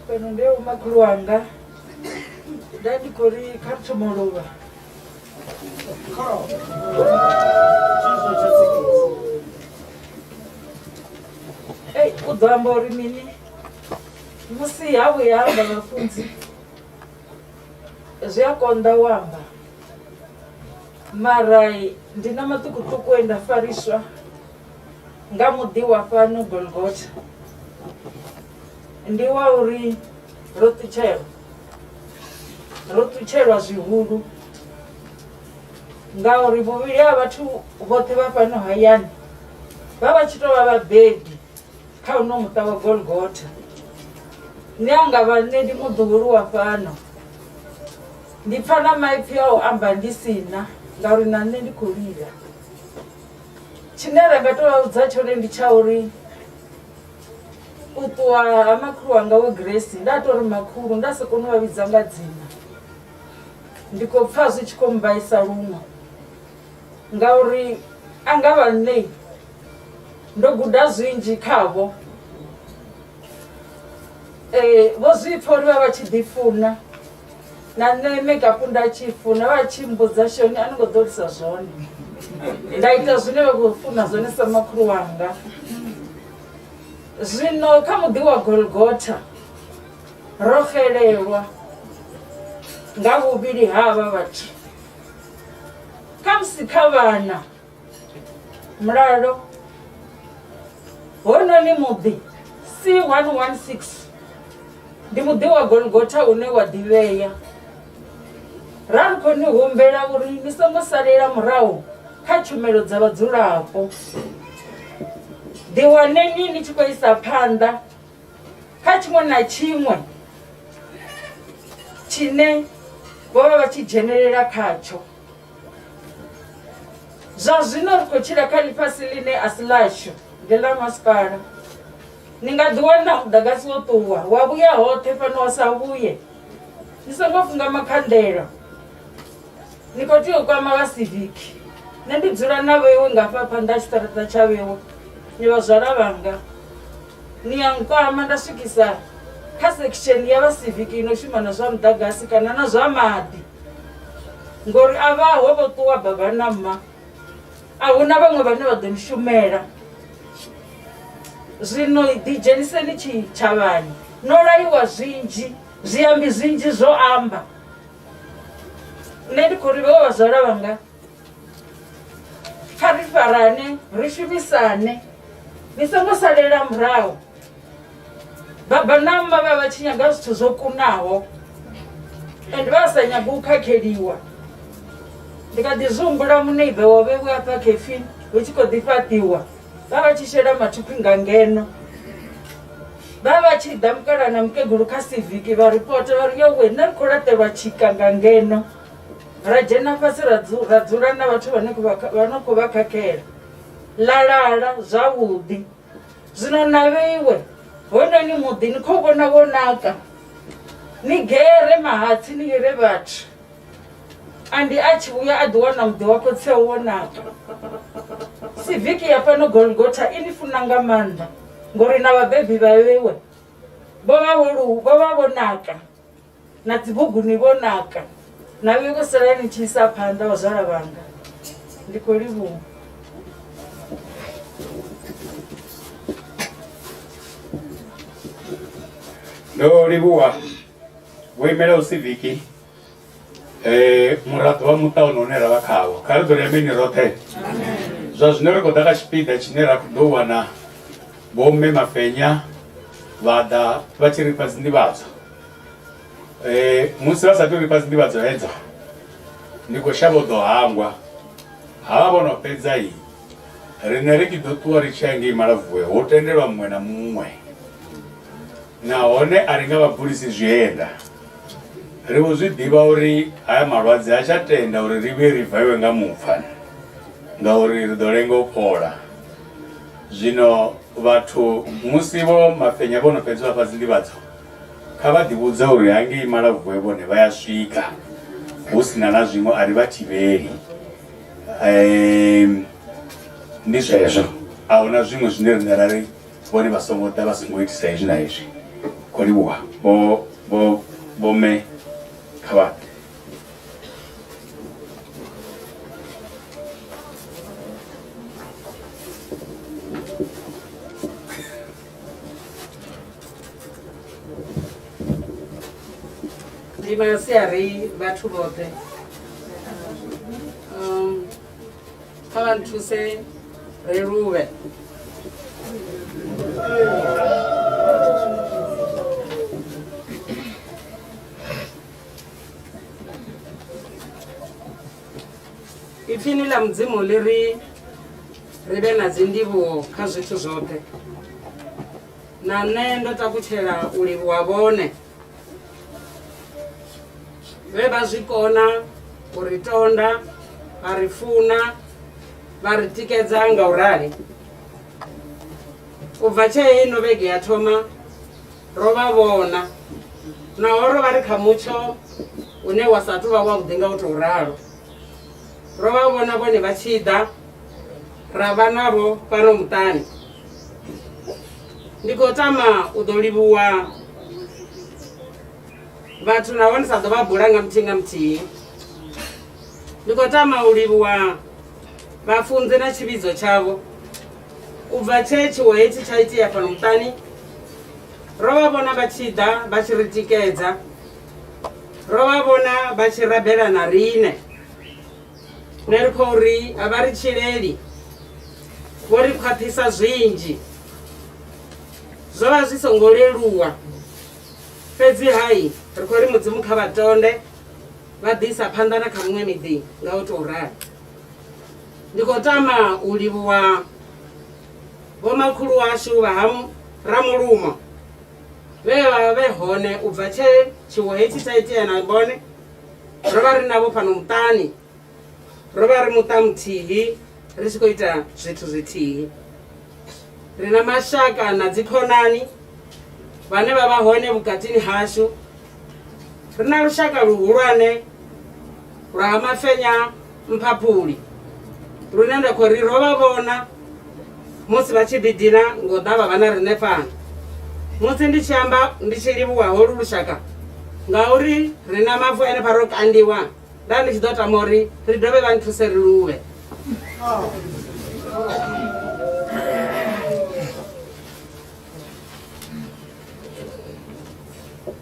Fhano ndi vho makhulu wanga nda ndi khou ri kha ri thoma u luvha. Ei u ḓo amba uri mini musi ha vhuya amba vhafunzi zwi a konḓa u amba mara ndi na maṱukuṱuku e nda fariswa nga muḓi wa fhano Golgotha. Ndi wa uri ro ṱutshelwa, ro ṱutshelwa zwihulu ngauri vhuvhili ha vhathu vhoṱhe vha fhano hayani vha vha tshi tou vha vhabebi kha uno muṱa wa Golgotha. Nṋe anga vha nṋe ndi muḓuhulu wa fhano, ndi pfa na maipfi a u amba ndi si na ngauri na nṋe ndi khou lila. Tshine ra nga tou vha vhudza tshone ndi tsha uri U ṱuwa ha makhulu wanga Vho Grace nda tou ri makhulu nda sa koni u vha vhidza nga dzina. Ndi khou pfa zwi tshi khou mmbaisa luṅwe ngauri a nga vha nṋe ndo guda zwinzhi khavho. Vho zwi pfa uri vha vha tshi ḓi funa na nṋe makeup nda tshi funa vha tshi mmbudza shoni a ni ngo ḓolisa zwone nda ita zwine vha khou funa zwone sa makhulu wanga. Zwino kha muḓi wa Golgotha ro xelelwa nga vhuvhili ha havha vhathu. Khamusi kha vhana mulalo hononi muḓi C116 ndi muḓi wa Golgotha une wa ḓivhea. Ra ri khou ni humbela uri ni songo salela murahu kha tshumelo dza vhadzulapo. Ḓiwaneni ni tshi khou isa phanḓa kha tshiṅwe na tshiṅwe tshine vho vha vha tshi dzhenelela khatsho. Zwa zwino ri khou tshila kha ḽifhasi ḽine a si ḽashu, ndi ḽa masipala. Ni nga ḓi wana muḓagasi wo ṱuwa wa vhuya hoṱhe fhano wa sa vhuye. Ni songo funga makhanḓela. Ni khou tea u kwama vha civic. Nṋe ndi dzula na vheiwe nga hafha phanḓa ha tshiṱaraṱa tsha vheiwe. Ni vhazwala vhanga. Ni a nkwama nda swikisa kha section ya vha civic ino shuma na zwa muḓagasi kana na zwa maḓi. Ngori a vhaho vho ṱuwa baba na mma. A huna vhaṅwe vhane vha ḓo ni shumela. Zwino ḓidzheniseni tshitshavhani. No laiwa zwinzhi, zwiambi zwinzhi zwo amba. Nṋe ndi khou ri vho vhazwala vhanga kha ri farane ri shumisane ni songo salela murahu. Baba na mma vha vha tshi nyaga zwithu zwo kunaho and vha sa nyagi u khakheliwa. Ndi kha ḓi zwi humbula muneiba wa vhewe hafha khefini hu tshi khou ḓi fhaṱiwa vha vha tshi shela mathukhwi nga ngeno. Vha vha tshi ḓa mukalaha na mukegulu kha civic vha ripota vha ri yowe nṋe ri khou laṱelwa tshika nga ngeno. Ra dzhena fhasi ra dzula na vhathu vhane vha no khou vha khakhela ḽa lala zwavhuḓi. Zwino na vheiwe hounoni muḓi ni khou vhona wo naka ni gere mahatsi ni hire vhathu andi a tshi vhuya a ḓi wana muḓi wa khotsi awe wo naka. Siviki ya fhano Golgotha i ni funa nga maanḓa ngori na vhabebi vha vheiwe vho vha vho vho vha vho naka na dzibuguni vho naka na vheiwe salani ni tshi isa phanḓa vhazwala vhanga ndi khou livhuwa. Ndo livhuwa vho imelaho siviki eh muraḓo wa muṱa une une ra vha khawo kha ri ḓo ri ameni roṱhe zwa zwino ri khou ḓa kha tshipiḓa tshine ra khou ḓo wana vhomme mafenya vha ḓa vha tshi ri fha dzinḓivhadzo eh musi vha sathu ri fha dzinḓivhadzo hedzo ndi khou shavha u ḓo hangwa havha vho no fhedza i riṋe ri tshi ḓo ṱuwa ri tshi ya ngei Malavuwe ho tendelwa muṅwe na muṅwe nahone a ri nga vha bulisi zwienda ri vho zwi ḓivha uri haya malwadze ha tsha tenda uri ri vhuye ri vaiwe nga mupfa ngauri ri ḓo lenga u fhola zwino vhathu musi vho mafenya vho no fhedza vha fha dzinḓivhadzo kha vha ḓivhudze uri hangei Malavuwe vhone vha ya swika hu sina na zwiṅwe a ri vha thivheli um ndi zwezwo a huna zwiṅwe zwine riṋe ra ri vhone vha songo ḓa vha songo itisa hezwi na hezwi khou livhuwa vho vho vhomme kha vha ḓe. Ndi masiari vhathu vhoṱhe um, kha vha nthuse ri luvhe ipfini ḽa mudzimu ḽi ri ri vhe na dzindivhuwo kha zwithu zwoṱhe na nṋe ndo takutshela u livhuwa vhone vhe vha zwi kona u ri tonda vha ri funa vha ri tikedza nga u rali u bva tshee ino vhege ya thoma ro vha vhona naho ro vha ri kha mutsho une wa sa tou vha wavhuḓi nga u tou ralo ro vha vhona vhone vha tshi ḓa ra vha navho fhano muṱani ndi khou tama u ḓo livhuwa vhathu naho ndi sa ḓo vha bula nga muthihi nga muthihi ndi khou tama u livhuwa vhafunzi na tshivhidzo tshavho u bva tshe tshiwo hetshi tsha itea fhano muṱani ro vha vhona vha tshi ḓa vha tshi ri tikedza ro vha vhona vha tshi rabela na riṋe Nṋe ri khou ri a vha ri tshileli, vho ri khwaṱhisa zwinzhi. Zwo vha zwi songo leluwa, fhedzi hai ri khou ri Mudzimu kha vha tonde. Vha ḓi isa phanḓa na kha miṅwe miḓi nga u tou ralo. Ndi khou tama u livhuwa vhomakhulu washu vha ha Ramulumo vhe vha vhe hone u bva tshe tshiwo hetshi tsha itea na vhone. Ro vha ri navho fhano muṱani, ro vha ri muṱa muthihi ri tshi khou ita zwithu zwithihi. Ri na mashaka na dzikhonani vhane vha vha hone vhukatini hashu. Ri na lushaka luhulwane lwa ha Mafenya Mphaphuli lune nda khou ri ro vha vhona musi vha tshi ḓidina ngo ḓa vha vha na riṋe fhano. Musi ndi tshi amba ndi tshi livhuwa holu lushaka ngauri ri na mavu ane fha ro kandiwa, nda ndi tshi ḓo tama uri ri dovhe vha nthuse ri luvhe.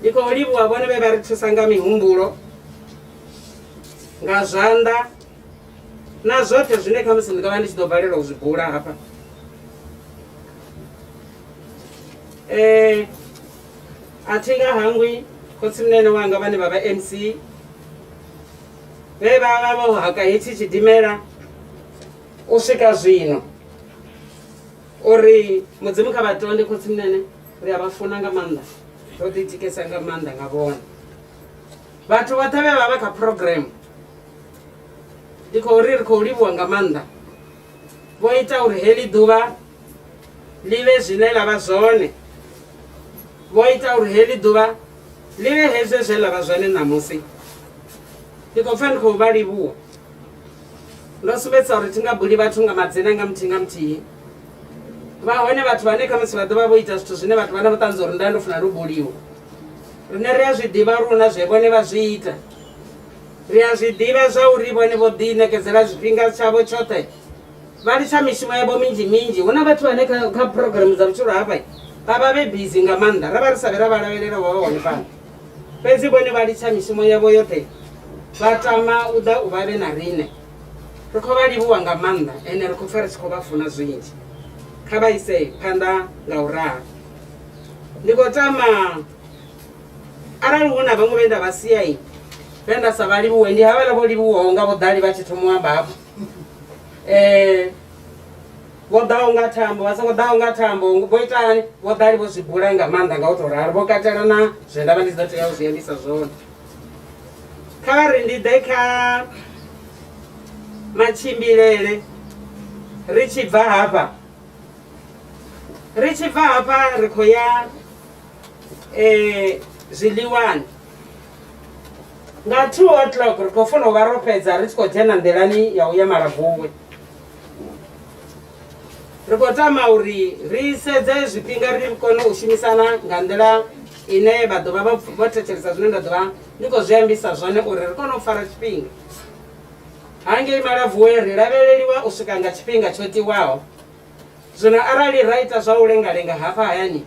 Ndi khou livhuwa vhone vhe vha ri thusa nga mihumbulo, nga zwanḓa na zwoṱhe zwine khamusi ndi nga vha ndi tshi ḓo balelwa u zwi bula hafha. A thi nga hangwi khotsimunene wanga vhane vha vha MC vhe vha vha vho haka hetshi tshidimela u swika zwino. Uri Mudzimu kha vha tonde khotsimunene, ri a vha funa nga maanḓa, ro ḓitikesa nga maanḓa nga vhone. Vhathu vhoṱhe vhe vha vha kha program ndi khou ri ri khou livhuwa nga maanḓa, vho ita uri heḽi ḓuvha ḽi vhe zwine ḽa vha zwone, vho ita uri heḽi ḓuvha ḽi vhe hezwe zwe ḽa vha zwone ṋamusi. Ndi khou pfa ndi khou vha livhuwa. Ndo sumbedzisa uri thi nga buli vhathu nga madzina nga muthihi nga muthihi. Vha hone vhathu vhane khamusi vha ḓo vha vho ita zwithu zwine vhathu vha na vhuṱanzi uri nda ndo funa ndo buliwa. Riṋe ri a zwi ḓivha uri hu na zwe vhone vha zwi ita. Ri a zwi ḓivha zwa uri vhone vho ḓiṋekedzela zwifhinga tshavho tshoṱhe vha litsha mishumo yavho minzhi minzhi. Hu na vhathu vhane kha, kha phurogireme dza vhutshilo hafha vha vha vhe bizi nga maanḓa, ra vha ri sa vhe ra vha lavhelela vha vha hone fhano. Fhedzi vhone vha litsha mishumo yavho yoṱhe vha tama u ḓa u vha vhe na riṋe. Ri khou vha livhuwa nga maanḓa ende ri khou pfa ri tshi khou vha funa zwinzhi. Kha vha ise phanḓa nga u ralo. Ndi khou tama arali hu na vhaṅwe vhe nda vha sia vhe nda sa vha livhuwe, ndi havhaḽa vho livhuwaho nga vhuḓali vha tshi thoma u amba hafha. Vho ḓaho nga thambo, vha songo ḓaho nga thambo, vho ita hani? Vho ḓali vho zwi bula nga maanḓa nga u tou ralo, vho katela na zwe nda vha ndi tshi ḓo tea u zwi ambisa zwone. Kha vha ri ndi ḓe kha matshimbilele ri tshi bva hafha, ri tshi bva hafha ri khou ya zwiḽiwani. Nga 2 o'clock ri khou funa u vha ro fhedza ri tshi khou dzhena nḓilani ya u ya Malavuwe. Ri khou tama uri ri sedze zwifhinga ri kone u shumisana nga nḓila ine vha ḓo vha vho thetshelesa zwine nda ḓo vha ndi khou zwi ambisa zwone uri ri kone u fara tshifhinga. Hangei Malavuwe ri lavheleliwa u swika nga tshifhinga tsho tiwaho. Zwino arali ra ita zwa u lenga lenga hafha hayani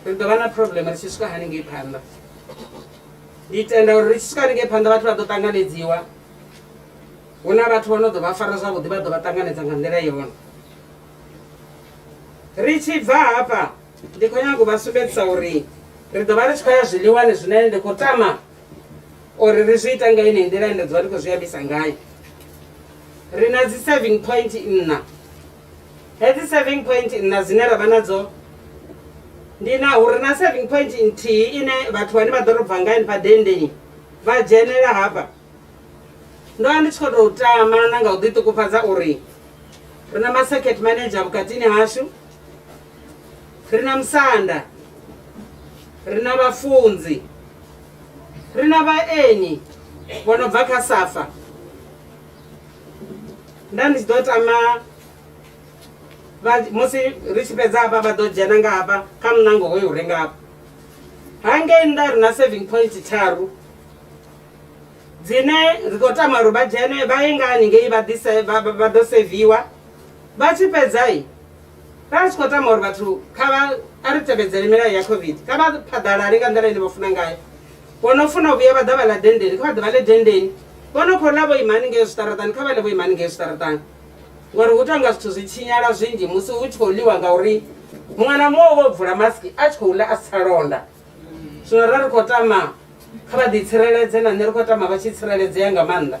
ri ḓo vha na problem ri tshi swika haningei phanḓa. Ndi tenda uri ri tshi swika haningei phanḓa vhathu vha ḓo ṱanganedziwa. Hu na vhathu vho no ḓo vha fara zwavhuḓi vha ḓo vha ṱanganedza nga nḓila yone. Ri tshi bva hafha ndi khou nyanga u vha sumbedzisa uri ri ḓo vha ri tshi khou ya zwiḽiwani zwine ndi khou tama uri ri zwi ita nga yeneyi nḓila ine nda dzula ndi khou zwi ambisa ngayo. Ri na dzi serving point nṋa. Hedzi serving point nṋa dzine ra vha nadzo ndi na uri na serving point nthihi ine vhathu vhane vha ḓo ri bva nga hanefha denndeni vha dzhenela hafha. Ndo vha ndi tshi khou tou tama na nga u ḓiṱukufhadza uri ri na ma-circuit manager vhukatini hashu, ri na musanda, ri na vhafunzi, ri na vhaeni vho no bva kha SAFA. Nda ndi tshi ḓo tama vha musi ri tshi fhedza hafha vha ḓo dzhena nga hafha kha muṋango hoyu u re nga hafha. Hangei nnḓa ri na serving point tharu dzine ri khou tama uri vha dzhene vha ye nga haningei vha ḓise vha ḓo seviwa. Vha tshi fhedza ra tshi khou tama uri vhathu kha vha a ri tevhedzele milayo ya COVID, kha vha phaḓalale nga nḓila ine vha funa ngayo. Vho no funa u vhuya vha ḓa vha ḽa denndeni, kha vha ḓe vha ḽe denndeni. Vho no khou ḽa vho ima haningei zwiṱaraṱani, kha vha ḽe vho ima haningei zwiṱaraṱani. Ngori hu tonga zwithu zwi tshinyala zwinzhi musi hu tshi khou ḽiwa ngauri muṅwe na muṅwe u vha o bvula maski a tshi khou ḽa a si tsha londa. Zwino ra ri khou tama Kha vha ḓi tsireledze na nṋe ri khou tama vha tshi tsireledzea nga maanḓa.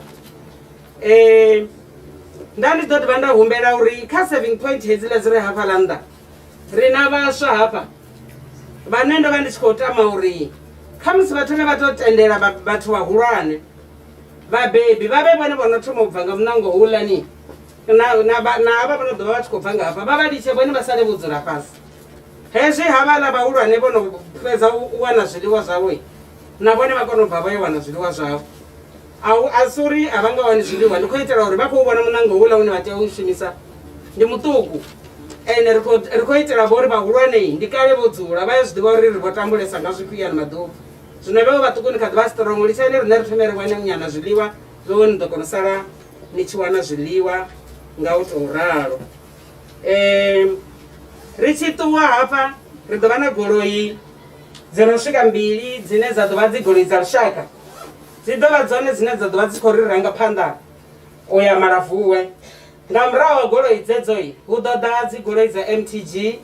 Nda ndi ḓo dovha nda humbela uri kha serving point hedziḽa dzi re hafhaḽa nnḓa ri na vhaswa hafha vhane ndo vha ndi tshi khou tama uri khamusi vha thome vha tou tendela vhathu vhahulwane vhabebi vha vhe vhone vho no thoma u bva nga muṋango houḽani na na na havha vho no ḓo vha vha tshi khou bva nga hafha vha vha litshe vhone vha sale vho dzula fhasi. Hezwi havhaḽa vhahulwane vho no fhedza u wana zwiḽiwa zwavho na vhone vha kona u bva vha yo wana zwiḽiwa zwavho. Au a si uri a vha nga wani zwiḽiwa ndi khou itela uri vha khou vhona muṋango houḽa une vha tea u shumisa ndi muṱuku ende ri khou ri khou itela vho uri vhahulwane ndi kale vho dzula vha ya zwi ḓivha uri ri vho tambulesa nga zwifhio ano maḓuvha. Zwino vhevho vhaṱuku ni kha ḓi vha strong litshani riṋe ri thome ri wane nyana zwiḽiwa vhewe ni ḓo kona u sala ni tshi wana zwiḽiwa nga u tou ralo. Ri tshi ṱuwa hafha ri ḓo vha na goloi dzi no swika mbili dzine dza ḓo vha dzi goloi dza lushaka dzi ḓo vha dzone dzine dza ḓo vha dzi khou ri ranga phanḓa u ya Malavuwe. Nga murahu ha goloi dzedzo hu ḓo ḓa dzi goloi dza MTG,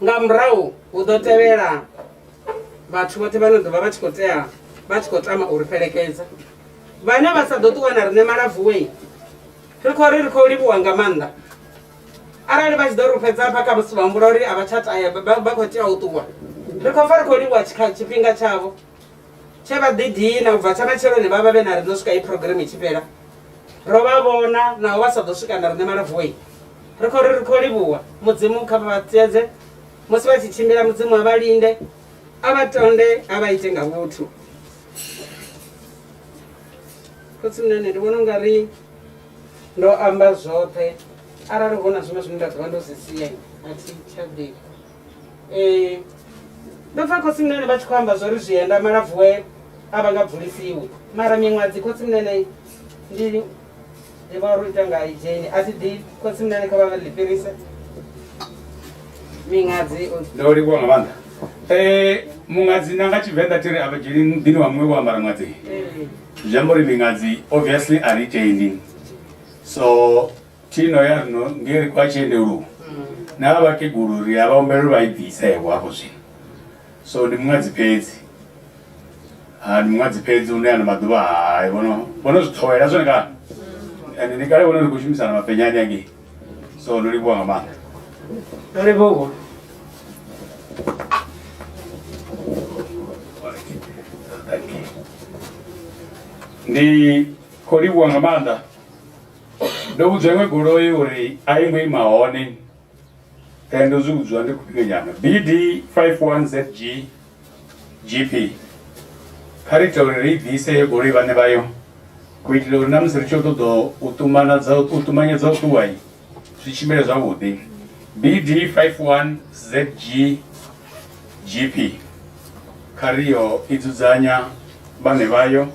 nga murahu hu ḓo tevhela vhathu vhoṱhe vha no ḓo vha vha tshi khou tea vha tshi khou tama u ri fhelekedza. Vhane vha sa ḓo ṱuwa na riṋe Malavuwe ri khou ri ri khou livhuwa nga maanḓa. Arali vha tshi ḓo ri fhedza hafha khamusi vha humbula uri a vha tsha tea vha khou tea u ṱuwa, ri khou pfa ri khou livhuwa tshifhinga tshavho tshe vha ḓidina u bva tsha matsheloni vha vha vhe na riṋe u swika iyi phurogireme i tshi fhela. Ro vha vhona naho vha sa ḓo swika na riṋe Malavuwe, ri khou ri ri khou livhuwa. Mudzimu kha vha vha musi vha tshi tshimbila Mudzimu a vha linde, a vha tonde, a vha ite nga vhuthu. Khotsimunene ndi vhona u nga ri ndo amba zwoṱhe arali hu na zwiṅwe zwine nda ḓo vha ndo zwi sia a thi tsha ḓivha. Ndo pfa khotsimunene vha tshi khou amba zwori zwienda Malavuwe a vha nga bvulisiwi mara miṅwadzi khotsimunene ndi ḓivha uri u ita nga i dzheni a thi ḓivhi khotsimunene kha vha ḽi fhirise miṅadzi. Ndo livhuwa nga maanḓa. Muṅadzi na nga Tshivenḓa thi ri a vha dzheni muḓini wa muṅwe vho ambara ṅwadzi. Zwi amba uri miṅadzi obviously a ri tendi. So thino ya rino nge ri kwa tshiendelu na vha vhakegulu ri a vha humbela uri vha i bvise vho hafho zwino. So ndi muṅadzi fhedzi. Ha ndi muṅadzi fhedzi une ano maḓuvha hai vhono vhono zwi ṱhowela zwone kana. Ende ndi kale vhono ri khou shumisana mafenyani angei. So ndo livhuwa nga maanḓa. Ndo livhuwa. Ndi khou livhuwa nga maanḓa. Ndo vhudzwa iṅwe goloi uri a i ngo ima hone ndo zwi vhudzwa ndi khou nyana BD 51 ZG GP. Kha ri ite uri ri i bvise heyo goloi vhaṋe vhayo u itela uri na musi ri tshi khou ṱoḓa u ṱumana dza u ṱumanyedza u ṱuwa zwi tshimbile zwavhuḓi. BD 51 ZG GP kha ri yo i dzudzanya vhaṋe vhayo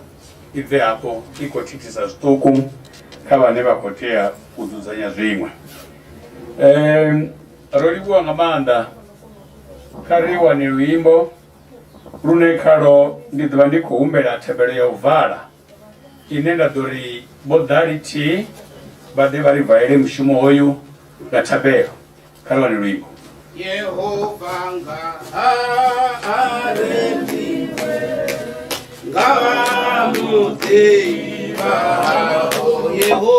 i bve hafho i khou thithisa zwiṱuku kha vhane vha khou tea u dzudzanya zwiṅwe. Ro livhuwa nga maanḓa kha ri wane luimbo lune khalo ndi ḓovha ndi khou humbela thabelo ya u vala ine nda ḓo ri vho ḓa lithihi vha ḓe vha ri valele mushumo hoyu nga thabelo. Kha ri wane luimbo. Yehova nga a rendiwe nga vha muḓivhaho Yeho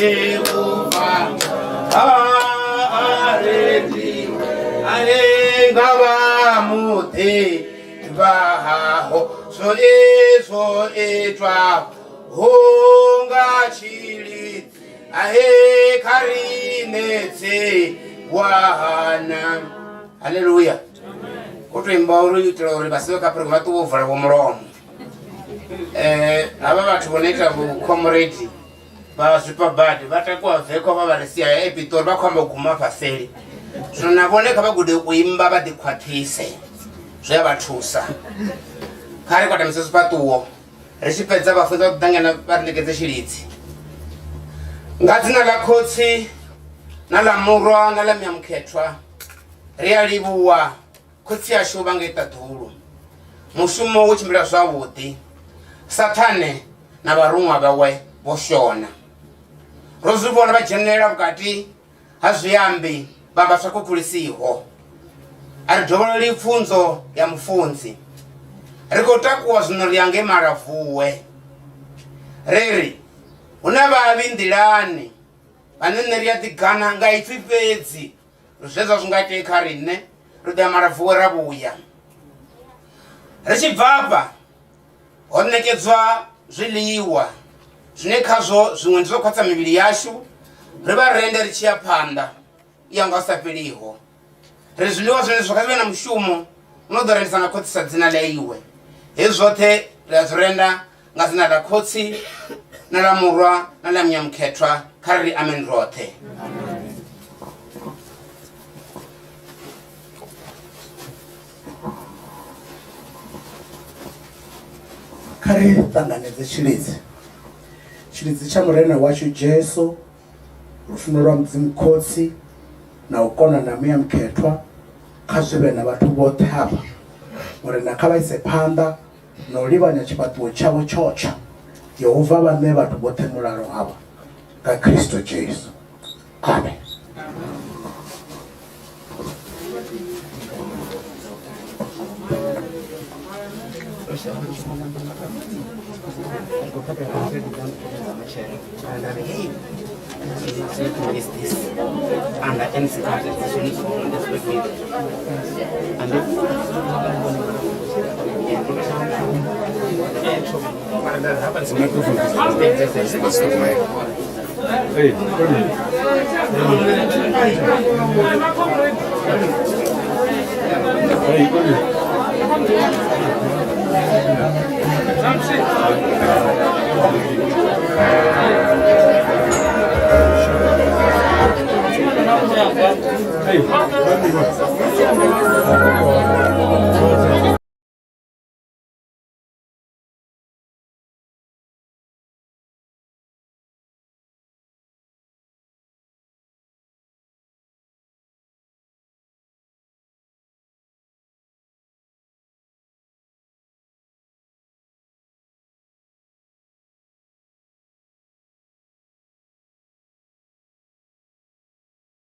Yehova nga a rendiwe ae nga vha muḓivhaho zwo izwo itwaho nga tshilidzi ahe kha riṋe tse wana. Haleluya. U to imba uri u itela uri vha si vhe kha program vha ṱuwe u vala vho mulomo. Havha vhathu vho no ita vhu comrade vha zwipa badi vha takuwa vekwa vha vha ri sia ya Epitori vha khou amba u guma hafha seli. Zwino na vhone kha vha gude u imba vha ḓikhwaṱhise zwi a vha thusa. Kha ri kwatamise zwifhaṱuwo ri tshi fhedza vhafunzi vha ḓo ḓangana vha ri ṋekedze tshilidzi. Nga dzina ḽa Khotsi na ḽa Murwa na ḽa Muya Mukhethwa ri a livhuwa Khotsi ashu vha ngei ṱaḓulu. Mushumo wo tshimbila zwavhuḓi, Sathane na vharuṅwa vhawe vho shona. Ro zwi vhona vha dzhenelela vhukati ha zwiambi vha amba zwa khukhulisiho. A ri dovhololi pfunzo ya mufunzi. Ri khou takuwa zwino ri ya ngei Malavuwe. Ri ri hu na vhavhi nḓilani vhane nṋe ri a ḓigana nga ipfi fhedzi zwe zwa zwi nga itei kha riṋe ri ḓo ya Malavuwe ra vhuya. Ri tshi bva afha ho ṋekedzwa zwiḽiwa zwine khazwo zwiṅwe ndi zwo khwaṱhisa mivhili yashu ri vha rende ri tshi ya phanḓa ya nga hu sa fheliho. Ri zwiḽiwa zwine zwo kha zwi vhe na mushumo u no ḓo rendisa na khoṱhisa dzina ḽa iwe. Hezwi zwoṱhe ri a zwi renda nga dzina ḽa Khotsi na ḽa Murwa na ḽa Muya Mukhethwa. Kha ri ri amen roṱhe. Kha ri ṱanganedze tshilidzi, tshilidzi tsha Murena washu Jesu, lufuno lwa Mudzimu Khotsi na u kona na Muya Mukhethwa kha zwi vhe na vhathu vhoṱhe hafha. Murena kha vha ise phanḓa na u livhanya tshifhaṱuwo tshavho tshotsha. Yehova vha ṋee vhathu vhoṱhe mulalo havha nga Kristo Jesu. Amen. Hey.